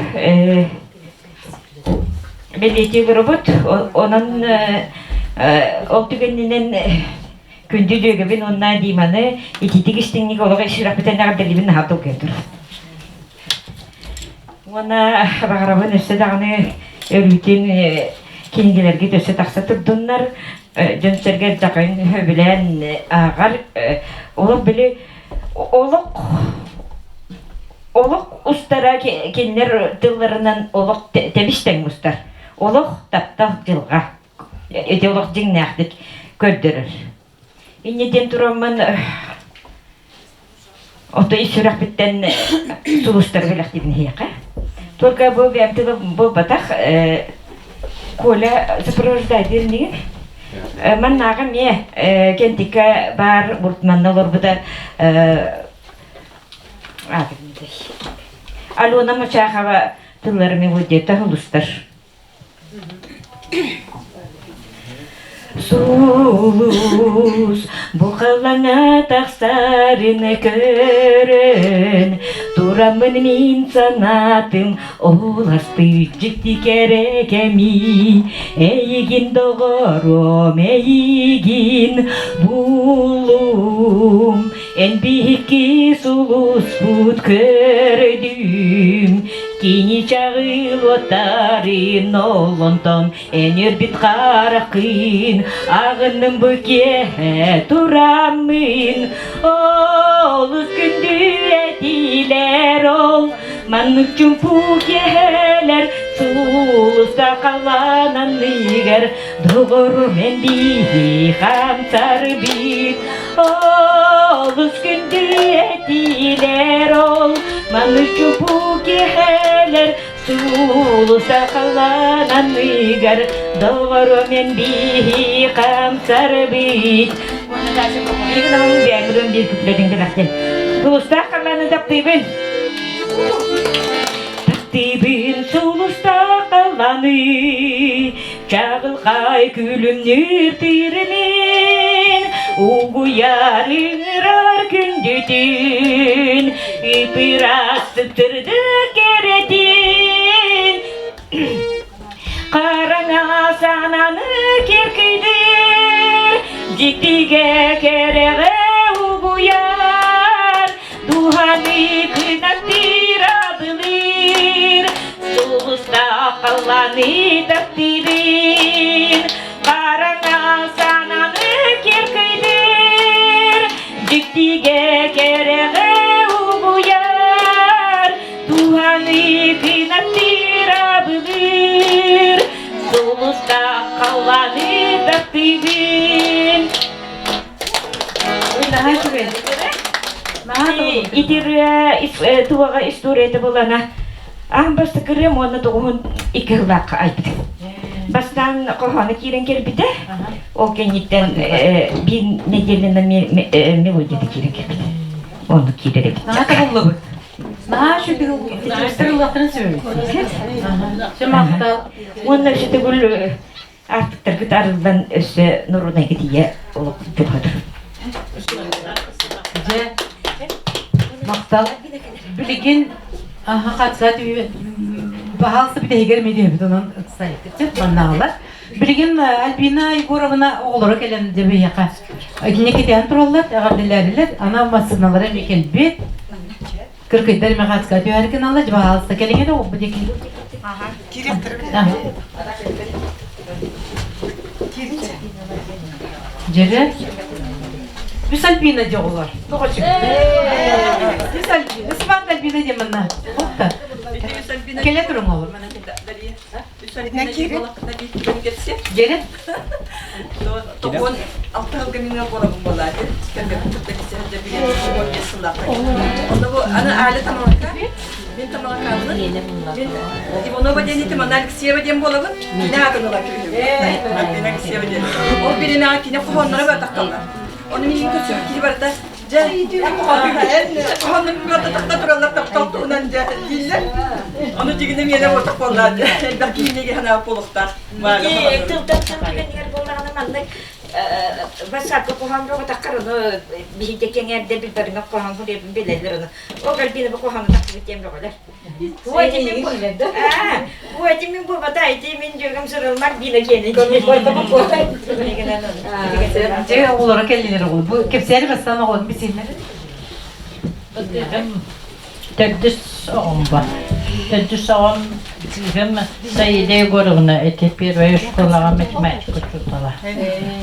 бэлиэтии олоробут. Онон ол түгэнинэн Күндү дьүөгэбин уонна Диманы итиитик истиҥник олох сүрэхпитин эҕэрдэлиибин наһаа долгуйан турар. Уонна баҕарабын өссө даҕаны өрүүтүн кинигэлэргит өссө тахса турдуннар, дьон-сэргэ элбэҕин сөбүлээн ааҕар. Олох били олох олох устара кинилэр тылларынан олох тэбис тэҥ устар. Олох таптал дьылҕа. Ити олох дьиҥнээхтик көрдөрөр. Инньэ диэн тураммын ото ис сүрэхпиттэн сулустары бэлэхтиибин эһиэхэ. Только бу бэйэм тылы буолбатах Коля сопровождает дииринигин. Маннааҕы эмиэ Кентикка баар манна олорбута Алена Мучахова тылларын мелодията сулустар. Сулус бу халлаҥа тахсарын көрөн тураммын мин санаатым оластыы дьикти кэрэ кэми эйигин доҕорум эйигин буллум эн биһикки сулуспут көрдүм Кини чаҕыл уоттарын олонтон эн үрбүт хараххын аҕынным бу киэһэ тураммын олус күндү этиилэр ол маннык чуҥпу киэһэлэр. Сулуста халлаанан ыгар доҕорум эн биһи хамсарбыт. Олус күндү этилэр ол маны чупу киһэлэр Сулуста халлаанан ыгар доҕорум эн биһи хамсарбыт. Сулустаах халлааны таптыыбын. Таптыыбын сулустаах халлааны, чаҕылхай күлүмнүүр тыырымын, угуйар ыҥырар күндүтүн, ыпыраас сыптырдык кэрэтин. Хараҥа сананы киркийдир, дьиктигэ кэрэҕэ угуйар, дууһаны кынаттыыр абылыыр, сулустаах халлааны таптыыбын. Хараҥа сананы киркийдир, дьиктигэ кэрэҕэ угуйар, Дууһаны кынаттыыр абылыыр, сулустаах халлааны таптыыбын. Наһаа үчүгэй. Наһаа Итир туоҕа историята булана аан бастакырым уонна тоҕуһун икки сыллаахха айбыт. Бастаан хоһооно киирэн кэлбитэ. Ол кэнниттэн биир нэдиэлэнэн мелодията киирэн кэлбитэ. Оннук киирэр эбит. Наһаа табыллыбыт. Наһаа үчүгэй ыллахтарын сөбү. Махтал. Уонна өссө төгүл аартыктаргыт арыллан өссө норуодунайга тиийэ олох дьулуһатыр. Дьэ, махтал. Билигин аха хатса баһаалса бүтэһигэр медиабит онон ыксайык маннаалар. Билигин Альбина Егоровна оҕолоро кэлэн дьэбиһиэхэ итинне кэтээн тураллар, эҕэрдэлээрилэр. Ана массыыналара эмиэ кэлбит. Кыркыйдар эмэ хаацка түһэр гыналлар, баһаалыста кэлиҥэ да бу диэки. Дьэрэ. Үс Альбина дьэ оҕолор. Тоҕо Үс Альбина. Үс Альбина диэн манна. Кэлэ туруҥ оҕолор. Дьэрэ. Тоҕуон алта сылга мин буолабын буолааты. Кэргэммин кытта билсэ сылдьар билэн 15 сыллаахха. Онно бу аны Аля Тамалака, мин Тамалакаабын, мин Иванова диэн ити манна Алексеева диэн буолабын. Кини аатын ыла киһибин. Альбина Алексеева диэн. Ол бириэмэҕэ кини хоһоонноро бартахталлар. Ону мин көрсүбүт киһи барыта Дьэ, хоһооннорун барыта тахта тураллар таптал туһунан дьэ дииллэр. Ону дьигинэ миэнэ буолтах буоллаа элбэх киһини санаабыт буолуохтаах. Тылдан тыл түгэнигэр буоллаҕына маннык бассаапка хоһоон бөҕөтөххөр ону биһиги кэҥээрдэ билбэринэ хоһоон суруйабын билэллэр ону. Ол Альбина бу хоһоону тахсыбыт диэн бөҕөлөр. Ой, ити мин буолбата, ити мин дьүөгэм сырылмар Дина киэнэ. Дьэ, оҕолоро кэллилэр оҕолор. Бу кэпсээри бастаан оҕолорун билсиһиннэр. Төрдүс оҕом бар. Төрдүс оҕом кыыһым Саида Егоровна ити первая школаҕа математика учуутала.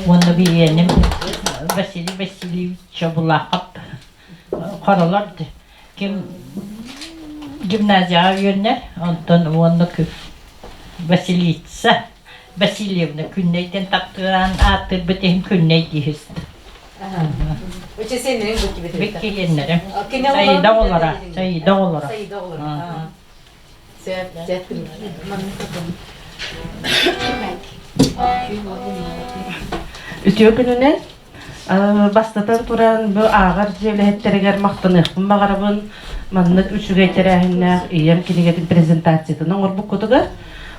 Уонна биһиэним Василий Васильевич Чобулахов хоролор ким гимназияҕа үөрэнэр, онтон уонна Василица Васильевна Күннэйтэн таптыан ааттыырбыт иһин Күннэй диэһист. Биккиһиэннэрим. Саида оҕолоро, Саида оҕолоро. Үтүө күнүнэн Бастатан туран, бу ааҕар дьиэ үлэһиттэригэр махтаныахпын баҕарабын. Маннык үчүгэй тэрээһиннээх ийэм кинигэтин презентациятын оҥорбуккутугар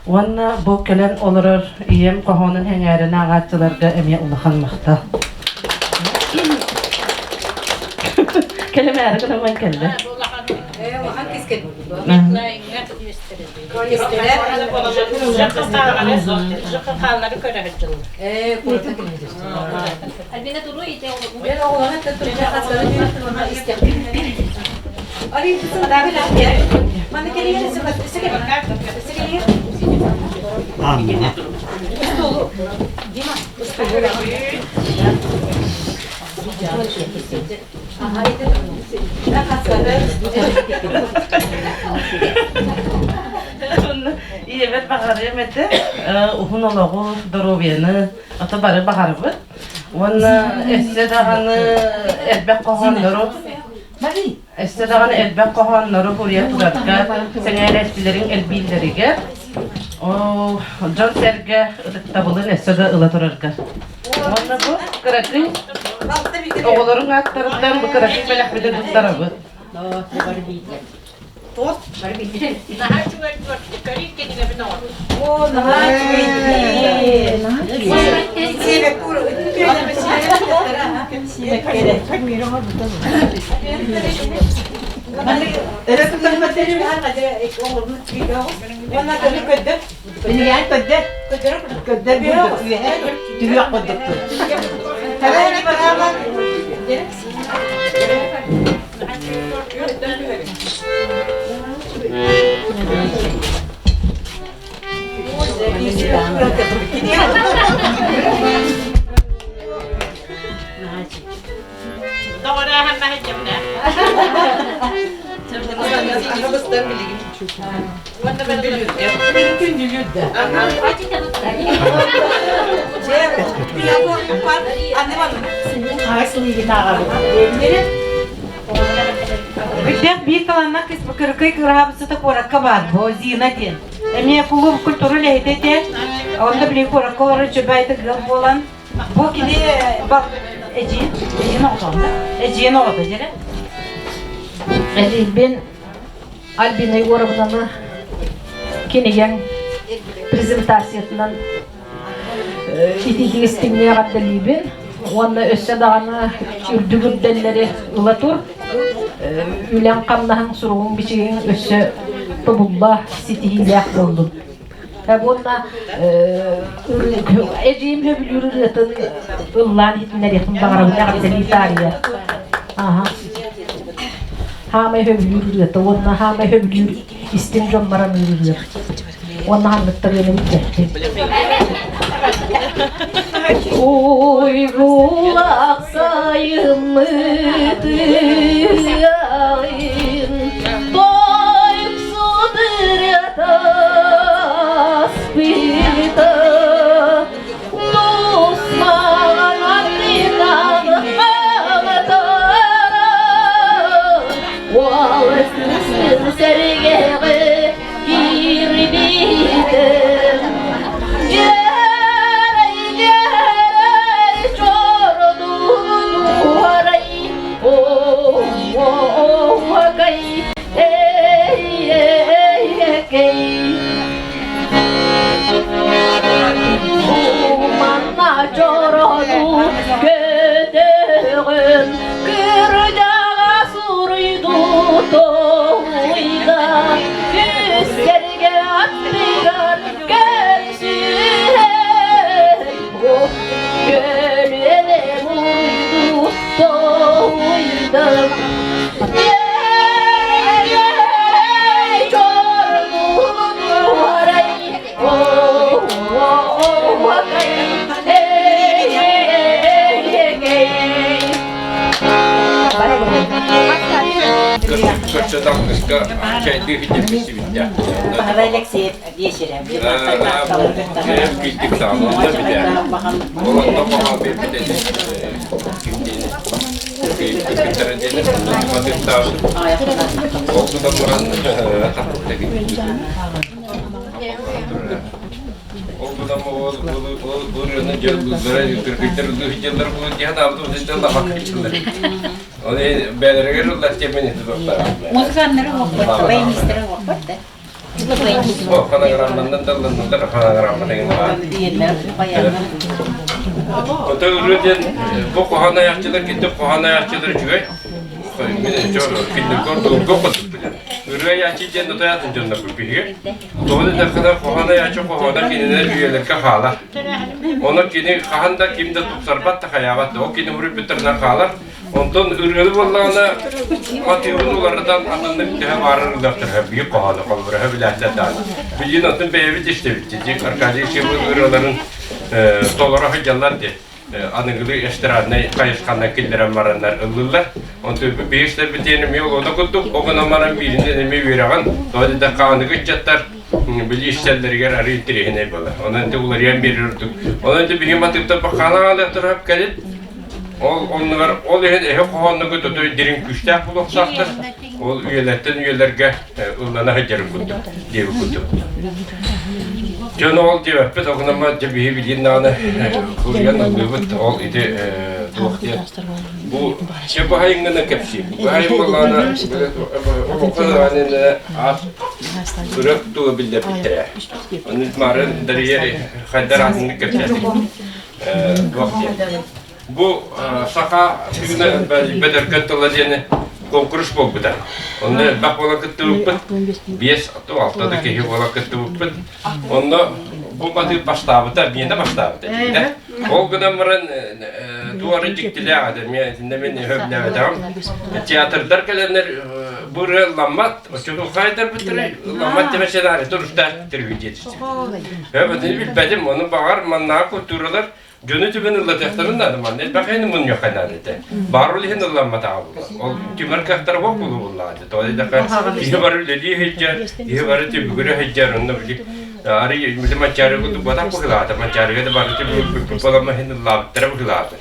уонна бу кэлэн олорор ийэм хоһоонун сэҥээрэн ааҕааччыларга эмиэ улахан махтал. Кэлэмээри гынан кэллэ. Ийэбэр баҕарыам этэ уһун олоҕу, доруобуйаны, ото бары баҕарабыт. Уонна өссө даҕаны элбэх хоһооннору өссө даҕаны элбэх хоһооннору суруйа турарга, сэҥээрээччилэриҥ элбииллэригэр, дьон-сэргэ ытыктабылын өссө да ыла турарга. Уонна бу кыракый оҕолоруҥ ааттарыттан бу кыракый бэлэхпитин туттарабыт. Торт бары билдилэр. Наһаа үчүгэй торт. Көрүү кинигэбин оҥор. О, наһаа үчүгэй. Үрдээх биир талааннаах кыыс кыракый кыраһаабысыта куоракка баар, бу Зина диэн. Эмиэ кулууп культура үлэһитэ этэ. Онно били куоракка олорор дьөбө ыал буолан, бу кини эдьиин, эдьиин оҕото эдьиин оҕото дьэрэ. Эдьиийбин Альбина Егоровнаны кинигэҥ презентациятынан итиитин истиҥҥэ эҕэрдэлиибин уонна өссө даҕаны үрдүк үрдэллэри ыла тур. Үлэҥ-хамнаһыҥ, суругуҥ-бичигиҥ өссө тобулла, ситиһиилээх буоллун. Уонна эдьиийим сөбүлүүр ырыатын ыллаан иһитиннэриэхпин баҕарабын эҕэрдэлии таарыйа. Хаамай сөбүлүүр ырыата уонна хаамай сөбүлүүр истиҥ дьоммор аныыр ырыа. Уонна ханныктар ырыаны билбэппин. Уйгулах сайыммыт ыалын тойуксут ырыата аспыта Тусмаҕан аттынан хаҥатара Уол кыысын сэргэҕи киирбитим Дьэрэй, дьэрэй, чордуунуарай О-о-о-кай, эй-эй-эй Манна чорону көтөҕөн Кырдьаҕа суруйду тоһуйда Үстэргэ аттыгар көрсүһэр Көлүөнэ муйду тоһуйда Көрсө таҥныска чайдыы хитепписибиттэ. Павел Алексеев биэчэрэ. Билдик саҕаланна билэ. Олонто хоһоо биэрбит кимдиини. Ол гынан баран Ол гынан ол ырыаны дьыллара кыргыттар ыллыы дьыллар буолуо диэн аабыт дьылла баккычылар. Ол бээлэригэр ыллар тиэмэни тутуохтара. Музыканнары уоппат, баянистары уоппат да. О, фонограмманнан далланнылар, фонограмма деген бар. Ото ырыа диэн бу хоһоон айааччылар киттик хоһоон айааччылар үчүгэй. Мин кинилэргэ ордугурга курдук билэр. Ырыа айааччы диэн отаятын дьоннор биһиги. Тоҕо диэтэххинэ хоһоон айааччы хоһооно кинилэр үйэлэргэ хаалар. Ону кини хаһан да ким да тупсарбат да хайаабат да. Ол кини уруйбуттарынан хаалар. Онтон ырыаны буоллаҕына матыыбын уларытан атыннык төһө баарар ыллахтара биир хоһоону холобура билээттэр даҕаны. Билигин оттон бэйэбит истэбит дии Аркадий Сивин ырыаларын толоро сылдьаллар дии. Аныгылыы эстраднай хайысханан киллэрэн бараннар ыллыыллар. Онтон биир истэрбитиэн эмиэ олоно курдук, ол гынан баран бииринэн эмиэ үөрэҕин, тоҕо диэтэххэ аныгы ыччаттар. Били истэллэригэр арыы интэриэһинэй буолар. Онон ити уларыйан биэрэр ордук. Онон ити биһиги матыыптар бакаалаан аалыахтара кэлин. Ол оннугар ол иһин эһи хоһооннорго тото дириҥ күүстээх буолуохтаахтар. Ол үйэлэртэн үйэлэргэ ыллана сылдьарын курдук диэбит курдук. Дьон ол диэбэппит, ол гынан дьэ биһи билиин даҕаны суруйан ыллыыбыт. Ол ити туох диэн бу чэ баһайыҥҥына кэпсиим. Баһайым буоллаҕына олоххо даҕаны аат ырыа тула биллэрбиттэрэ. Ону марын Дария хайдар аатыннык кэпсээтим. Туох диэн. Бу саха тыына бэдэркэн тыла диэни конкурс буолбута. Онно элбэх буола кыттыбыппыт. Биэс алта да киһи буола кыттыбыппыт. Онно бу матыып бастаабыта, миэнэ бастаабыта. Ол гынан баран туора дьиктилээх этэ. Мен итиннэ мин өһөбүнээбэтэҕим. Театрдар кэлэннэр бу ырыа ылламмат, оччотугу хайдарбыттара ылламмат деме сценарий турустаах түргү диэтистим. Өбөтүн билбэтим, ону баҕар маннааҕы культуралар Дьону түбэн ыллатыахтарын наада, манна элбэх иһин мунньуохха наада этэ. Баар ол иһин ылламматаҕа буолла. Ол түмэр кыахтара суох буолуо буоллаҕа дии. Тоҕо диэтэххэ, киһи бары үлэлии сылдьар, киһи бары түбүгүрэ сылдьар, онно били арый били Манчаарыга курдук быһыылаата. Манчаарыга да бары түбүгүрбүт буолан иһин ыллаабыттара быһыылаата.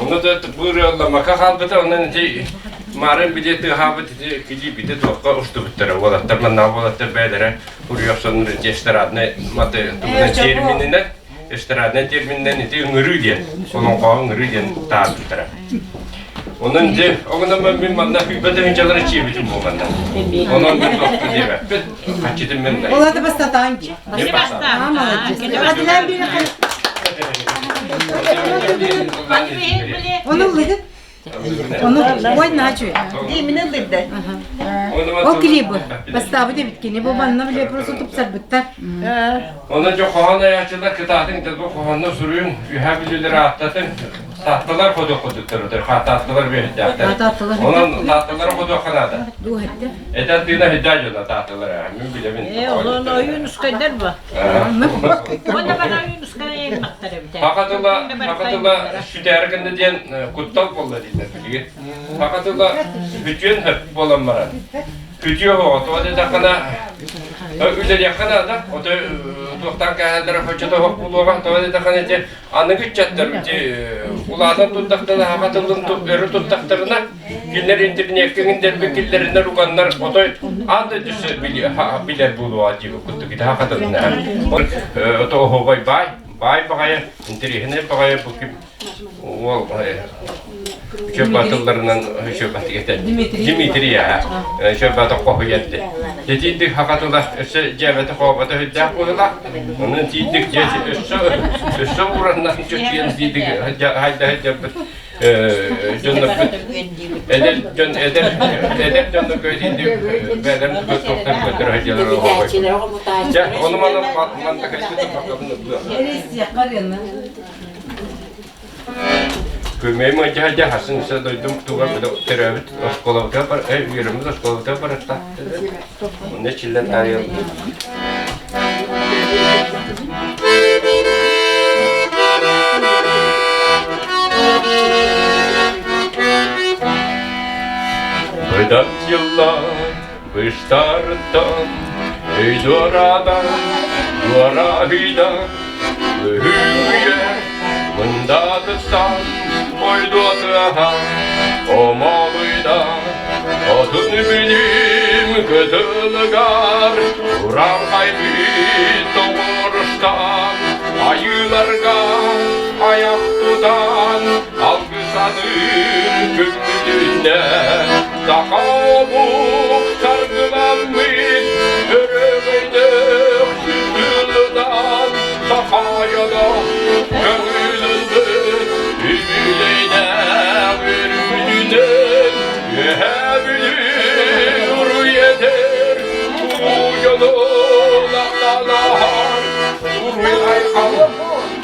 Онно да бу ырыа ылламмакка хаалбыта, онон ити маарын били тыаһаабыт ити килиипити туохха устубуттара. Уолаттар маннааҕы уолаттар бэйэлэрэ уруйахсаннар ити эстраднай маты тугунан термининэн эстраднай термининэн ити ыҥырыы диэн, олоҥхоҕо ыҥырыы диэн таһаарбыттара. Онон дьэ, оҕонон мин манна күүппэ тыһыынчалары чиэбитим бу манна. Онон мин тохту диэбэппин. Хаччытым мен Ол аты бастатаан дии. Бастаан. Адилан бири Оны ыллыгыт? Ону ой наачу. Именно ыллырда. Ол клибы. Бастаабыт эбит кини бу манна биле просто тупсарбыттар. Онон дьэ хоһоон айааччылар кытаатыҥ дьэ бу хоһоонно суруйуҥ, үһээ бүлүүлэри ааттатыҥ. Таатталар ходуох курдуктар өтөр, таатталар үөһүттээхтэр. Онон таатталары ходуохха наада. Этэн тыына хүдээ дьоно таатталар мин билэбин. Э, онон ойуунускайдар бу. Уонна бана ойуунускай аймактар эбит. Саха тыла, саха тыла сүтээри гынна диэн куттал буолла дииллэр билигин. Саха тыла бүтүөн сөп буолан баран. Күтүө оҕо, тоҕо диэтэххинэ, үлэлиэххэ наада. Ото туохтан кээһэллэрэ хоччото суох буолуоҕа. Тоҕо диэтэххинэ ити аныгы ыччаттар ити улаатан турдахтарына, саха тылын өрө туттахтарына, кинилэр интернеккэ иҥдэрбит киллэриннэр уганнар отой аан дойду билэр буолуоҕа диэбит курдук ити саха тылын Ото оһуобай баай, баай баҕайы, интэриэһинэй баҕайы бу ким уол Чөбатылларынан Чөбатыгата Дмитрий Чөбата хоһуйар Тиийдик хахатыла өссө дьээбэтэ хообото үрдээх буолла. Онон тиийдик дьэ өссө өссө ураннан чөчүйэн тиийдик хайда хайдабыт дьоннорбут эдэр дьон эдэр эдэр дьоннорго тиийдик бээлэрин тугар туохтан көтөр дьалар Дьэ, ону манан манна кэлбит Күмэй мадьаһа хасын сэ дойдум туга төрөөбүт оскуолабытыгар бар үөрэммит оскуолабытыгар барытта. Онно чиллэн таарыйан. Быдан yıllar быстарыттан өйдорадан дуорахыйда Үһүйэ мындатыттан ойдуотыаха омолуйда Отун билим кытылыгар урархайбыт тоҕуоруштан айыыларга аяк тутан алгысаныр күммүтүнэ саха омук саргыламмыт өрөгөйдөөх сүтүлынан сахайана көҥүл ылбыт үбүлэйдээх өрүүтүнэн үөһээ Бүлүү уруй этэр улуу дьону лахталаһар уруй айхал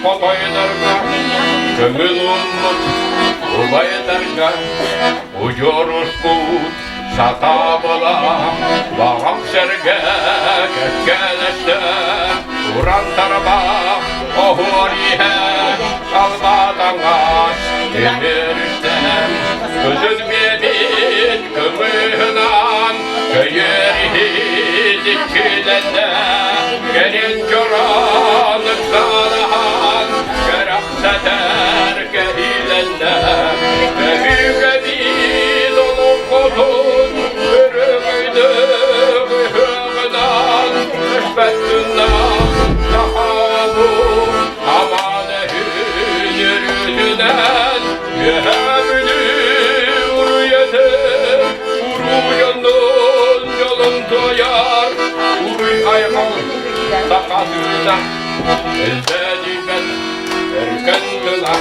хотойдарга көҥүл уммут убайдарга удьуоруспут сатаабыла баҕах сэргэ кэккэлэстэ уран тарбах оһуор иһэ салбаатаҥас тимир үстэн көтүл биэбит көмүһүнан көйөр иһит иккилээх. кэһиилэннэ, кэлин чороон ыксаалаһан, кэрэхсэтэр кэһиилэннэ. Өбүгэбит олоҥхотун өрөгөйдөөх ыһыаҕынан өспөт туннаах сахабы аман өһүн өрүтүнэн Үөһээ Бүлүү уруйатын уруйанын дьолун туойар уруй айхал сахатыына элбэдийбэт өркөн тыла.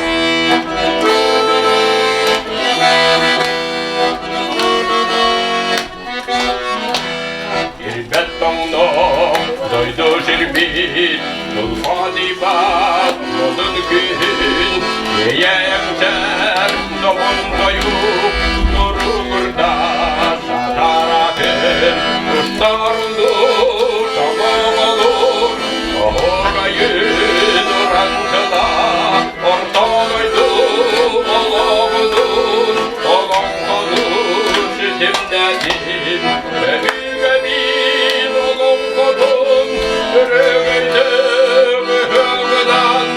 Ирбэт тоҥноох дойду сирбит, тулхадыйбат модун күһүн, Эйээмсэр добун тойук туругурда сатаратын, устарунду сомоҕолуур, оһуокайын уран тыла, орто дойду олоҕунун олоҥхолуур ситимнэтин, өбүгэбит олоҥхотун өрөгөйдөөх ыһыаҕынан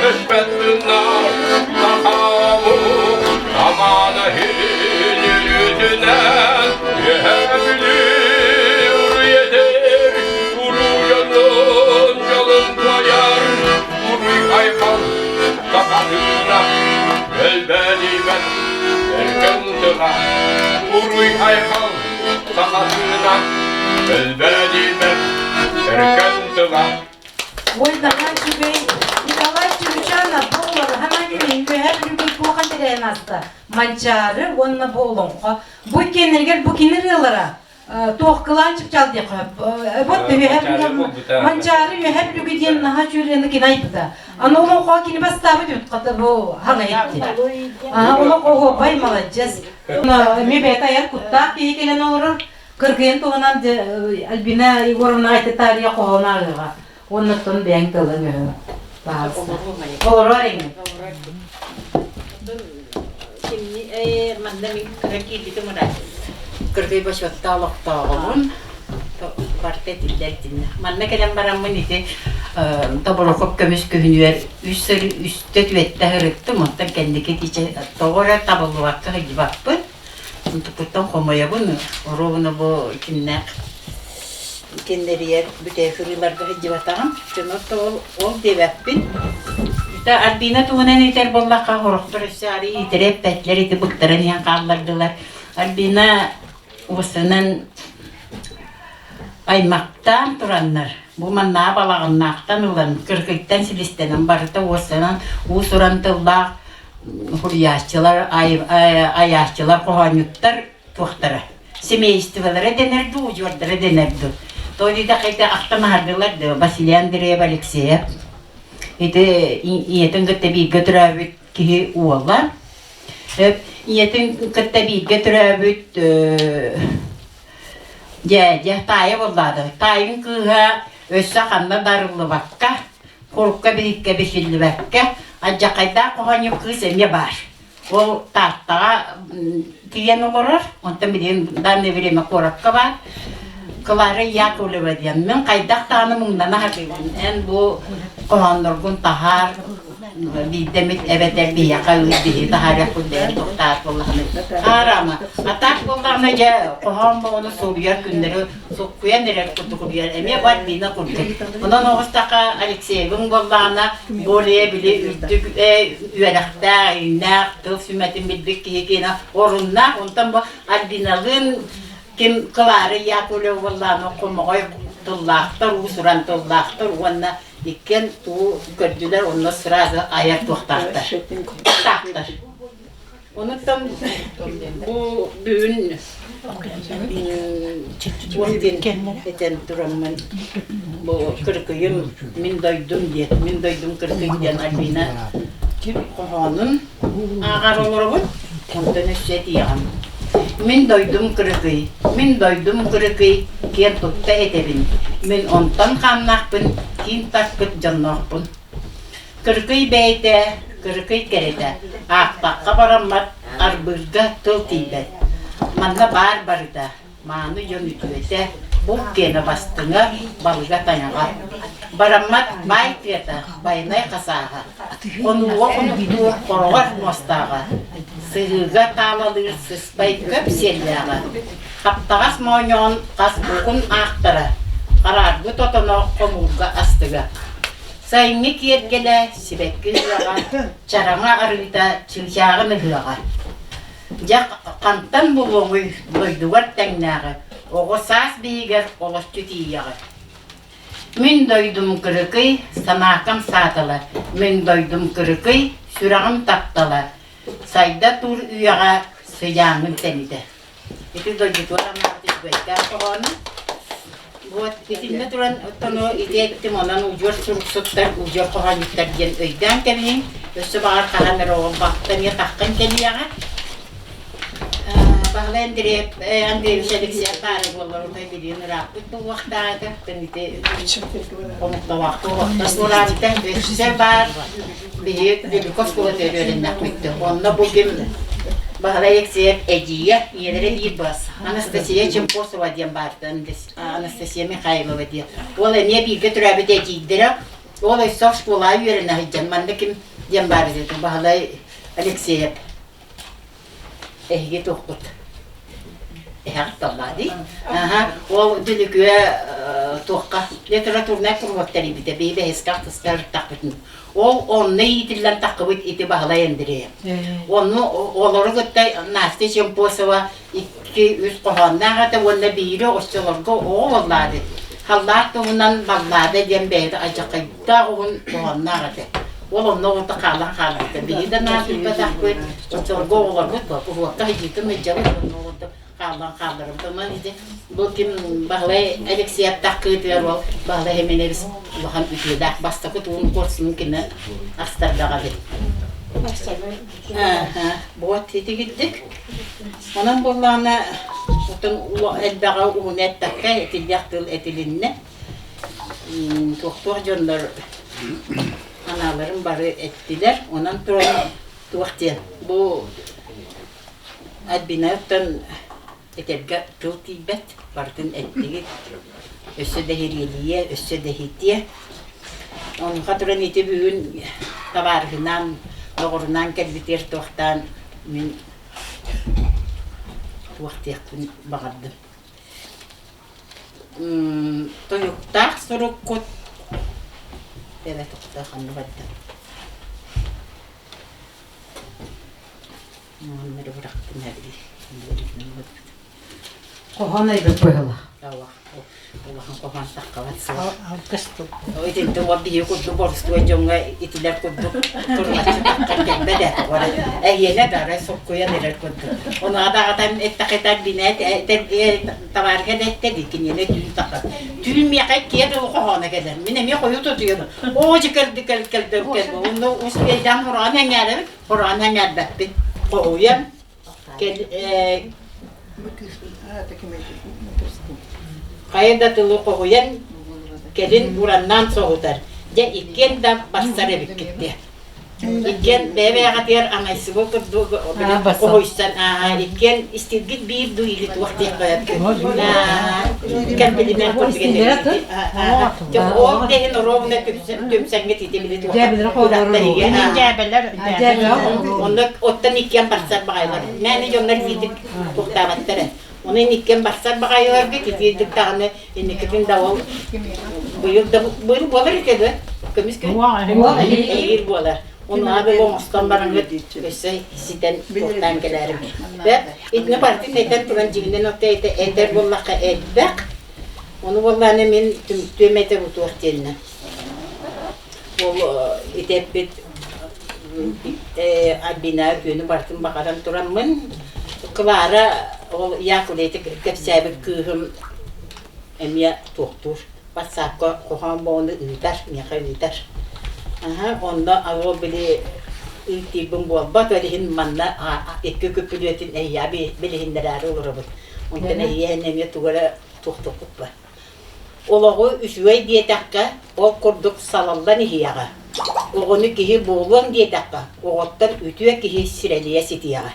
өспөт тыыннаах сахабыт амана иһин үрүтүнэн Үөһээ Бүлүү уруй этэр, уруйанын дьолун туойар, уруй айхал сахатыына өлбөөдүйбэт өркөн тыла, уруй айхал сахатыына өлбөөдүйбэт өркөн тыла. Ой, наһаа үчүгэй. Николай Чуручанов бу олору ханаан үөһээ Бүлүүгэ туох тэрээһин ааста? Манчаары уонна бу олоҥхо. Бу иккиэннэригэр бу кини ырыалара туох кылаан чыпчаал диэххэ вот үөһээ Манчаары үөһээ Бүлүүгэ диэн наһаа үчүгэй кини айбыта. Аны олоҥхо кини бастаабыт үт хата бу хаҥа иһитти. Аха олоҥхо оһуобай маладьыас. Эмиэ бэйэтэ айар куттаах киһи кэлэн олорор. Кыргыйын туһунан Альбина Егоровна айта таарыйа хоһоон ааҕыаҕа. Уоннаттан бэйэҥ тылыҥ өһүҥ. Пожалуйста. Олорор эҥин. Кимни манна мин кыра киирбитим ыраат. Кыргый бочуотта олохтооҕобун. Барыта этиллэр итиннэ. Манна кэлэн бараммын ити Тобурохоп көмүс күһүнүгэр үс сыл үстэ түөттэ сырыттым. Онтон кэнники итичэ тоҕо эрэ табыллыбакка сылдьыбаппын. Онтуккуттан хомойобун. Оруобуна бу кимнээх кинилэригэр бүтэһик ырыыларга сылдьыбатаҕым. Дьонор да ол, ол диэбэппин. Это Альбина туһунан этэр буоллахха, сорохтор өссө арыый итирэ эппэтлэр, ити быктаран иһэн хааллардылар. Альбина уосанан аймахтаан тураннар, бу маннаа балаҕаннаахтан ылан, кыргыйтан силистэнэн барыта уостанан уус-уран тыллаах суруйааччылар, айааччылар, хоһоонньуттар туохтара семействолара дэнэр дуу, удьуордара дэнэр дуу. То диэтэххэ ахтан аһардылар да Василий Андреев Алексеев. Ити ийэтин кытта бииргэ төрөөбүт киһи уола. Ийэтин кытта бииргэ төрөөбүт дьээдьэ таайа буоллаада. Таайын кыыһа өссө ханна дарыллыбакка, курукка биһиккэ бишиллибэккэ, алдьархайдаах хоһоонньук кыыс эмиэ баар. Ол Тааттаҕа тиийэн олорор, онтон билигин данное время куоракка баар. Клара Яковлева диэн. Мин хайдах даҕаны муҥнана сатыыбын. Эн бу хоһоонноргун таһаар, биирдэ эмит эбэтэр биһиэхэ ыыт биһиги таһаарыахпыт бэйэм тохтоот буоллаҕына. Хаарама. А так буоллаҕына дьэ хоһоон боҕону суруйар күннэри суккуйан эрэр курдук уруйар. Эмиэ бар Лина курдук. Онон оҕустахха Алексеевыҥ буоллаҕына более били үрдүк үөрэхтээх, иҥнээх, тыл сүмэтин билбит киһи киэнэ оруннаах. Онтон бу Альбиналыын ким Клара Яковлева буоллаҕына хомоҕой тыллаахтар, уус-уран тыллаахтар уонна иккиэн тугу көрдүлэр, онно сразу айар туохтаахтар. Таахтар. Онуттан бу бүгүн туох диэн этэн тураммын бу кыркыйым мин дойдум диэн мин дойдум кыркый диэн Альбина хоһоонун ааҕар олоробун онтон өссө этиэҕим мин дойдум кырыкый мин дойдум кырыкый киэн тутта этэбин мин онтон хааннаахпын киин тарпыт дьонноохпун Кыргый бэйэтэ, кырыкый кэрэтэ, аахпакка бараммат, арбыырга тыл тиийбэт. Манна баар барыта, мааны дьон үтүөтэ. Булт киэнэ бастыҥа, балыга тайаҕа. Бараммат баай тыата, байанай хасааһа. Хонууга хонуктуур хороҕор муостааҕа. Сыһыыга таалалыыр сыспай көп сиэллээҕэ. Хаптаҕас моонньоҕон хас угун аахтара, хараарбыт отоно хомуурга астыга. Сайыҥҥы киэргэлэ, сибэкки ыһыаҕа, чараҥа арыыта, чыычааҕын ыһыаҕа. Дьэ, хантан булуоҥуй дойдугар тэҥнээҕи, оҕо саас биһигэр олоччу тиийэҕи. Мин дойдум кырыкый, санаакам саатала, мин дойдум кырыкый, сүрэҕим таптала, сайда тур үйэҕэ сыдьааҥҥын тэнитэ. Ити дойдутугар анаабыт үчүгэйдээх хоһоону. Вот итиннэ туран оттону ити эттим, онон удьуор суруксуттар, удьуор хоһоонньуттар диэн өйдөөн кэбиһиҥ. Өссө баҕар хаһан эрэ оҕом бахта эмиэ таххан кэлиэҕэ. Баһылай Андреев, Андреевич Алексеев баара буоллар, отой билигин ырааппыт буолуохтаах этэ. Ити омукталаахтыы олохтон туораабыта. Өссө баар Биһиги Дүлүкү оскуолатыгар үөрэннэхпит. Онно бу ким Баһылай Алексеев эдьиийэ, ийэлэрэ биир бас. Анастасия Чемпосова диэн баартан Анастасия Михайлова диэн. Ол эмиэ бииргэ төрөөбүт эдьиийдэрэ. Ол өссө оскуолаҕа үөрэнэ сылдьан манна ким диэн баар этэ Баһылай Алексеев. Эһиги туохпут? Эһэҕит таллаа дии. Аха, ол Дүлүкүө туохха литературнай куруһуок тэрийбитэ. Биһи бэһискэ ахсыска ырыттахпытын. Ол онно иитиллэн таххыбыт ити Баһылай Андреев. Онну олору кытта Настя Чемпосова икки-үс хоһоонноох этэ уонна биири оччолорго оҕо буоллаады. Халлаах туһунан баллаада диэн бэйэтэ алдьархайдаах уһун хоһоонноох этэ. Ол онно оҕото хаалан хаалбыта. Биһи да наадыйбатахпыт, оччолорго оҕолорбут куһуокка сылдьыытын ыдьабыт уонна оҕото хааллан хаалларбыт. Онон ити бу ким Баһылай Алексеевтаах кыытыгар ол Баһылай Хименевич улахан үтүөлээх бастакы туун куорсунун кини астардаҕа эбит. Вот итигирдик. Онон буоллаҕына, оттон элбэҕи уһуну эппэккэ этиллиэх тыл этилиннэ. Туох-туох дьоннор анааларын бары эттилэр. Онон туран туох диэн бу Альбинаттан этэргэ тыл тиийбэт, барытын эттигит. Өссө да иһириэлийэ, өссө да иһитиэ. Онуоха туран ити бүгүн табаарыһынаан, доҕорунаан кэлбитигэр туохтаан мин туох диэхпин баҕардым. Тойуктаах суруккут эбэ тохтоо ханна барда? Номеры бырахтым эбии. Хоһоон айбыт быһыылаах. Улахан хоһоон таххабат суох. Алгыс тыл. Итинтэн уол биһиги курдук боростуой дьоҥҥо итилэр курдук турулаччы таххар кэлбэт ээ тоҕо эрэ. Эһиэнэ да арай суккуйан эрэр курдук. Ону адаҕатан эттэхитэ бинээт табаарыһа да эттэ дии киниэнэ түүн таххар. Түүн миэхэ иккиэ дылы хоһооно кэлэр. Мин эмиэ хойут утуйабын. Оо дьэ кэлди кэл кэлдэ кэл. Онно успейдаан хороон эҥээрэбин, хороон эҥээрбэппин. Хоһуйан Хайа да тылы хоһуйан, кэлин ураннаан соһутар. Дьэ, иккиэн да барсар эбиккит диэ. Иккиэн бэйэ-бэйэҕитигэр анайсыбыл курдук хоһуйсан, иккиэн истиргит биир дуу или туох диэххэ кэмпилимиэн курдук этэ. Ол иһин ровно түмсэҥҥит ити били туох Дьээбэлэр Онно оттон иккиэн барсар баҕайылар. Мээнэ дьоннор итиитик туохтаабаттар ээ. Ону иккиэн барсар баҕайыларгыт итиитик даҕаны инникитин да ол быйыл да быйыл буолар ити да көмүс күн эһиил буолар. Ону аҕа оҥостон бараҥҥыт өссө ситэн туохтаан кэлээрим. Итини барытын этэн туран дьиҥинэн отто этэр буоллахха элбэх. Ону буоллаҕына мин түмүктүөм этэ бутуох диэннэ. Ол ити эппит Альбина үтүөнү барытын баҕаран тураммын, Клара ол Яковлети кэпсээбит кыыһым эмиэ туохтуур, ватсапка хоһоон боҕону ыытар, миэхэ ыытар. Аһа, онно ол били ыыттыырбын буолбат, ол иһин манна икки күппүлүөтүн эһиэхэ билиһиннэрээри олоробут. Онтон эһиэхэ эмиэ тугу эрэ туохтуохпут ба. Олоҕу үчүгэй диэтэххэ, ол курдук салаллан иһиэҕэ. Оҕону киһи буолуоҥ диэтэххэ, оҕоттон үтүө киһи сирэлийэ ситиэҕэ.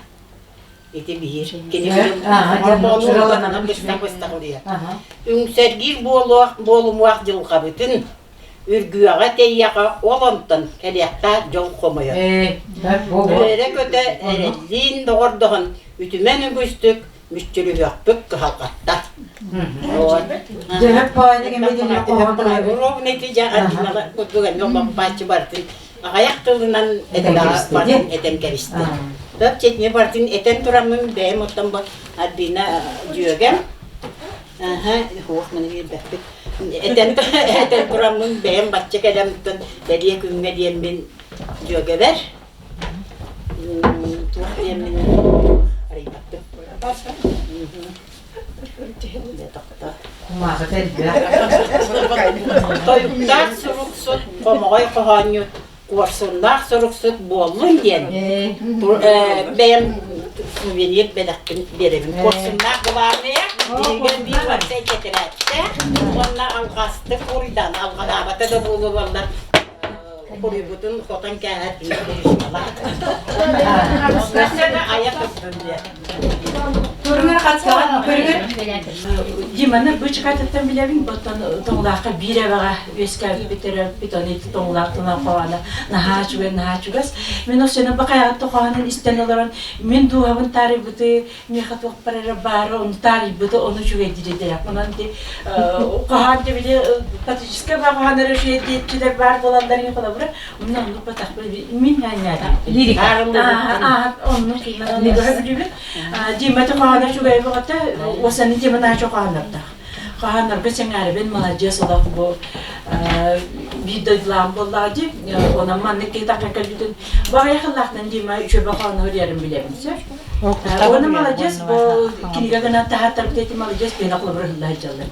Ити биир. Кини хорбоонун быстах-быстах уруйар. Үҥсэргиир буолуох буолумуох дьылҕабытын үргүөҕэ тэйиэхэ ол онтон кэлиэхтээх дьол хомойор. Үөрэ-көтө эрэллиин доҕордоһон үтүмэн үгүстүк мүччүрүһүөхпүт кыһалҕаттар. Ровно ити дьэ курдук эмиэ олохпааччы бартын аҕыйах тылынан этэн этэн кэбистэ. Төп четни бартын этэн тураммын бэйэм оттон бу Альбина дьүөгэм Аха, хуох маны биэрбэппит. Этэн этэн тураммын бэйэм бачча кэлэмтэн бэлиэ күҥҥэ диэммин дьүөгэбэр туох диэммин арыйбаппын. Кумааҕыта элбэх. Тойуктаах суруксут, хомоҕой хоһоонньут куорсуннаах суруксут буоллун диэн бэйэм сувенир бэлэхпин биэрэбин. Куорсуннаах главная, биһиги биир уопсай тэтэрээттэ уонна алҕастык уруйдаан алҕалаабата да буолуоллар уруйбутун хотон кээһэр биир Өссө да айа турдун диэн. Көрүҥэр хатсаҕан, көрүҥэр Диманы бычыкатыттан билэбин, оттон Тоҥулаахха биир эбэҕэ үөскээбиппит, төрөөбүппүт, оны ити Тоҥулаах тылынан хоһооно наһаа үчүгэй, наһаа чугас. Мин осенен бакайаҕатта хоһоонун истэн олорон, мин дууһабын таарыйбыты, миэхэ туохпар эрэ баары, ону таарыйбыты, ону үчүгэй диир Онон ити хоһоон дебили патриотическай баҕаһанар үчүгэй диэччилэр баар буолаллар ини холобура, Мин оннук батахпын мин ньаанньаатым. Лирика. Оннук билибин. Дима хоһооно үчүгэй бөҕөтө, уосаны Дима наача хоһоонордоох. Хоһоонорго сэҥээрибин маладьыас олох бу биир дойдулаах буоллаҕа дии. Онон маннык киһи таххан кэлбитин баҕайы хыллаахтан Дима үчүгэй хоһоону суруйарын билэбин сөп. Уонна маладьыас бу кинигэ гынан таһааттарбыт эти маладьыас биэнэ холобур ыһылла сылдьаллар.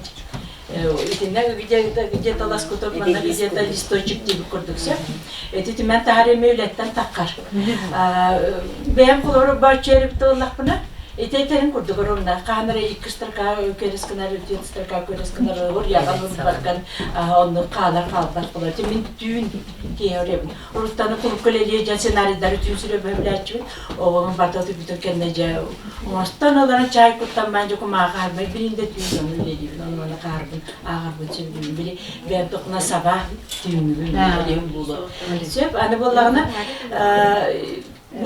Итиннэ где-то где-то лоскуток манна где-то листочек диэбит курдук сөп. Эти түмэн таһар эми үлэттэн таххар. Бэйэм холобур бааччы эрибит ыллахпына, ити этэрин курдук ровно хаан эрэ икки строка көрүс гынар, үтүөн строка көрүс гынар, ур яҕан урбарган оннук хаалар хаалбат болар. Мин түүн киэһэ өрөбүн. Уруттаны кулукка үлэлиир дьон сценарийдары түүн сүрэ бөһүлээччибин. Оҕолорум барыта утуйбутун кэннэ дьэ оҥостон олорон чаай куттаммаан дьэ кумааҕы хаалбай билин да түүн ону үлэлиибин ону маны хаарбын ааҕарбын сөбүлүүбүн били бэйэм тохуна саба түүҥҥүбүн үлэлиэм буолуо сөп аны буоллаҕына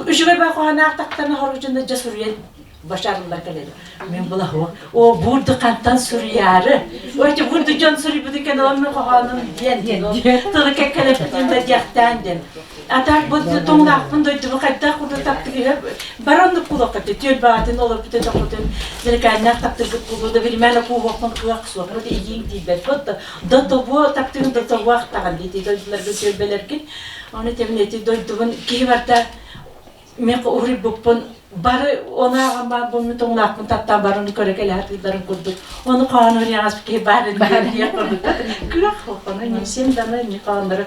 үчүгэй баа хоһоонаахтахтарына хоргучунна дьэ суруйан башарыллар кэлэри Мин булаһуох. О, бурду хантан суруйаары. Ой, бурду дьон суруйбут екен ол мен хоһоонум диэн диэн. Тылы кэккэлэппитин да диэхтээн диэн. А так бу тоҥнаахпын дойдубу хайдах курдук таптыгыһа бароннук кулакка түөл баатын олорбутун тохутун зеркальнах таптыргыт булу да билимээн окууһуохпун кыах суох бу илииҥ тиийбэт бу да тобуо таптыгын да тобуохтаҕын дии дойдуларга түөлбэлэргин оны темнети дойдубун киһи барда Мин уһуйбуппун бары ону ааҕан барбын тоҥнаахпын таптаан баран көрө кэлээтилэрин курдук ону хоһоон уруйаҕас киһи баар диэх курдук күөх ону нисим даны ни хоһооннору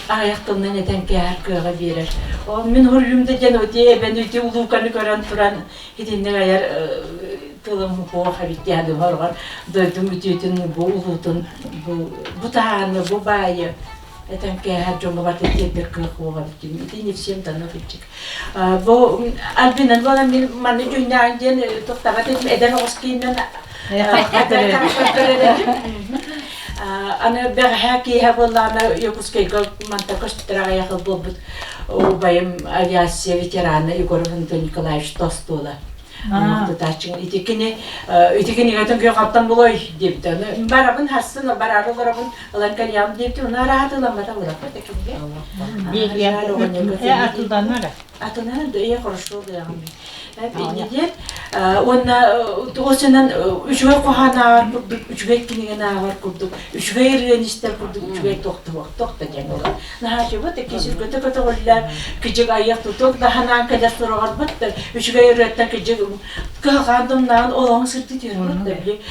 аҕыйах тылынан этэн кээһэр кыаҕа биэрэр ол мин уруйум да диэн ути эбэн ити улууканы көрөн туран итинник айар тылым хуох эбит диэн хорҕор дойдум үтүөтүн бу улуутун бу бу таһааны бу баайы этэн кээһэр дьоҥҥо барыта тиэрдэр кыах буолар ити не всем дано кырдьык бу Альбинан буолан мин манны дьүһүннээҕин диэн туохтаҕа этим эдэр оҕус кииннэн аны бэҕэһээ киэһэ буоллаҕына Якутскайга манта көстөр аҕыйах буолбут убайым авиация ветерана Егоров Антон Николаевич Тостуола Тутааччыҥ ити кини ити кинигэтин кыахаттан булой диэбитэ. Барабын харсын бараары олоробун ылан кэлиэҕим диэбитэ. Ону араһа тыламмата ылыраппыт кинигэ. Атыланар. Атыланар да ээ хорошо дыаҕым. Диэн уонна туосынан үчүгэй хоһоон ааҕар курдук, үчүгэй кинигэни ааҕар курдук, үчүгэй ырыаны истэр курдук, үчүгэй тохто диэн буолар. Наһаа чубут кисиргөтө көтөҕүллэр, кыдьык айах тутук да ханаан кэлэр сураҕарбыт да үчүгэй ырыаттан кыдьык кыһалҕаан думнаан олоҕун сырдыы түһэрбит да били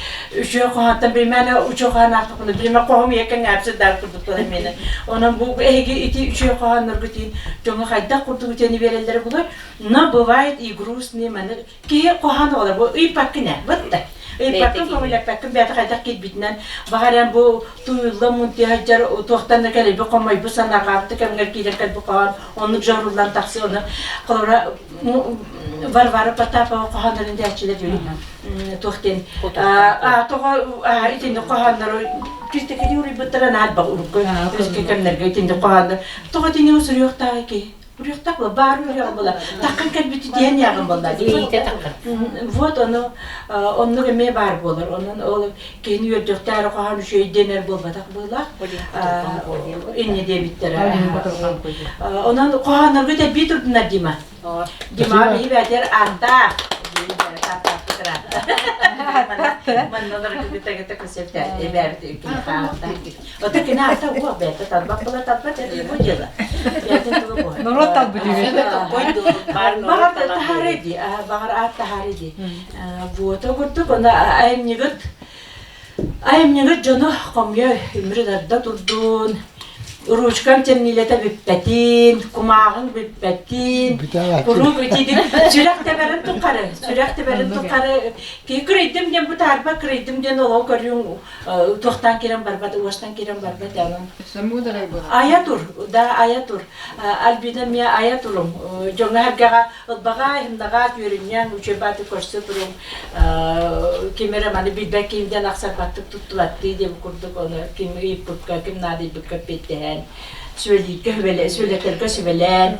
үчүгэй хоһоонтон билимээнэ үчүгэй хоһоон аахтахпына билимэ хоһум ийэ кэҥээпсит даар курдук буолар миэнэ. Онон бу эһиги ити үчүгэй хоһоонноргут иһин дьоҥҥо хайдах курдук үтүөнү биэрэллэрэ булар, но бывает и грустные маны киһи хоһоон оҕолор бу ыйпаккын ээ бытта. Ыйыппаккын, көҥүлэппэккин бэйэтэ хайдах киирбитинэн баҕаран бу тууйулла мунтиһадьар туохтан да кэлэби хомойбу санааҕаабыт кэмҥэр киирэн кэлбит хоһоон оннук дьоһуруллан тахсыы ону холобура Варвара Потапова хоһооннорун дээччилэр туох диэн тоҕо итинник хоһооннору киртикини уруйбуттара наалбах урукку кэмнэргэ итинник хоһооннор тоҕо итини суруйуохтаах киһи уруйуохтаах була баар уруйуох була таххан кэлбити диэн яҕын буолла вот ону оннук эмиэ баар буолар онон ол киһини үөрдүөхтээри хоһоон үчүгэй диэнэр буолбатах быылаах инньэ диэбиттэрэ онон хоһооннорго тэбии турдунар Дима Дима биһи бээтэр ааттаах Норуот талбыт Баҕар таһаарай дии, баҕар аат таһаарай дии. Вот курдук, оны айымньыгыт айымньыгыт дьону хомуйа үмүрү тарда турдун, ручкам темнилэтэ бүппэтин, кумааҕыҥ бүппэтин, куруук итиитин сүрэх тэбэрин тухары, сүрэх тэбэрин тухары киһи кырыйдым диэн бытаарба, кырыйдым диэн олоҕу көрүҥ туохтаан киирэн барбат, уостан киирэн барбат онон. Айа тур, да айа тур. Альбина эмиэ айа туруҥ. Дьоҥҥо-сэргэҕэ ылбаҕа, иһимнаҕа, үөрүнньэҥ, үчүгэй көрсө туруҥ. Ким эрэ маны билбэт ким диэн ахсарбаттык туттубаттыы диэн курдук ону ким ыйыппыкка, ким наадыйбыкка эппиэттэһэн, сүбэлииргэ сүбэлэ, сүбэлэтэргэ сүбэлээн,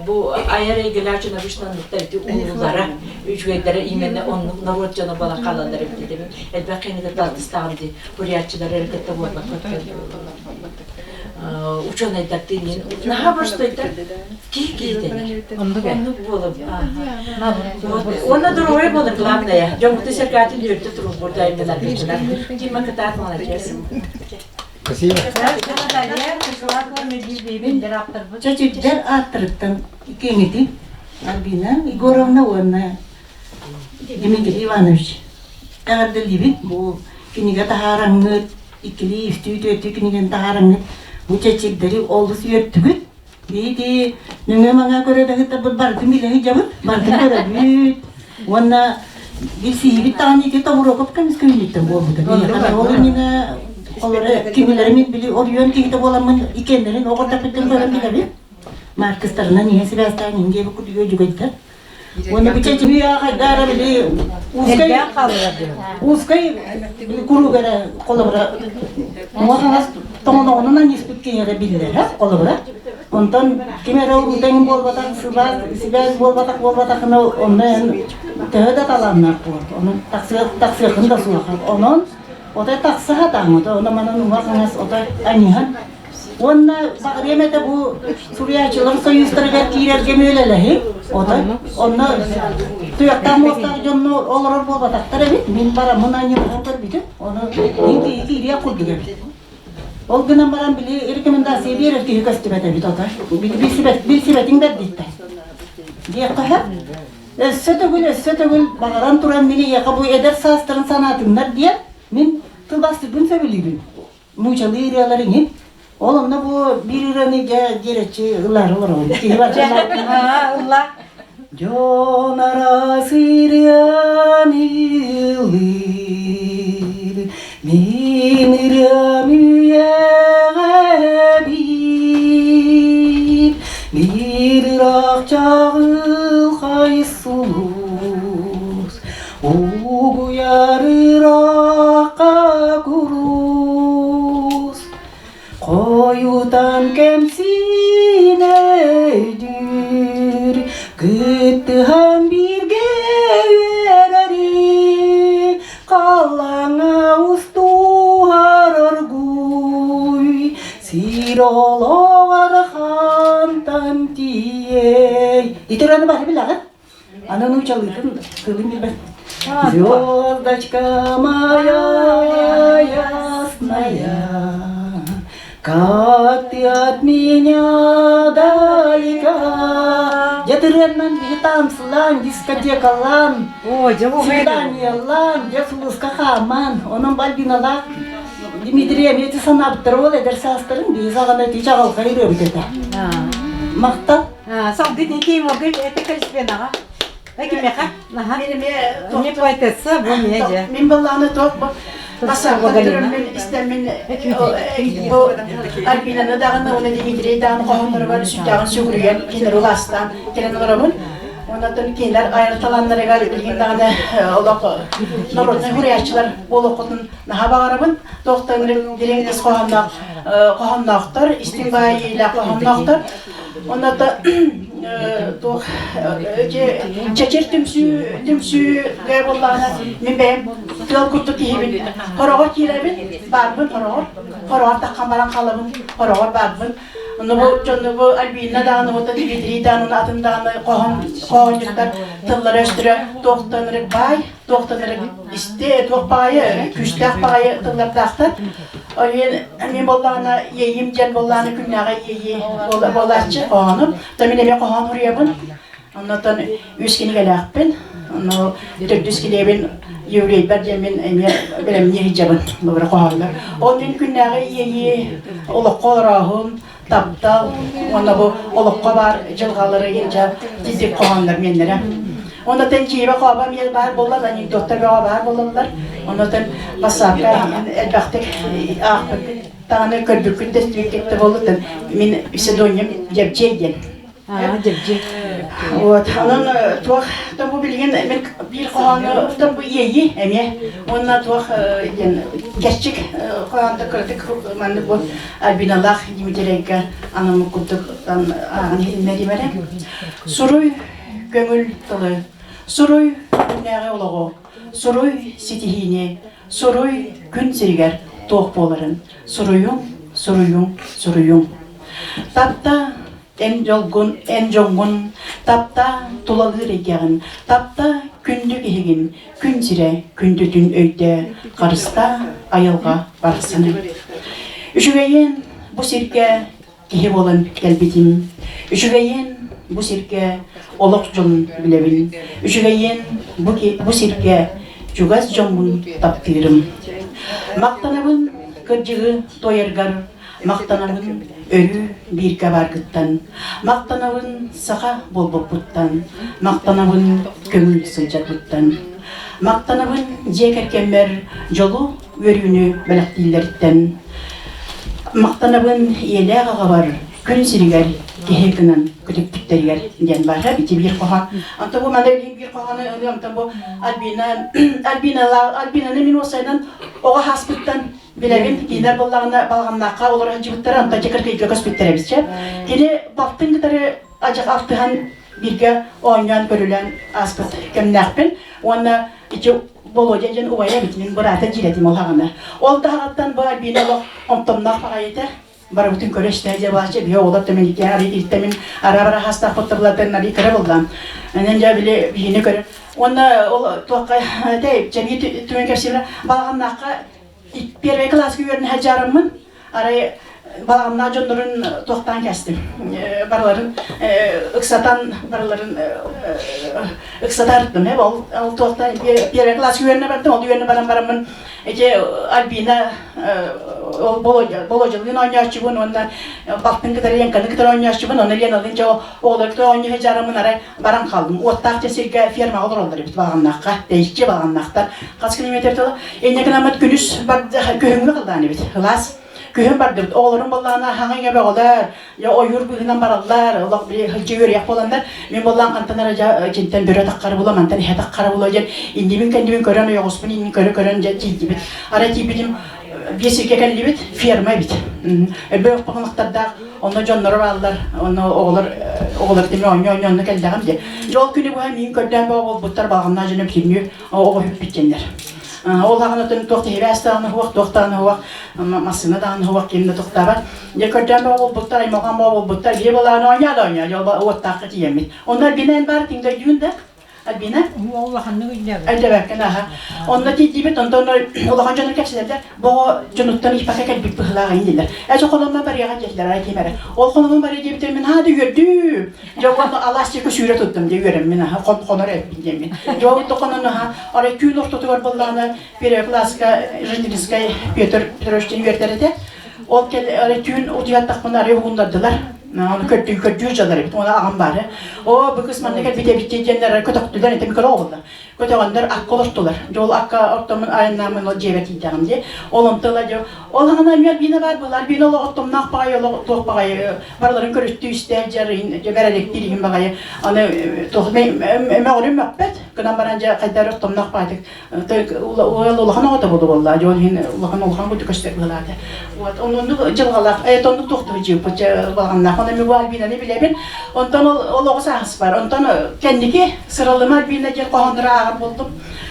бу айар эйгэлээх дьон обычно оннуктар ити ууллара, үчүгэйдэрэ именно оннук норуот дьоно буолан хаалаллар эбит этим. Элбэх киһини кытта алтыстаҕым дии, бурятчылары эрэ кытта буолбакка учуонайдартыын наһаа боростуойдар киһи киһитэнэр. Оннук буолар. Уонна доруобай буолар главное. Дьоҥҥутун сэргээтин үөрдэ туругурда аймаларгытынан. Дима кытаат молодец. Спасибо. Чэчирдэр ааттарыттан киҥити Альбина Егоровна уонна Дмитрий Иванович эҕэрдэлиибит бу кинигэ таһаараҥҥыт иккилии үстүү түөртүү кинигэни таһаараҥҥыт бу чэчирдэри олус үөртүгүт Ити нөҥүө-маҥаа көрө да сытарбыт барытын билэ сылдьабыт, барытын көрөбүт. Уонна билсиһибит даҕаны ити Тобуруокап көмүс күһүнүттэн буолбута. Биһиэхэ ол иннинэ олоро кинилэри мин били оройуон киһитэ буоламмын иккиэннэрин оҕордоппуттан көрөн билэбин. Маркыстарынан иһэ сибээстээн индия курдук дьүгэйдэр. Уонна бу чэчими хайдара били узкай узкай курук эрэ холобура уҥа-хаҥас тоҥоноҕунан анньыспыт киһи эрэ биллэрэ холобура онтон ким эрэ урутаҥ буолбатах сыбаас сибээс буолбатах буолбатахына онно эн төһө да талааннаах буол ону тахсыаххын да суох онон отой тахса сатааҥ ону манан уҥа-хаҥас отой анньыһан Уонна баҕарыам этэ бу суруйааччылар союзтарыгар киирэргэ мүөлэлэһи. Отой онно туяктаах муостаах дьонно олорор буолбатахтар эбит. Мин бараммын анньылаһан көрбүтүм. Ону мин киһи киириэх курдук эбит. Ол гынан баран били рекомендация биэрэр киһи көстүбэт эбит отой. Билсибэтиҥ бэрдиттэн. Диэххэ өссө төгүл, өссө төгүл баҕаран туран мин эйиэхэ бу эдэр саастарын санаатыннар диэн мин тылбаастыырбын сөбүлүүбүн. Нуучалыы ырыалар иҥин. Ол онно бу биир ырыаны дьэ диэрэччи ыллаары олоробун. Киһи барыта Ылла. Дьон араас ырыаны ыллыыр, мин ырыам үйэҕэ биир, биир ыраах чаҕылхай сулус, Угуйар ыраахха курус, Хойутан кэмсиинэ өйдүүр, Кыттыһан бииргэ үөрэри, Халлааҥҥа устуһар оргууй, Сир олоҕор хантан тиийэй. Ити ырыаны бары билэҕит? Аны нуучалыытын тылын билбэт. Звездочка моя ясная, как ты от меня далека. Дьэ тырыаннан биһи таансылаан, дискотекалаан, свиданиялаан, дьэ сулуска хааман, онон Бальбиналаах Дмитрий эмиэ ити санаабыттара ол эдэр саастарын биһи саҕана ити чаҕылхай ырыабыт этэ. Махтал. Салгыы Тимургын это Калисфенаҕа. Кимиэхэ? Мне поэтесса, бу мне же. Мин баллааны туох бу бассаапта көрөммүн истэммин бу Альбинаны даҕаны уонна Дмитрий даҕаны хоһоонноругар сүрдээҕин сүгүрүйэн кинилэри улаастаан кэлэн олоробун. Онон кинилэр айар талааннарыгар билигин даҕаны олох народнай хуруйааччылар буолуоххутун наһаа баҕарабын. Туохтан дириҥ ис хоһоонноох хоһоонноохтор, истиҥ баайыылаах хоһоонноохтор. Онно туох чэчир түмсүү түмсүүгэ буоллаҕына мин бэйэм тыал курдук киһибин. Хороҕор киирэбин, баарбын хороҕор, хороҕор таххан баран хаалабын, хороҕор баарбын. Ону бу дьону бу Альбина даҕаны, вот Дмитрий даҕаны, атын даҕаны хоһоон хоһоонньуттар тыллара өстөрө туохтан эрэ баай, туохтан эрэ истэ, туох баҕайы, күүстээх баҕайы тыллардаахтар. Ол мин буоллаҕына иэйиим диэн буоллаҕына күннээҕи иэйии буолааччы хоһоонум. То мин эмиэ хоһоон суруйабын. Оннотон үс кинигэлээхпин. Ону төрдүс кинигэбин еврейбэр диэммин эмиэ бэлэмнии сылдьабын бу хоһооннор. Ол мин күннээҕи иэйии олоххо олорооһун, таптал уонна бу олоххо баар дьылҕалары илдьэ тизик хоһооннор миэннэрэ. Оннотон дьиибэ хооба эмиэ баар буоллар, анекдоттар бөҕө баар буолаллар. Оннотон бассаапка элбэхтик аахпыккыт даҕаны көрбүккүт да истибиккит да буоллутун мин псевдоним Дьэбдьиэй диэн. Дьэбдьиэй. Вот, онон туох бу билигин мин биир хоһоону бу иэйии эмиэ уонна туох диэн кэрчик хоһоонто кыратык маннык бу Альбиналаах Дмитриевка анаммыт курдук ааҕан иһитиннэриим эрэ. Суруй көҥүл тылы, суруй күннээҕи олоҕу, суруй ситиһиини, суруй күн сиригэр туох буоларын, суруйуҥ, суруйуҥ, суруйуҥ. Тапта эн дьолгун, эн дьоҥҥун, тапта тулалыыр эйгэҕин, тапта күндү киһигин, күн сирэ күндүтүн өйдөө, харыстаа айылҕа барахсаны. Үчүгэйин бу сиргэ киһи буолан кэлбитим. Үчүгэйин бу сиргэ олох дьонун билэбин. Үчүгэйин бу, бу сиргэ чугас дьоммун таптыырым. Махтанабын кырдьыгы туойаргар, махтанабын өрүү бииргэ бааргыттан, махтанабын саха буолбуппуттан, махтанабын көҥүл сылдьарбыттан, махтанабын дьиэ кэргэммэр дьолу үөрүүнү бэлэхтииллэриттэн, махтанабын ийэлээх аҕабар күн сиригэр киһи гынан көтүппүттэригэр диэн баара ити биир хоһоон. Онтон бу маны биир хоһоону ылыам, онтон бу Альбина Альбина Альбинаны мин уопсайынан оҕо хааспыттан билэбин кинилэр буоллаҕына балаҕаннаахха олоро сылдьыбыттара онтон Чакыркыйга көспүттэр эбит чэ. Кини балтын кытары адьах алтыһан бииргэ оонньоон көрүлээн ааспыт кэмнээхпин уонна ити Володя диэн убайа эбит мин быраата диир этим ол хаҕына. Ол даҕаттан бу Альбина олох онтомноох баҕайыта барыбытын көрө истэ дьабаача биһи оҕолор тэмин ари иртэмин ара-бара хастаах булатын ари кыра буллаам. Энен дьэ били биһини көрө уонна ол туохха тэ чэби түмэн кэпсиирэ балаҕаннаахха первый класска үөрэнэ сылдьарыммын арай балаҕаннаах дьоннорун туохтаан кэстим барыларын ыксатан барыларын ыксатардым ол ол туохтан первый класска үөрэнэ бардым ол үөрэнэ баран бараммын ити Альбина ол Болодьалыын оонньооччубун уонна балтын кытары Ленканы кытары оонньооччубун онно Леналыын дьэ оҕолору кытары оонньуу сылдьарыммын арай баран хааллым. Уоттаах дьэ сиргэ фермаҕа олороллор эбит балаҕаннаахха, тэйиччи балаҕаннаахтар. Хас километр тыла. Инньэ гынаммыт күнүс бар күһүҥҥү халлаан эбит. Ылаас. Күһүн бардыбыт. Оҕолорум буоллаҕына хаҥа иҥэ бөҕөлөр, дьэ ойуур быыһынан бараллар, олох били сылдьа үөрүйэх буоланнар, мин буоллаан хантан эрэ дьэ дьинтэн бөрө таххара була, мантан иһэ таххара була диэн иннибин кэннибин көрөн ойоҕоспун иннин көрө көрөн дьэ тиийдибит. Арай тиийбитим биэс сиргэ кэллибит, ферма эбит. Элбэх ынахтардаах, онно дьонноро бааллар, онно оҕолор оҕолор тимир оонньуу-оонньуу онно кэллэҕим дии. Дьэ ол күнү быһа миин көрдөөн бөҕө буолбуттар, балаҕаннаах дьоно бүтүннүү оҕо үппүт диэннэр. Ол аҕына туох тиһибээс даҕаны суох, туох даҕаны суох, массыына даҕаны суох, ким да тохтообот. Дьэ көрдөөн бөҕө буолбуттар, аймалҕан бөҕө буолбуттар, биир балаҕан оонньоо да оонньоо, дьэ уоттаахха тиийэммит. Онно Альбина эн баар тиҥ дойдуун да? Альбина? Улаханнык өйдөөбөт. Өйдөөбөккүн аха. Онно тиийдибит, онтон улахан дьону кэпсэтэллэр, бу дьонуттан испакка кэлбит быһыылаах иин дииллэр. Эчи холонно барыаҕа диэтилэр, ай ким эрэ. Ол холонон барыа диэбитим мин хаа да үөрдүү. Дьэ уонна алаас диэки сүүрэ туттум дьэ үөрэммин аха хон хонор эппин диэммин. Дьэ ол хонон аха арай түүн ортотугар буоллаҕына первый класска жительскай Петр Петрович диэн үөрдэр этэ. Ол кэл арай түүн утуйаттахпына арай уһуннардылар. Оны көрдүү көрдүү дьалар эбит. Оны аҕам баары. О, бу кыс манна кэлбит эбит диэннэр көтөхтүлэр, этим көрө оҕоллар. Көтөҕөннөр акка олортулар. Дьэ ол акка ортомун айаннаамын ол дьиэбэр тиийдэҕим дии. Ол онтон дьэ ол аҕана эмиэ Альбина баар буолла. Альбина олох оттомноох баҕайы, олох туох баҕайы барыларын көрүстүү истэ дьэ дьэ бэрэликтиир иһин баҕайы. Аны туох мөҕөрүм мөхпөт. Гынан баран дьэ хайдары оттомноох баҕайытык уол улахан оҕото буолу буолла. Дьон иһин улахан улахан курдук көстөр быһыылаата. Вот оннук дьылҕалаах, тоннук туохтуу дьыыппыт балаҕаннаах. Онон мен бу Альбинаны билэбин. Онтон ол ол оҕо сааһыс бар. Онтон кэнники сыралыма Альбина диэн хоһооннору ааҕар буолдум.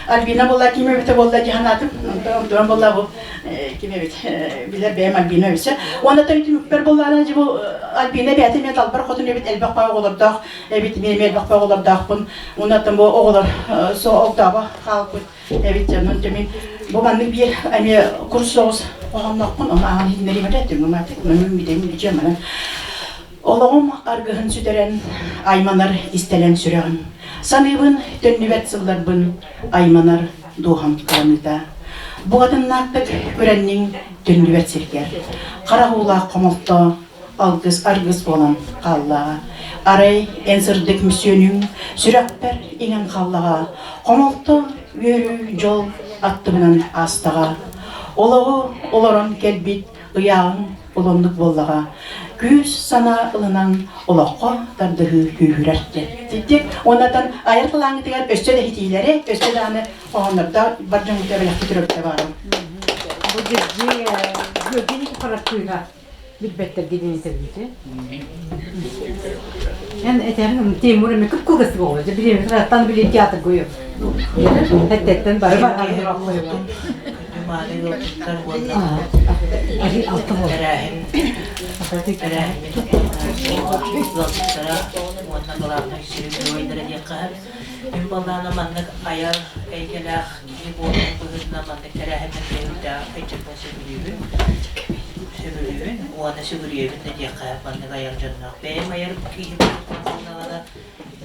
Альбина буолла ким эбитэ буолла дии санаатым. Онтон онтон буолла бу ким эбит билэр бэйэм Альбина эбитсэ. Уонна түмүкпэр буоллаана дьи бу Альбина бэйэтэ эмиэ талбар хотун эбит элбэх баҕа оҕолордоох эбит мин эмиэ элбэх оҕолордоохпун. Уонна бу оҕолор со огдообо хаалбыт эбит дьонун мин бу маннык биир эмиэ курс соҕус хоһоонноохпун ону ааҕан иһиннэриим этэ түҥүм атык мүм бүтэ манан Олоҕум аргыһын сүтэрэн айманар истэлэн сүрэҕим саныыбын төннүбэт сылларбын айманар дууһам кыланыыта бугатыннаахтык күрэнниҥ төннүбэт сиргэр харах уулаах хомолто алгыс аргыс буолан хааллаҕа. Арай эн сырдык мүссүөнүҥ сүрэхпэр иҥэн хааллаҕа, хомолто, үөрүү, дьол аттыбынан аастаҕа. Олоҕу олорон кэлбит ыйааҕыҥ уланнык буоллаҕа. Күүс санаа ылынан олоххо тардыһыы күүһүрэр диэн. Титтик уоннатан айар талааҥҥытыгар өссө да иһитиилэри, өссө даҕаны хоһооннордо бар дьоҥҥутугар бэлэхтии түрөбүтэ баарым. Бу дьирдьи Георгий Никифоров кыыһа билбэттэргэ диэн этэбит. Эн этэрин Тимур эми кып кылгас буолла. Дьэ билиэн аттан билиэн театр гойо. Эттеттен бары бар Мааны ыалдьыттар уонна тэрээһин тэрээһиммит ыалдьыттара уонна главнай сүрүн геройдара диэххэ Мин балаана маннык айар эйгэлээх киһи буоларын быһыытынан маннык тэрээһиммин бэйэбиттээх ыччаттан сөбүлүүбүн. Сөбүлүүбүн уонна сүгүрүйэбин да диэххэ маннык айар дьонноох. Бэйэм айар киһи буоллаҕына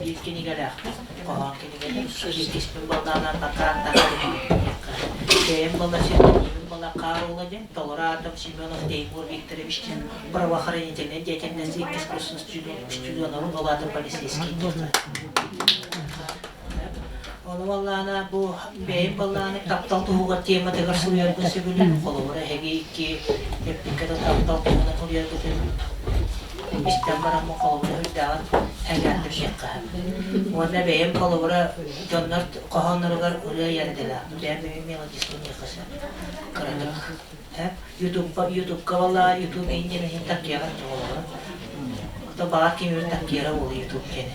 биир кинигэлээхпин, хоһоон кинигэтэ, иккиспин баллаанан бакаан диэххэ. Бэйэм балла сирдиибин балла Хаарула диэн, толору аатым Семенов Теймур Викторович диэн правоохранительной деятельности иккис курсун студенобун, ол аата полицейский диэххэ. Ону баллаана бу бэйэм баллааны таптал туһугар тематыгар суруйарбын сөбүлүүбүн. Холобура, эһиги икки эппиккэ да таптал туһунан суруйаргытын истэн бараммын холобура үрдээҕин эҥээрдим диэххэ. Уонна бэйэм холобура дьоннор хоһоонноругар ырыа айар идэлээхпин. Бэйэм бэйэм мелодистпын диэххэ сөп. Кыратык. Ютубка Ютубка баллаа Ютуб иһин иһин таккыаҕа холобура. То баҕар ким таккыара буолу Ютуб диэн.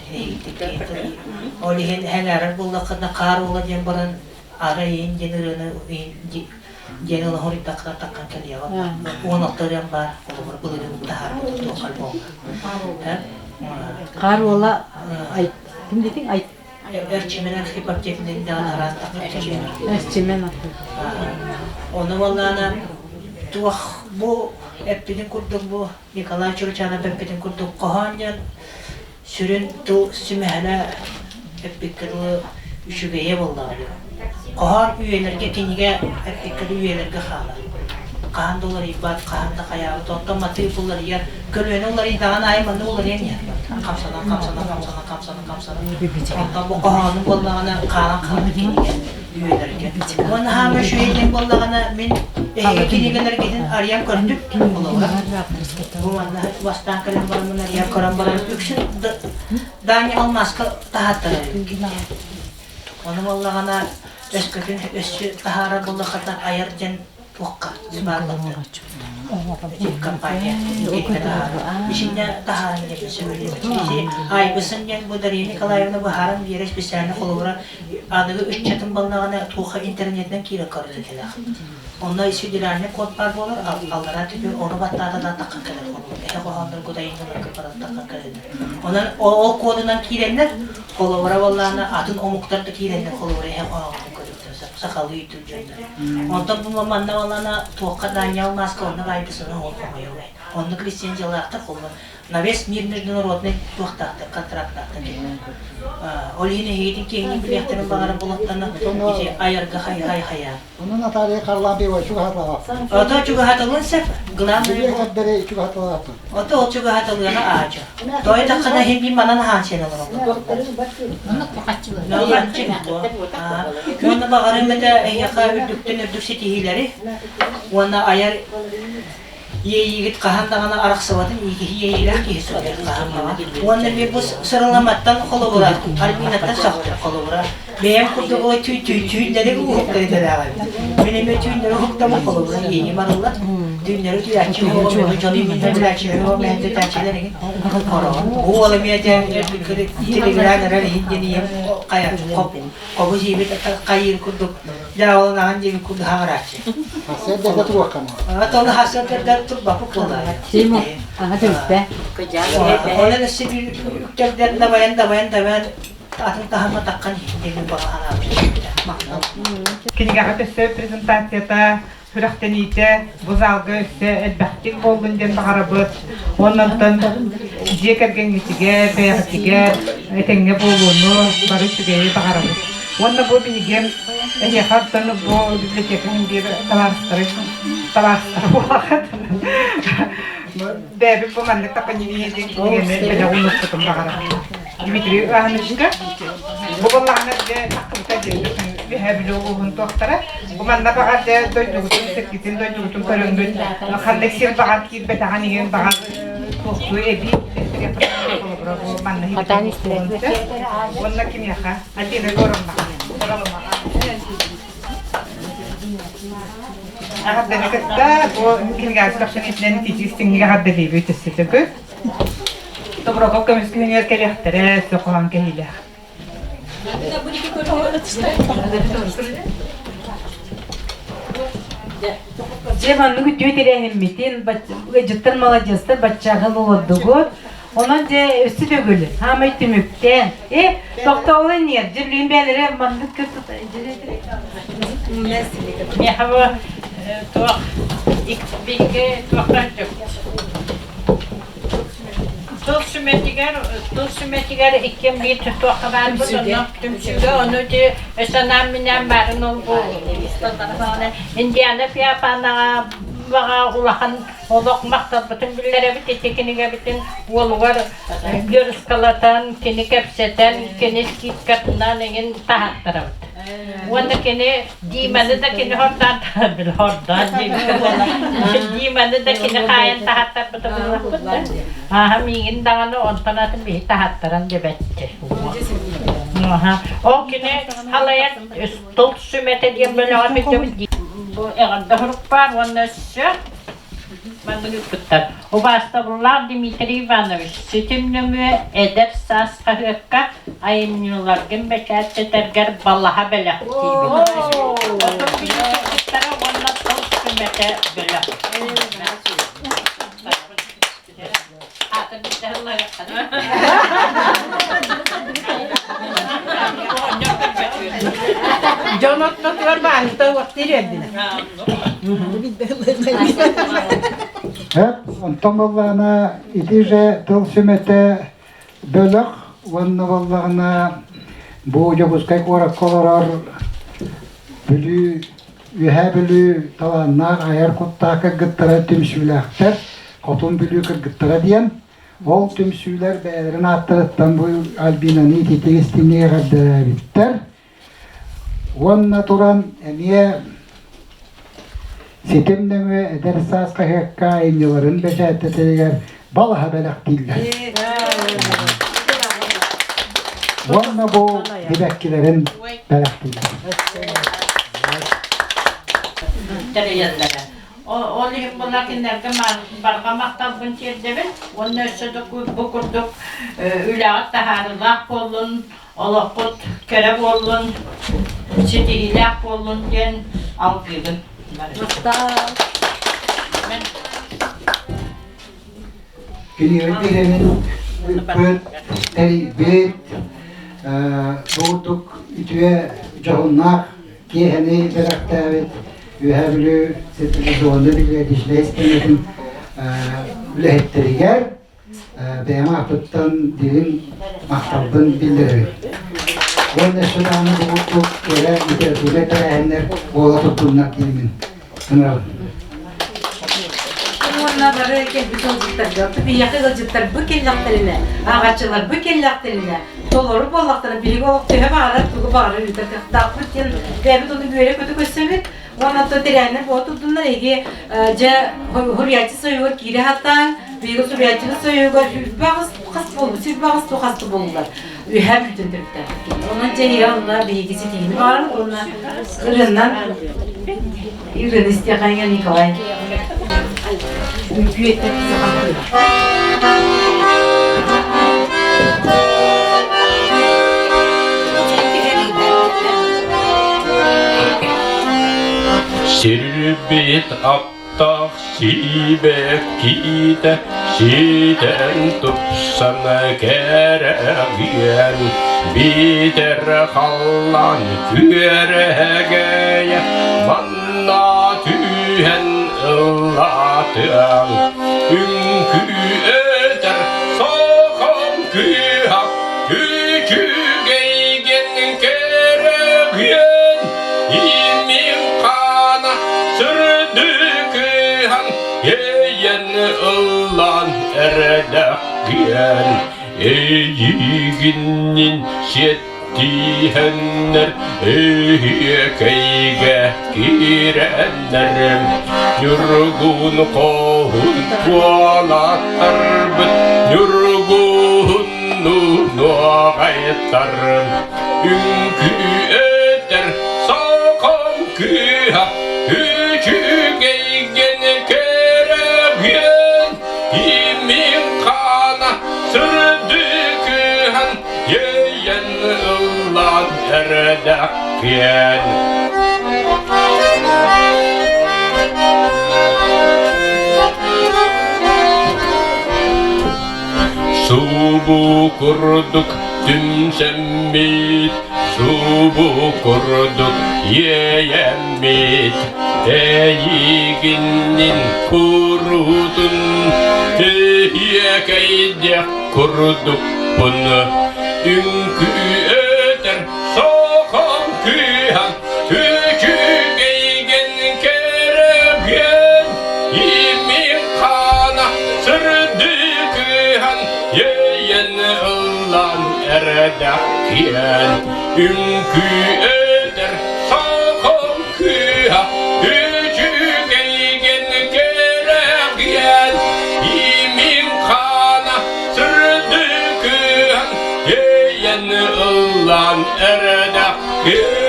Ол иһин эҥээрэр буоллаххына хаар уола диэн баран ара иин диэн ырыаны диэн ыла хоруйдаххына таккан кэлиэҕэ. 16 ырыам баар холобур былырыын таһаарбыт туох альбомҥа. Хаар уола ай ким диэтиҥ ай Эрчимэн архипактиятын даҕаны араас Эрчимэн Ону буоллаана туох бу эппитин курдук бу Николай Чуручанов эппитин курдук хоһоон диэн сүрүн тыл сүмэһинэ эппиккэ дылы үчүгэйэ буоллаҕа дии. Хоһоон үйэлэргэ кинигэ эппиккэ дылы үйэлэргэ хаалар. Хаһан да уларыйбат, хаһан да хайаабат. Оттон матыып уларыйар. Көлүөнэ уларыйдаҕын аайы манна уларыйан иһэр. Хамсанан, хамсанан, хамсанан, хамсанан, хамсанан. Оттон бу хоһоонум буоллаҕына хаалан хаалар кинигэ үйэлэргэ. Уонна хаама үчүгэй диэн буоллаҕына мин эһиги кинигэлэргитин арыйан көрдүм. Холобура, бу манна бастаан кэлэн бараммын арыйан көрөн баран үксүн Даня алмааска таһааттарар Ону буоллаҕына өскөтүн өссө таһаарар буоллаххытына айар диэн туохха баарларда компания ишинне таһааран диэн сөбүлүүр. Айбысын диэн бу Дария Николаевна быһааран биэрэ специально холобура аныгы ыччатын баллаҕына туохха интернетинэн киирэ көрдүтэлэх. Онно федеральный код баар буолар, аллараа түгүр ону баттаата да таххан кэлэр холобур. Эһэ хоһооннор кутайынныларга баран таххан кэлэллэр. Онон ол кодунан киирэннэр, холобура буоллаана атын омуктар да киирэннэр холобура эһэ хоһоонун көрүөхтэрин сөп. сахалыы өйдүүр дьоннор. Онтон бу манна балана туохха да алмааска онно баайбысына ол хомойуой. Оннук лицензиялаахтар холбо на весь мир международный туохтаахтар, контрактаахтар диэн. Ол иһин эһигитин киэҥник билиэхтэрин баҕара булаттана ити айарга хай-хай-хайа. Ону Наталья Харлампьева чугаһаталаах. Ото чугаһатылын сөп. Главное Билиэхэрдэри чугаһаталаахтар. Ото ол чугаһатылыана аача. Той таххана иһин бин манан аһаан сиэн олороллор. Уонна баҕарым этэ эһиэхэ үрдүктэн үрдүк ситиһиилэри уонна айар иэйиигит хаһан даҕаны арахсыбатын иикиһи иэйиилээх киһи суруйар хаһан даҕаны. Уонна эмиэ бу сырыламаттан холобура, Альбинаттан сөхтөр холобура. Бэйэм курдук ой түүн түүннэри уһуктар идэлээҕим. Мин эмиэ түүннэри уһуктаммын холобура иэйиим арыллар. Түүннэри түйээччи буолуом, дьону иһиннэ билээччилэр, мэһэйдэтээччилэр игин. Бу уол эмиэ дьэ телеграм эрэр иһин диэн ийэм хайа хобу сиибит хайыыр курдук дьаабыланаҕын диэбит курдук хаҕарааччы. Хасыарда туруоххана. Тону хасыарда турбаппыт буоллаа. Онон өссө биир үктэлдэр дабайан дабайан дабайан атын таһымма таххан иһин диэн баҕа санаабыт. Махтал. Кинигэҕэ өссө презентацията сүрэхтэниитэ бу залга өссө элбэхтик буоллун диэн баҕарабыт. Оннонтон дьиэ кэргэҥҥитигэр, бэйэҕитигэр этэҥҥэ буолууну, бары үчүгэйи баҕарабыт. Уонна бу биһиги эһиэхэ оттон бу библиотека биир табаарыстары табаарыстары буолаҕыт. Бэйэбит бу маннык топонимия диэн кинигэни бэлэх уунуохпутун баҕарабыт. Дмитрий Ивановичка бу буоллаҕына дьэ таххыбыта диэн Үөһээ Бүлүү улууһун туохтара. Бу манна баҕар дьэ дойдугутун, сиргитин дойдугутун көрөҥҥүт ханнык сир баҕар киирбэтэҕин иһин баҕар туохтуу эбии холобура бу манна Уонна кимиэхэ? Альбина Егоровнаҕа. Аҕарданы кытта бу кинигэҕэ көхсүн итии истиҥник аҕардалыыбыт өссө Тобуроков көмүс күһүнүгэр кэлиэхтэрэ, өссө хоһоон кэһиилээх. Дьэ маннык үтүө тэрээһиммитин ыалдьыттар маладьыастар баччааҕы олордугут. Онон дьэ өссө төгүл хаамай түмүктээн. Э, тохтоолун ньиэр, дьэ билигин бээлэрэ маннык Миэхэ бу туох биһиги туохтан Тыл сүмэтигэр, тыл сүмэтигэр иккиэн биир туохха баарбыт, онно түмсүүгэ, ону ити санаам-минээн баарын ол бу Индиана Феофанаҕа баҕа улахан олох махталбытын биллэрэбит ити кинигэбитин уолугар дьырыскалатан, кини кэпсэтэн, кини скидкатынан эҥин таһааттарабыт. Уонна кини Диманы да кини хордаан бил хордаан Диманы да кини хаайан таһаттарбыта буллахпыт да. Ааһа миигин даҕаны онтон атын биһи таһаттаран дебетти. Аха. Ол кини халайан тыл сүмэтэ диэн бөлөҕө билдибит. Бу эҕэрдэ сурук баар уонна өссө Маннык ыыппыттар. Убаастабыллаах Дмитрий Иванович, ситим нөҥүө Эдэр саас хаһыакка айымньыларгын бэчээттэтэргэр балаһа бэлэхтиибин. Отун билии кыргыттара уонна тыл сүмэтэ бөлөх. Дьон ортотугар бааһыта уохтиир эрдинэ. Эп, онтон буоллаҕына ити же тыл сүмэтэ бөлөх уонна буоллаҕына бу Дьокуускай куоракка олорор Бүлүү Үөһээ Бүлүү талааннаах айар куттаах кыргыттара түмсүүлээхтэр, Хотун Бүлүү кыргыттара диэн. Ол түмсүүлэр бэйэлэрин ааттарыттан бу Альбинаны ититик истиҥник эҕэрдэлээбиттэр. Уонна туран эмиэ ситим нөҥүө Эдэр саас хаһыакка айымньыларын бэчээттэтэригэр балаһа бэлэхтииллэр. Уонна бу сибэккилэрин бэлэхтииллэр. Тэрийэллэрэ. Ол иһин була кинилэргэ барҕа махталбын тиэрдэбин уонна өссө да бу курдук үлэҕит таһаарыылаах буоллун, олоххут кэрэ буоллун, ситиһиилээх буоллун диэн алгыыбын. Кинигэ биһирэмин ыыппыт, тэрийбит, бу курдук үтүө дьоһуннаах. киэһэни бэлэхтээбит Үөһээ Бүлүү централизованнай библиотечнай систиэмэтин үлэһиттэригэр бэйэм ааппыттан дириҥ махталбын биллэрэбин. Уонна өссө даҕаны бу курдук кэрэ литературнай тэрээһиннэр буола турдуннар диэммин ыҥырабын. Уонна бары кэлбит ыалдьыттарга, биһиэхэ ыалдьыттарбыт кэллэхтэринэ, ааҕааччыларбыт кэллэхтэринэ, толору буоллахтарына, биһиги олох төһө баҕарар, тугу баҕарар ыытар кыахтаахпыт диэн бэйэбит ону үөрэ-көтө көрсөбүт. Уонна оттон тэрээһиннэр буола турдуннар, эһиги дьэ суруйааччы союһугар киирэ сатаан, биһиги суруйааччыбыт союһугар 28 хас буолбут, 28 ту хас буоллулар. Үһэ бүтүн төрүттээхпит. Онон дьэ эһиги онно биһиги ситиһиини баҕарабыт уонна ырыаннан ырыаны истиэххэ Николай. Үҥкүү эттэ саха Сирбит аптах сибэккитэ ситэн тупсан кэрэҕиэн биитэр халлаан күөрэгэйэ манна түһэн ыллаатыаҥ үҥкүү өтөр сохом кыыһа үчүгэйгин кэрэҕиэн имин хаана сырдыкыһан иэйэн ыллаан эрэдэххиэн эйигиннин сиэттиһэннэр эһиэкэйгэ киирэннэр ньургун хоһун уолаттарбыт ньургуһунну нуоҕайтар үҥкүү өтөр сокон кыыһа үчүгэйгин кэрэҕиэн имин хаана сырдыкыһан иэйэн ыллаан эрэдэххиэн Субу курдук түмсэммит, субу курдук иэйэммит, эйигиннин куруутун эһиэкэйдиэх курдукпун үҥкүү өтөр сохон кыыһан үчүгэйгин кэрэбиэн имин хаана сырдыкыһан иэйэн ыллаан эрэдэххиэн үҥкүү өтөр сохон кыыһа үчүгэйгин кэрэбиэн имин хаана сырдыкыһан иэйэн ыллаан эрэдэххиэн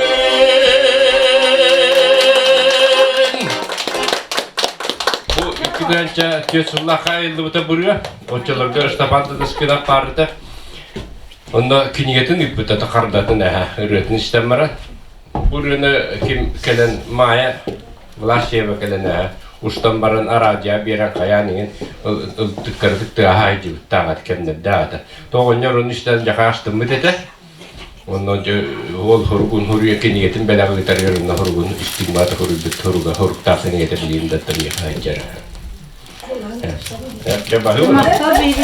Бу 2 тыһыынча сыллаахха айыллыбыта бырыа. Оччолорго Ыстапаан Тадыскыдан паарыта. Онно кинигэтин ыыппыта хардатын эһэ ырыатын истэн баран. Бу ырыаны ким кэлэн Маайа Власьева кэлэн эһэ устан баран араадьыйа биэрэн хайаан иҥин ылтыккарытык тыаһа айдьыбыттааҕа кэмнэрдээх этэ. Тоҕонньор ону истэн дьахаастыммыт этэ. Онно дьэ уол хоругун хоруйа кинигэтин бэлэх ыытарыгар онно хоругун истигмата хоруйбут хоруга хоруктаах кинигэтэ билиим да миэхэ сылдьар. Дьэ баһыыба. Махтал биһиги.